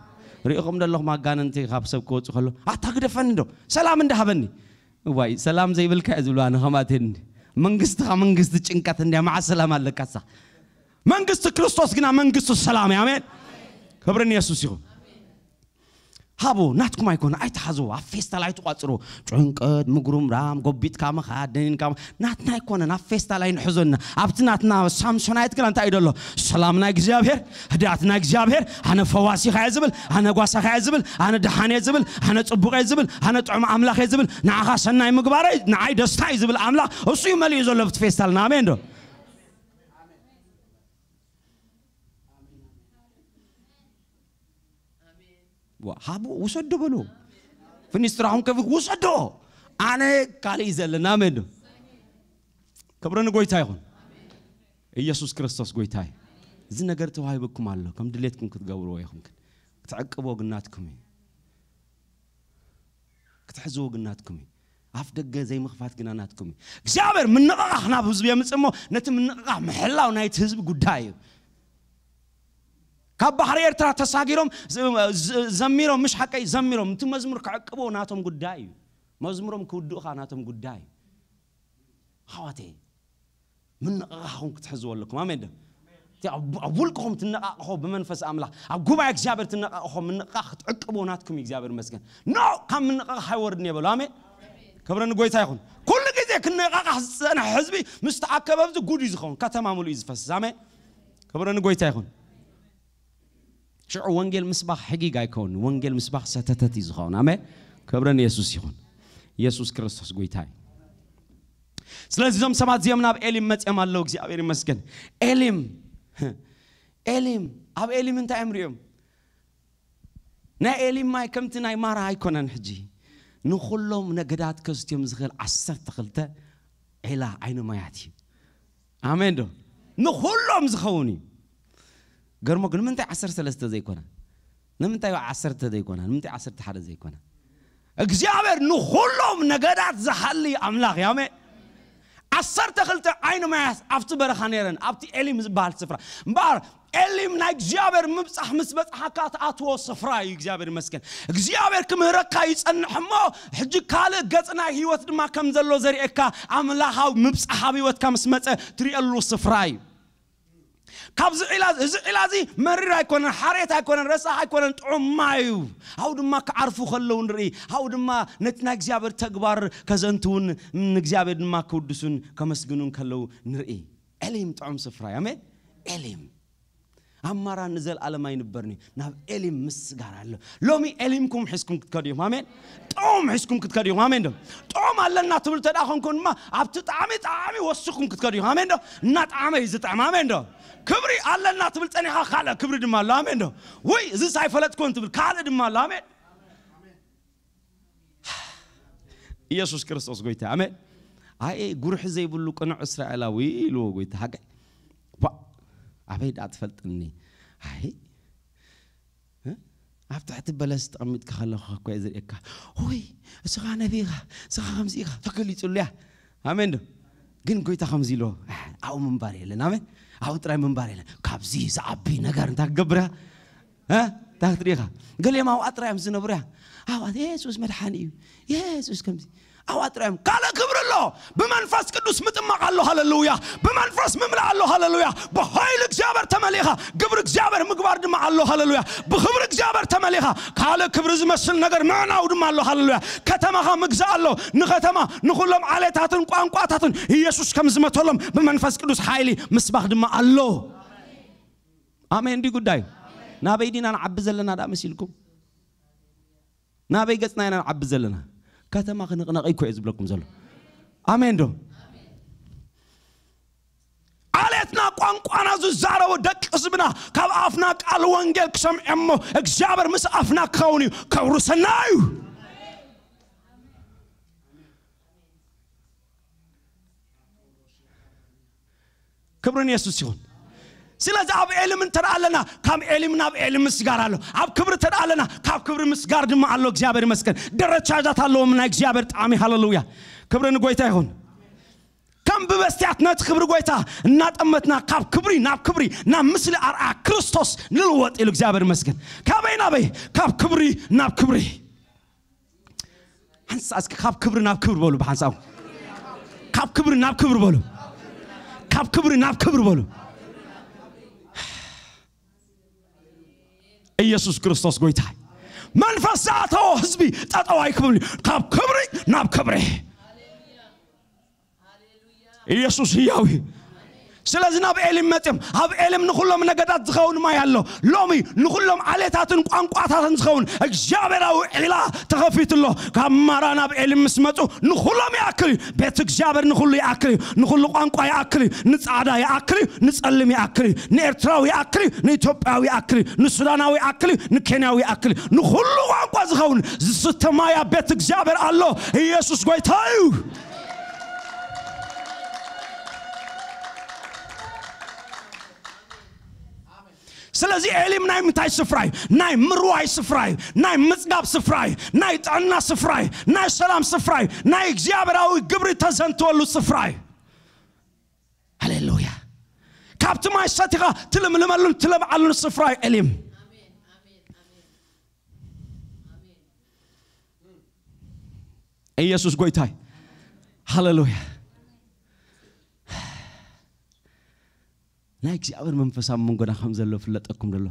ሪኢኹም ደለኹም ኣጋንንቲ ካብ ሰብ ክወፁ ከሎ፣ "ኣታ ግደፈኒ ዶ፣ ሰላም እንዳሃበኒ?" እዋይ፣ ሰላም ዘይብልካ እየ ዝብሉ ኣነ ከማቴን። መንግስትኻ መንግስቲ ጭንቀት እንዲያ፣ መዓስ ሰላም ኣለካሳ? መንግስቲ ክርስቶስ ግና መንግስቲ ሰላም እያ። ኣሜን። ክብሪ ንየሱስ ይኹን። ሃቡ፣ ናትኩም ኣይኮነ፣ ኣይትሓዝዎ፣ ኣብ ፌስታል ኣይትቋጽርዎ። ጭንቀት፣ ምጉርምራም፣ ጎቢጥካ ምኻድ፣ ደኒንካ ም-፣ ናትና ኣይኮነ፣ ናብ ፌስታል ኣይንሕዞና። ኣብቲ ናትና ሳምሶናይት ግና እንታይ እዩ ደሎ? ሰላም ናይ እግዚኣብሔር፣ ህድኣት ናይ እግዚኣብሔር፣ ኣነ ፈዋሲኻ እየ ዝብል፣ ኣነ ጓሳኻ እየ ዝብል፣ ኣነ ደሓን እየ ዝብል፣ ኣነ ጽቡቕ እየ ዝብል፣ ኣነ ጥዑም ኣምላኽ እየ ዝብል፣ ንዓኻ ሰናይ ምግባረይ ንዓይ ደስታ እዩ ዝብል ኣምላኽ፣ እሱ እዩ መሊኡ ዘሎ ኣብቲ ፌስታልና። ኣሜን ዶ? ዋ፣ ሃቡ፣ ውሰዶ በሉ። ፍኒስትራኹም ከፊት ውሰዶ። ኣነ ካልእ እዩ ዘለና። ኣሜን ዶ? ክብሪ ንጎይታ ይኹን። ኢየሱስ ክርስቶስ ጎይታ እዩ። እዚ ነገር ተዋሂብኩም ኣሎ። ከም ድሌትኩም ክትገብርዎ ኢኹም። ክትዕቅብዎ ግን ናትኩም እዩ። ክትሕዝዎ ግን ናትኩም እዩ። ኣፍ ደገ ዘይምኽፋት ግና ናትኩም እዩ። እግዚኣብሔር ምንቕቓሕ ናብ ህዝቢ የምጽእ እሞ፣ ነቲ ምንቕቓሕ ምሕላው ናይቲ ህዝቢ ጉዳይ እዩ። ካብ ባሕሪ ኤርትራ ተሳጊሮም ዝ-፣ ዝ-፣ ዘሚሮም፣ ምሽ ሓቀይ ዘሚሮም፣ እቲ መዝሙር ክዕቅብዎ ናቶም ጉዳይ እዩ። መዝሙሮም ክውድኡ ኸኣ ናቶም ጉዳይ እዩ። ኣሕዋተይ፣ ምንቕቓሕኹም ክትሕዝዎ ኣለኩም። ኣሜን ዶ? እቲ ኣብ፣ ኣብ ውልቅኹም ትነቓቕሖ ብመንፈስ ኣምላኽ፣ ኣብ ጉባኤ እግዚኣብሔር ትነቓቕሖ ምንቕቓሕ ክትዕቅብዎ ናትኩም እዩ። እግዚኣብሔር ይመስገን። ኖ፣ ካብ ምንቕቓሕ ኣይወርድን እየ በሉ። ኣሜን። ክብሪ ንጎይታ ይኹን። ኩሉ ግዜ ክንነቓቓሕ ዝጸንሐ ህዝቢ ምስ ተኣከበ ኣብዚ ጉድ እዩ ዝኸውን። ከተማ ሙሉእ እዩ ዝፈስስ። ኣሜን። ክብሪ ንጎይታ ይኹን። ሽዑ ወንጌል ምስባኽ ሕጊግ ኣይከውን። ወንጌል ምስባኽ ሰተተት እዩ ዝኸውን። ኣሜን። ክብሪ ንየሱስ ይኹን። ኢየሱስ ክርስቶስ ጎይታ እዩ። ስለዚ እዞም ሰባት እዚኦም ናብ ኤሊም መፅኦም ኣለዉ። እግዚኣብሔር ይመስገን። ኤሊም ኤሊም ኣብ ኤሊም እንታይ እዮም ሪኦም? ናይ ኤሊም ማይ ከምቲ ናይ ማራ ኣይኮነን። ሕጂ ንኩሎም ነገዳት ከስትዮም ዝኽእል ዓሰርተ ክልተ ዒላ ዓይኒ ማያት እዩ። ኣሜን ዶ? ንኩሎም ዝኸውን እዩ። ገርሞ ግን ንምንታይ ዓሰርተ ሰለስተ ዘይኮነ? ንምንታይ ዓሰርተ ዘይኮነ? ንምንታይ ዓሰርተ ሓደ ዘይኮነ? እግዚኣብሔር ንኹሎም ነገዳት ዝሓሊ ኣምላኽ እዩ። ኣሜን። ዓሰርተ ክልተ ዓይኒ ማያት ኣብቲ በረኻ ነይረን፣ ኣብቲ ኤሊም ዝበሃል ስፍራ። እምበኣር ኤሊም ናይ እግዚኣብሔር ምብጻሕ ምስ በጽሓካ ትኣትዎ ስፍራ እዩ። እግዚኣብሔር ይመስገን። እግዚኣብሔር ክምህረካ ይጸንሕ እሞ፣ ሕጂ ካልእ ገጽ ናይ ህይወት ድማ ከም ዘሎ ዘርእየካ ኣምላኻዊ ምብጻሕ ኣብ ህይወትካ ምስ መጸ ትርእየሉ ስፍራ እዩ። ካብዚ ዒላ እዚ ዒላ እዚ መሪር ኣይኮነን፣ ሓሬት ኣይኮነን፣ ረሳሕ ኣይኮነን፣ ጥዑም ማይ እዩ። ኣብኡ ድማ ክዓርፉ ከለዉ ንርኢ። ኣብኡ ድማ ነቲ ናይ እግዚኣብሔር ተግባር ከዘንትውን ንእግዚኣብሔር ድማ ክውድሱን ከመስግኑን ከለዉ ንርኢ። ኤሊም ጥዑም ስፍራ እዩ። ኣሜን። ኤሊም ኣብ ማራ ንዘለኣለም ኣይንበርን እዩ። ናብ ኤሊም ምስጋር ኣሎ። ሎሚ ኤሊምኩም ሒዝኩም ክትከዱ ኢኹም። ኣሜን። ጥዑም ሒዝኩም ክትከዱ ኢኹም። ኣሜን ዶ? ጥዑም ኣለና ትብል ተደኣ ኮንኩም ድማ ኣብቲ ጣዕሚ ጣዕሚ ወስኹም ክትከዱ ኢኹም። ኣሜን ዶ? እናጣዕመ እዩ ዝጥዕም። ኣሜን ዶ? ክብሪ ኣለና ትብል ጸኒኻ ካልእ ክብሪ ድማ ኣሎ። ኣሜን ዶ? ወይ እዚስ ኣይፈለጥኩን ትብል ካልእ ድማ ኣሎ። ኣሜን። ኢየሱስ ክርስቶስ ጎይታ። ኣሜን። ኣየ ጉርሒ ዘይብሉ ቅኑዕ እስራኤላዊ ኢልዎ ጎይታ። ሃገይ ዋ ኣበይ ደኣ ትፈልጥኒ? ኣይ እ? ኣብ ትሕቲ በለስ ተቐሚጥካ ከለኻ እኮ እየ ዝርእየካ። ሆይ እስኻ ነቢ ኢኻ፣ እስኻ ከምዚ ኢኻ ተገሊጹሉ እያ። ኣሜን ዶ? ግን ጎይታ ከምዚ ኢልዎ፣ "ኣሕ፣ ኣብኡ ምንባር የለን። ኣሜን። ኣብኡ ጥራይ ምንባር የለን። ካብዚ ዝዓቢ ነገር እንታይ ክገብር እያ? እ? እንታይ ክትርኢ ኢኻ? ገሊኦም ኣብኣ ጥራይ እዮም ዝነብሩ እያ። ኣብኣ የሱስ መድሓኒ እዩ። የሱስ ከምዚ ኣብኣ ጥራይ እዮም። ካልእ ክብሪ ኣሎ። ብመንፈስ ቅዱስ ምጥማቕ ኣሎ። ሃሌሉያ። ብመንፈስ ምምላእ ኣሎ። ሃሌሉያ። ብሃይሊ እግዚኣብሔር ተመሊእኻ ግብሪ እግዚኣብሔር ምግባር ድማ ኣሎ። ሃሌሉያ። ብክብሪ እግዚኣብሔር ተመሊእኻ ካልእ ክብሪ ዝመስል ነገር ምዕናው ድማ ኣሎ። ሃሌሉያ። ከተማኻ ምግዛእ ኣሎ። ንከተማ ንኹሎም ዓሌታትን ቋንቋታትን ኢየሱስ ከም ዝመተሎም ብመንፈስ ቅዱስ ሓይሊ ምስባኽ ድማ ኣሎ። ኣሜን። እንዲ ጉዳይ ናበይ ዲና ንዓቢ ዘለና ደኣ መሲልኩም? ናበይ ገጽና ኢና ንዓቢ ዘለና? ከተማ ክንቕነቕ እኮ እየ ዝብለኩም ዘሎ። ኣሜን ዶ? ዓሌትና ቋንቋና ዝዛረቡ ደቂ ህዝብና ካብ ኣፍና ቃል ወንጌል ክሰምዑ እሞ እግዚኣብሔር ምስ ኣፍና ክኸውን እዩ። ክብሩ ሰናይ እዩ። ክብሪ ንየሱስ ይኹን። ስለዚ ኣብ ኤሊም እንተ ደኣ ኣለና ካብ ኤሊም ናብ ኤሊም ምስጋር ኣሎ። ኣብ ክብሪ እንተ ደኣ ኣለና ካብ ክብሪ ምስጋር ድማ ኣሎ። እግዚኣብሔር ይመስገን። ደረጃታት ኣለዎም ናይ እግዚኣብሔር ጣዕሚ። ሃሌሉያ። ክብሪ ንጎይታ ይኹን። ከም ብበስትያት ነቲ ክብሪ ጎይታ እናጠመትና ካብ ክብሪ ናብ ክብሪ ናብ ምስሊ ኣርኣያ ክርስቶስ ንልወጥ ኢሉ እግዚኣብሔር ይመስገን። ካበይ ናበይ? ካብ ክብሪ ናብ ክብሪ። ሓንሳእ እስኪ ካብ ክብሪ ናብ ክብሪ በሉ ብሓንሳብ። ካብ ክብሪ ናብ ክብሪ በሉ። ካብ ክብሪ ናብ ክብሪ በሉ። ኢየሱስ ክርስቶስ ጎይታ። መንፈስ ዝኣተዎ ህዝቢ ጠጠው ኣይክብልን እዩ። ካብ ክብሪ ናብ ክብሪ። ኢየሱስ ህያው እዩ። ስለዚ ናብ ኤሊም መፅም ኣብ ኤሊም ንኹሎም ነገዳት ዝኸውን ማይ ኣሎ። ሎሚ ንኹሎም ዓሌታትን ቋንቋታትን ዝኸውን እግዚኣብሔራዊ ዒላ ተኸፊቱ ኣሎ። ካብ ማራ ናብ ኤሊም ምስ መፁ ንኹሎም ይኣክል እዩ። ቤት እግዚኣብሔር ንኹሉ ይኣክል እዩ። ንኹሉ ቋንቋ ይኣክል እዩ። ንፃዕዳ ይኣክል እዩ። ንፀልም ይኣክል እዩ። ንኤርትራዊ ይኣክል እዩ። ንኢትዮጵያዊ ይኣክል እዩ። ንሱዳናዊ ይኣክል እዩ። ንኬንያዊ ይኣክል እዩ። ንኹሉ ቋንቋ ዝኸውን ዝስተ ማይ ኣብ ቤት እግዚኣብሔር ኣሎ። ኢየሱስ ጎይታ እዩ። ስለዚ ኤሊም ናይ ምንታይ ስፍራ እዩ? ናይ ምርዋይ ስፍራ እዩ። ናይ ምጽጋብ ስፍራ እዩ። ናይ ጥዕና ስፍራ እዩ። ናይ ሰላም ስፍራ እዩ። ናይ እግዚኣብሔራዊ ግብሪ ተዘንትወሉ ስፍራ እዩ። ሃሌሉያ። ካብቲ ማይ ሰቲኻ ትልምልመሉን ትለምዓሉን ስፍራ እዩ ኤሊም። ኢየሱስ ጎይታይ። ሃሌሉያ። ናይ እግዚኣብሔር መንፈስ ኣብ መንጎና ከም ዘሎ ፍለጠኩም ደሎ።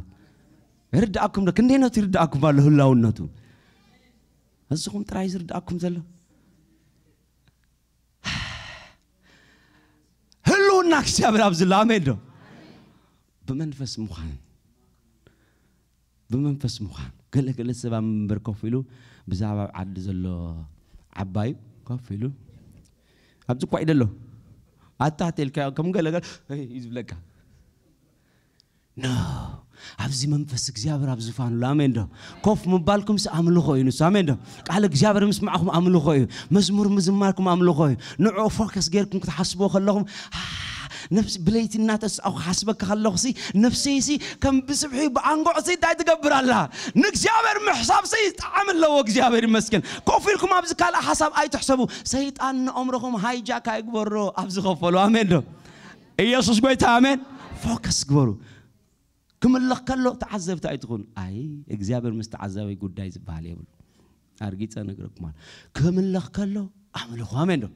ይርድኣኩም ዶ? ክንደይነቱ ይርድኣኩም ኣሎ ህላውነቱ። እስኹም ጥራይ ዝርድኣኩም ዘሎ። ህልውና እግዚኣብሔር ኣብዚ ኣሎ። ኣሜን ዶ? ብመንፈስ ምዃን። ብመንፈስ ምዃን። ገለ ገለ ሰብ ኣብ መንበር ኮፍ ኢሉ ብዛዕባ ኣብ ዓዲ ዘሎ ዓባዩ ኮፍ ኢሉ ኣብዚ እኳ ኢደሎ ኣታ ተልካ ከም ገለገል እዩ ዝብለካ። ኖ፣ ኣብዚ መንፈስ እግዚኣብሔር ኣብ ዝፋንሉ። ኣሜን ዶ? ኮፍ ምባልኩም ስ ኣምልኾ እዩ ንሱ። ኣሜን ዶ? ቃል እግዚኣብሔር ምስማዕኩም ኣምልኾ እዩ። መዝሙር ምዝማርኩም ኣምልኾ እዩ። ንዕኡ ፎከስ ጌርኩም ክትሓስብዎ ከለኹም፣ "አ፣ ነፍሲ ብለይቲ እናተስኣኹ ክሓስበካ ከለኹ ሲ፣ ነፍሰይ ሲ ከም ብስብሒ ብኣንጎዕ ሲ እንታይ ትገብር ኣላ?" ንእግዚኣብሔር ምሕሳብ ሲ ጣዕሚ ኣለዎ። እግዚኣብሔር ይመስገን። ኮፍ ኢልኩም ኣብዚ ካልእ ሓሳብ ኣይትሕሰቡ። ሰይጣን ንኣእምሮኹም ሃይጃክ ኣይግበሮ ኣብ ዝኸፈሉ። ኣሜን ዶ? ኢየሱስ ጎይታ፣ ኣሜን። ፎከስ ግበሩ። ክምለኽ ከሎ ተዓዘብቲ ኣይትኹኑ። ኣይ፣ እግዚኣብሔር ምስ ተዓዛቢ ጉዳይ ዝበሃል የብሉ። ኣርጊጸ ነግረኩም ኣሎ። ክምለኽ ከሎ ኣምልኹ። ኣሜን ዶ?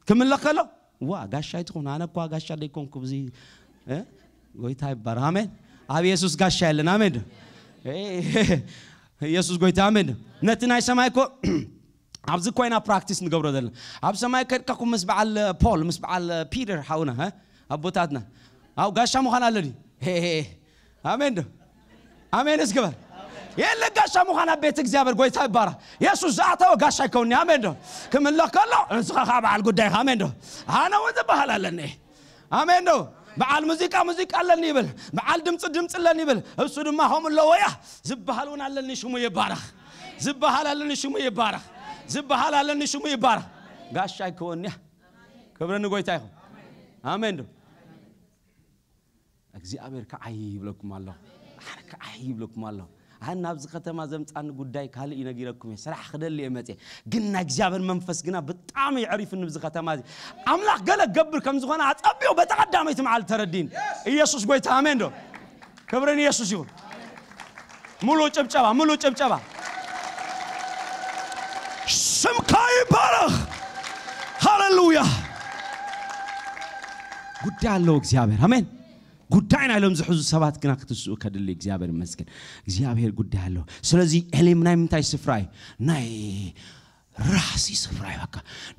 ክምለኽ ከሎ ዋ፣ ጋሻ ኣይትኹኑ። ኣነ እኳ ጋሻ ደይኮንኩ ብዚ፣ እ? ጎይታ ይባረኽ። ኣሜን። ኣብ ኢየሱስ ጋሻ የለን። ኣሜን ዶ? እ፣ ኢየሱስ ጎይታ። ኣሜን ዶ? ነቲ ናይ ሰማይ እኮ ኣብዚ ኮይና ፕራክቲስ ንገብሮ ዘለና። ኣብ ሰማይ ከድካ እኮ ምስ በዓል ፖል፣ ምስ በዓል ፒተር ሓውና፣ እ? ኣቦታትና። ኣብ ጋሻ ምዃን ኣሎ ድዩ? ሄ፣ ሄ፣ ሄ። ኣሜን ዶ? ኣሜን እስኪ በል። የለ ጋሻ ምዃን ኣብ ቤት እግዚኣብሔር ጎይታ ይባረኽ። የሱስ ዝኣተወ ጋሻ ይከውኒ። ኣሜን ዶ? ክምለኽ ከሎ ንስኻ ኸዓ በዓል ጉዳይኻ። ኣሜን ዶ? ኣነ እውን ዝበሃል ኣለኒ። ኣሜን ዶ? በዓል ሙዚቃ ሙዚቃ ኣለኒ ይብል፣ በዓል ድምፂ ድምፂ ኣለኒ ይብል። እሱ ድማ ከምኡ ኣለዎ እያ። ዝበሃል እውን ኣለኒ፣ ሽሙ ይባረኽ። ዝበሃል ኣለኒ፣ ሽሙ ይባረኽ። ዝበሃል ኣለኒ፣ ሽሙ ይባረኽ። ጋሻ ይከወኒ እያ። ክብሪ ንጎይታ ይኹን። ኣሜን ዶ? እግዚኣብሔር ከዓይ ይብለኩም ኣሎ። ኣነ ከዓይ ይብለኩም ኣሎ። ኣነ ናብዚ ከተማ ዘምጻኒ ጉዳይ ካልእ እዩ ነጊረኩም እየ። ስራሕ ክደሊ እየ መጽየ። ግን ናይ እግዚኣብሔር መንፈስ ግና ብጣዕሚ የዕሪፍኒ ብዚ ከተማ እዚ። ኣምላኽ ገለ ክገብር ከም ዝኾነ ኣጸቢቑ በቲ ቀዳመይቲ መዓልቲ ተረዲእኒ። ኢየሱስ ጎይታ፣ ኣሜን ዶ? ክብሪ ንየሱስ ይኹን። ሙሉ ጭብጨባ፣ ሙሉ ጭብጨባ። ስምካ ይባረኽ። ሃሌሉያ። ጉዳይ ኣለዎ እግዚኣብሔር። ኣሜን። ጉዳይ ናይ ሎም ዝሕዙ ሰባት ግና ክትስኡ ከድሊ። እግዚኣብሔር ይመስገን። እግዚኣብሔር ጉዳይ ኣለዎ። ስለዚ ኤሊም ናይ ምንታይ ስፍራ እዩ? ናይ ራህሲ ስፍራ እዩ። በቃ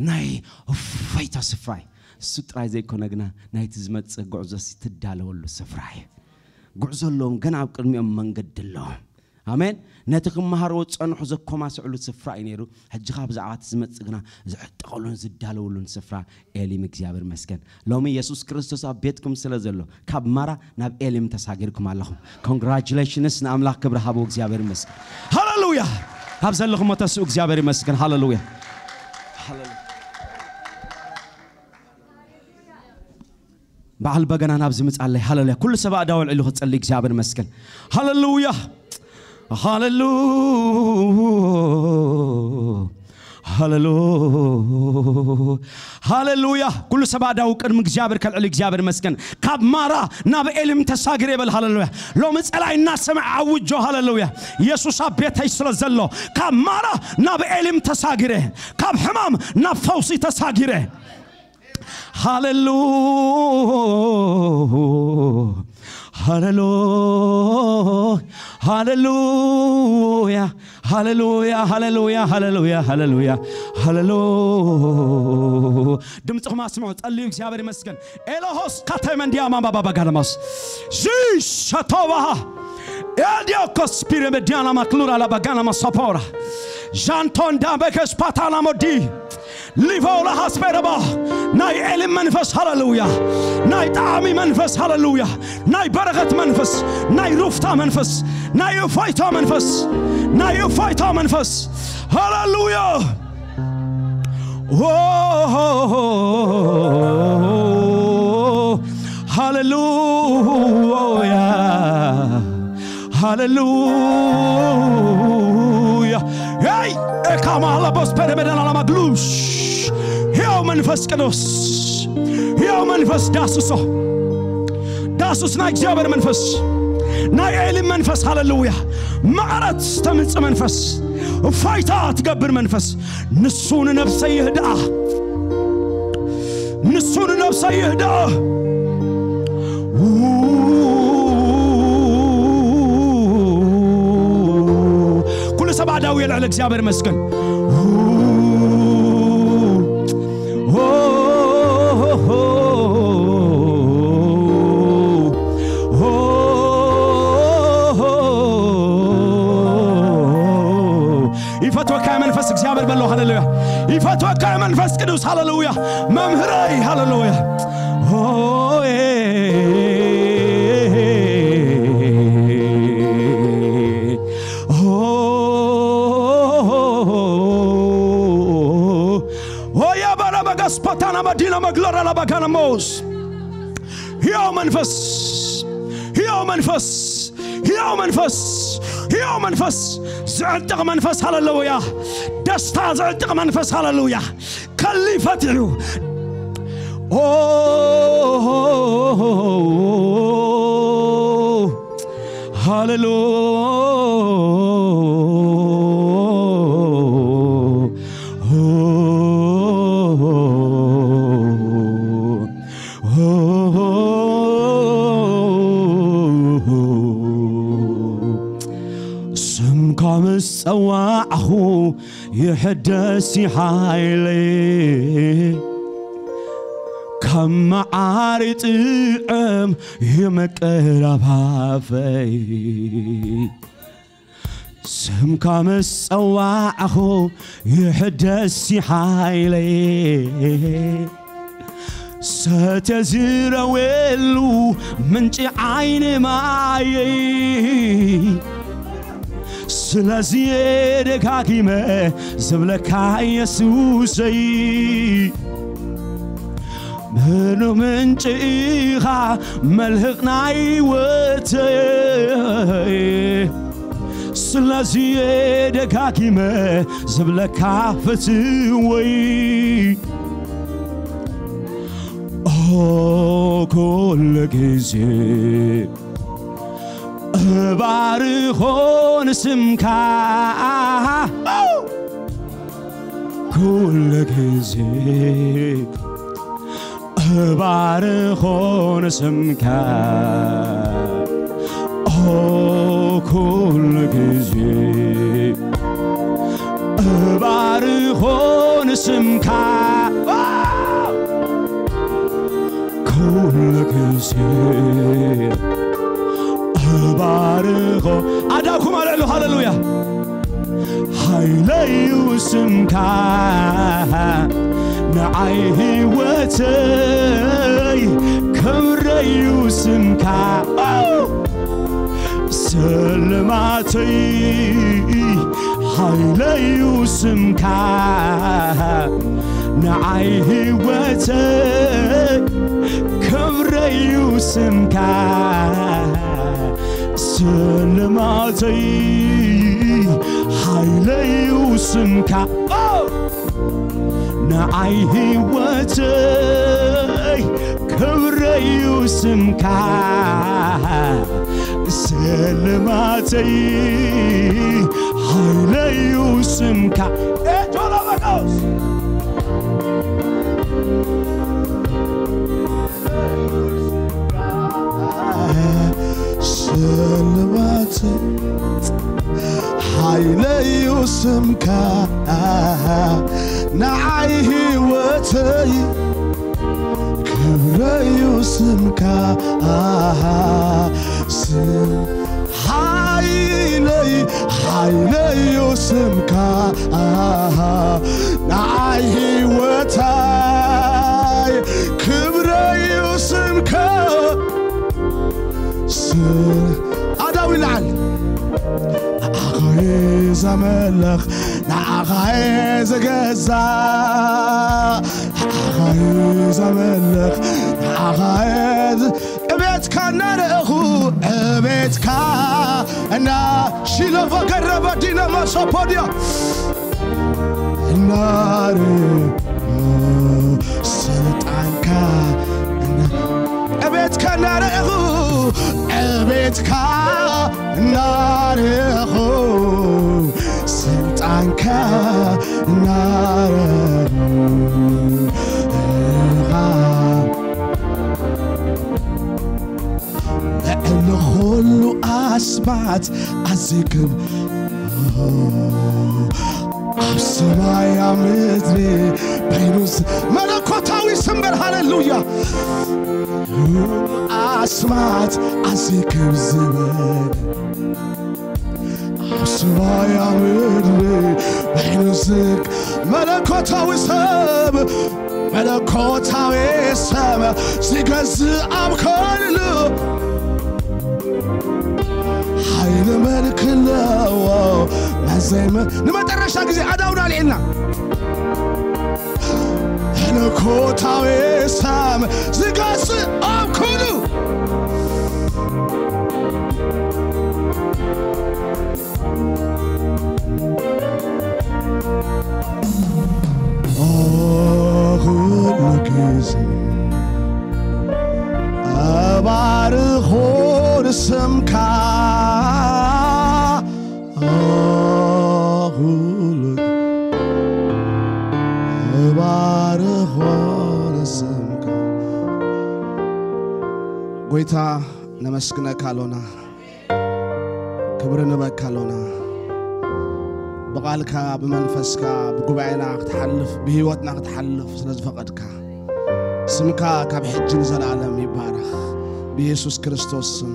ናይ እፎይታ ስፍራ እዩ። እሱ ጥራይ ዘይኮነ ግና ናይቲ ዝመጽእ ጉዕዞ ሲ ትዳለወሉ ስፍራ እዩ። ጉዕዞ ኣለዎም፣ ገና ኣብ ቅድሚኦም መንገዲ ኣለዎም። ኣሜን። ነቲ ክመሃርዎ ዝጸንሑ ዘኮማስዕሉ ስፍራ እዩ ነይሩ። ሕጂ ኸኣ ብዛዕባ እቲ ዝመጽእ ግና ዝዕጠቐሉን ዝዳለውሉን ስፍራ ኤሊም። እግዚኣብሔር ይመስገን። ሎሚ የሱስ ክርስቶስ ኣብ ቤትኩም ስለ ዘሎ ካብ ማራ ናብ ኤሊም ተሳጊርኩም ኣለኹም። ኮንግራቹሌሽንስ፣ ንኣምላኽ ክብሪ ሃቡ። እግዚኣብሔር ይመስገን። ሃሌሉያ። ኣብ ዘለኹም ተስኡ። እግዚኣብሔር ይመስገን። ሃሌሉያ። ሃሌሉያ። በዓል በገና ናብዚ ምጻለይ። ሃሌሉያ። ኩሉ ሰብ ኣእዳው ኣልዒሉ ክጸሊ። እግዚኣብሔር ይመስገን። ሃሌሉያ። ሃሌሉ-፣ ሃሌሉ-፣ ሃሌሉያ። ኩሉ ሰብ ኣእዳው ቅድሚ እግዚኣብሔር ከልዕል። እግዚኣብሔር ይመስገን። ካብ ማራ ናብ ኤሊም ተሳግር ይበል። ሃሌሉያ። ሎሚ ጸላይ እናሰምዐ ኣውጆ። ሃሌሉያ። የሱስ ኣብ ቤተይ ስለ ዘሎ ካብ ማራ ናብ ኤሊም ተሳጊረ፣ ካብ ሕማም ናብ ፈውሲ ተሳጊረ። ሃሌሉ-፣ ሃሌሉ-፣ ሃሌሉያ፣ ሃሌሉያ፣ ሃሌሉያ፣ ሃሌሉያ፣ ሃሌሉያ፣ ሃሌሉ-፣ ድምፅኹም ኣስምዑ፣ ጸልዩ፣ እግዚኣብሔር ይመስገን። ኤሎሆስ ካተመንዲያ ማማ ባባ ጋለማስ ዚሸቶባሃ ኤልዲዮኮስ ፒረመዲያና ማክሉራ ላባጋና ማሳፖራ ዣንቶንዳ በከስ ፓታላ ሞዲ ሊቫውላ ሃስፔረባ ናይ ኤሊም መንፈስ፣ ሃሌሉያ። ናይ ጣዕሚ መንፈስ፣ ሃሌሉያ። ናይ በረኸት መንፈስ፣ ናይ ሩፍታ መንፈስ፣ ናይ እፎይታ መንፈስ፣ ናይ እፎይታ መንፈስ፣ ሃሌሉያ። ኦ፣ ሃሌሉያ፣ ሃሌሉያ። ሄይ፣ ኤካማ ላቦስ ፔሬሜዳና ላማግሉሽ። ሕያው መንፈስ ቅዱስ፣ ሕያው መንፈስ ዳስሶ። ዳስስ ናይ እግዚኣብሔር መንፈስ፣ ናይ ኤሊ መንፈስ፣ ሃሌሉያ። መቐረት ተምጽእ መንፈስ፣ እፎይታ ትገብር መንፈስ፣ ንሱ ንነብሰይ ይህድኣ፣ ንሱ ንነብሰይ ይህድኣ። ኩሉ ሰብ ኣእዳው የልዕል፣ እግዚኣብሔር ይመስገን። ይፈታ ሃሌሉያ። ይፈትወካ መንፈስ ቅዱስ። ሃሌሉያ። መምህረይ። ሃሌሉያ። ሆይ። ሆያ ባላ በጋስፓታና መዲና መግሎራ ላባጋናሞስ። ሕያው መንፈስ፣ ሕያው መንፈስ፣ ሕያው መንፈስ፣ ሕያው መንፈስ፣ ዝዕጥቕ መንፈስ። ሃሌሉያ። ደስታ ዝዕጥቕ መንፈስ። ሃሌሉያ። ከሊ ፈትሑ። ኦ፣ ሃሌሉያ። ስምካ ምስ ጸዋዕኹ ይሕደስ ሓይለይ፣ ካብ መዓር ይጥዕም ይመቅር ኣፋፈይ። ስምካ ምስ ጸዋዕኹ ይሕደስ ሓይለይ፣ ሰትየ ዝረወሉ ምንጪ ዓይኒ ማየይ። ስለዚ ደጋጊመ ዝብለካ የሱሰይ፣ ምኑ ምንጪ ኢኻ መልህቕ ናይ ህይወተይ። ስለዚ ደጋጊመ ዝብለካ ፍትወይ፣ ኦ፣ ኩሉ ግዜ እባርኾ ንስምካ፣ ኩሉ ግዜ እባርኾ ንስምካ፣ ኦ፣ ኩሉ ግዜ እባርኾ ንስምካ፣ ኩሉ ግዜ እባርኾ። ኣዳኩም ኣልዕሉ። ሃሌሉያ። ሓይለዩ ስምካ ንዓይ ህይወተይ፣ ክብረዩ ስምካ ስልማተይ። ሓይለዩ ስምካ ንዓይ ህይወተይ፣ ክብረዩ ስምካ ስልማተይ። ሓይለዩ ስምካ፣ ኦ፣ ንዓይ ህይወተይ ክብረዩ ስምካ ስልማተይ። ሓይለዩ ስምካ ኤጆሎበኖስ ስልማተይ። ሓይለዩ ስምካ ንዓይ ህይወተይ፣ ክብረዩ ስምካ ስም ሓይለይ፣ ሓይለዩ ስምካ ንዓይ ህይወተይ፣ ክብረዩ ስምካ ስ-፣ ኣዳው ይልዓል። ንዓኻ እየ ዘመልኽ፣ ንዓኻ እየ ዝገዛእ፣ ንዓኻ እየ ዘመልኽ፣ ንዓኻ እየ ዝ-፣ ዕቤትካ እናረእኹ፣ ዕቤትካ እና ሺሎፎ ገረበ ዲነ መሶፖድዮ እናር ስልጣንካ እና ዕቤትካ እናረእኹ፣ ዕቤትካ እናረእኹ፣ ስልጣንካ እናረእኹ፣ ልዕሊ ኹሉ ኣስማት ኣዚክብ ኣብ ሰማይ ኣብ ምድሪ በይኑስ መለኮታዊ ስምበር። ሃሌሉያ። ኣስማት ኣዚክብ ዝበል ኣብ ሰማይ ኣብ ምድሪ በይኑስክ መለኮታዊ ሰብ፣ መለኮታዊ ሰብ ዝገዝእ ኣብ ከሉ ሓይሊ መልክ ኣለዎ። መዘይመ-፣ ንመጨረሻ ግዜ ኣዳውና ኣልዒልና። መለኮታዊ ሰብ ዝገዝእ ኣብ ኩሉ ኩሉ ግዜ እባርኾ ንስምካ ኩሉ እባርኾ ንስምካ። ጎይታ ነመስግነካ ኣሎና፣ ክብሪ ንበካ ኣሎና። ብቓልካ ብመንፈስካ ብጉባኤና ክትሓልፍ ብህይወትና ክትሓልፍ ስለ ዝፈቐድካ ስምካ ካብ ሕጂ ንዘለኣለም ይባረኽ። ብኢየሱስ ክርስቶስ ስም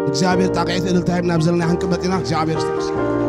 እግዚኣብሔር ጣቕዒት እልልታ ሂብና ኣብ ዘለና ክንቅመጥ ኢና። እግዚኣብሔር ዝተመስገነ።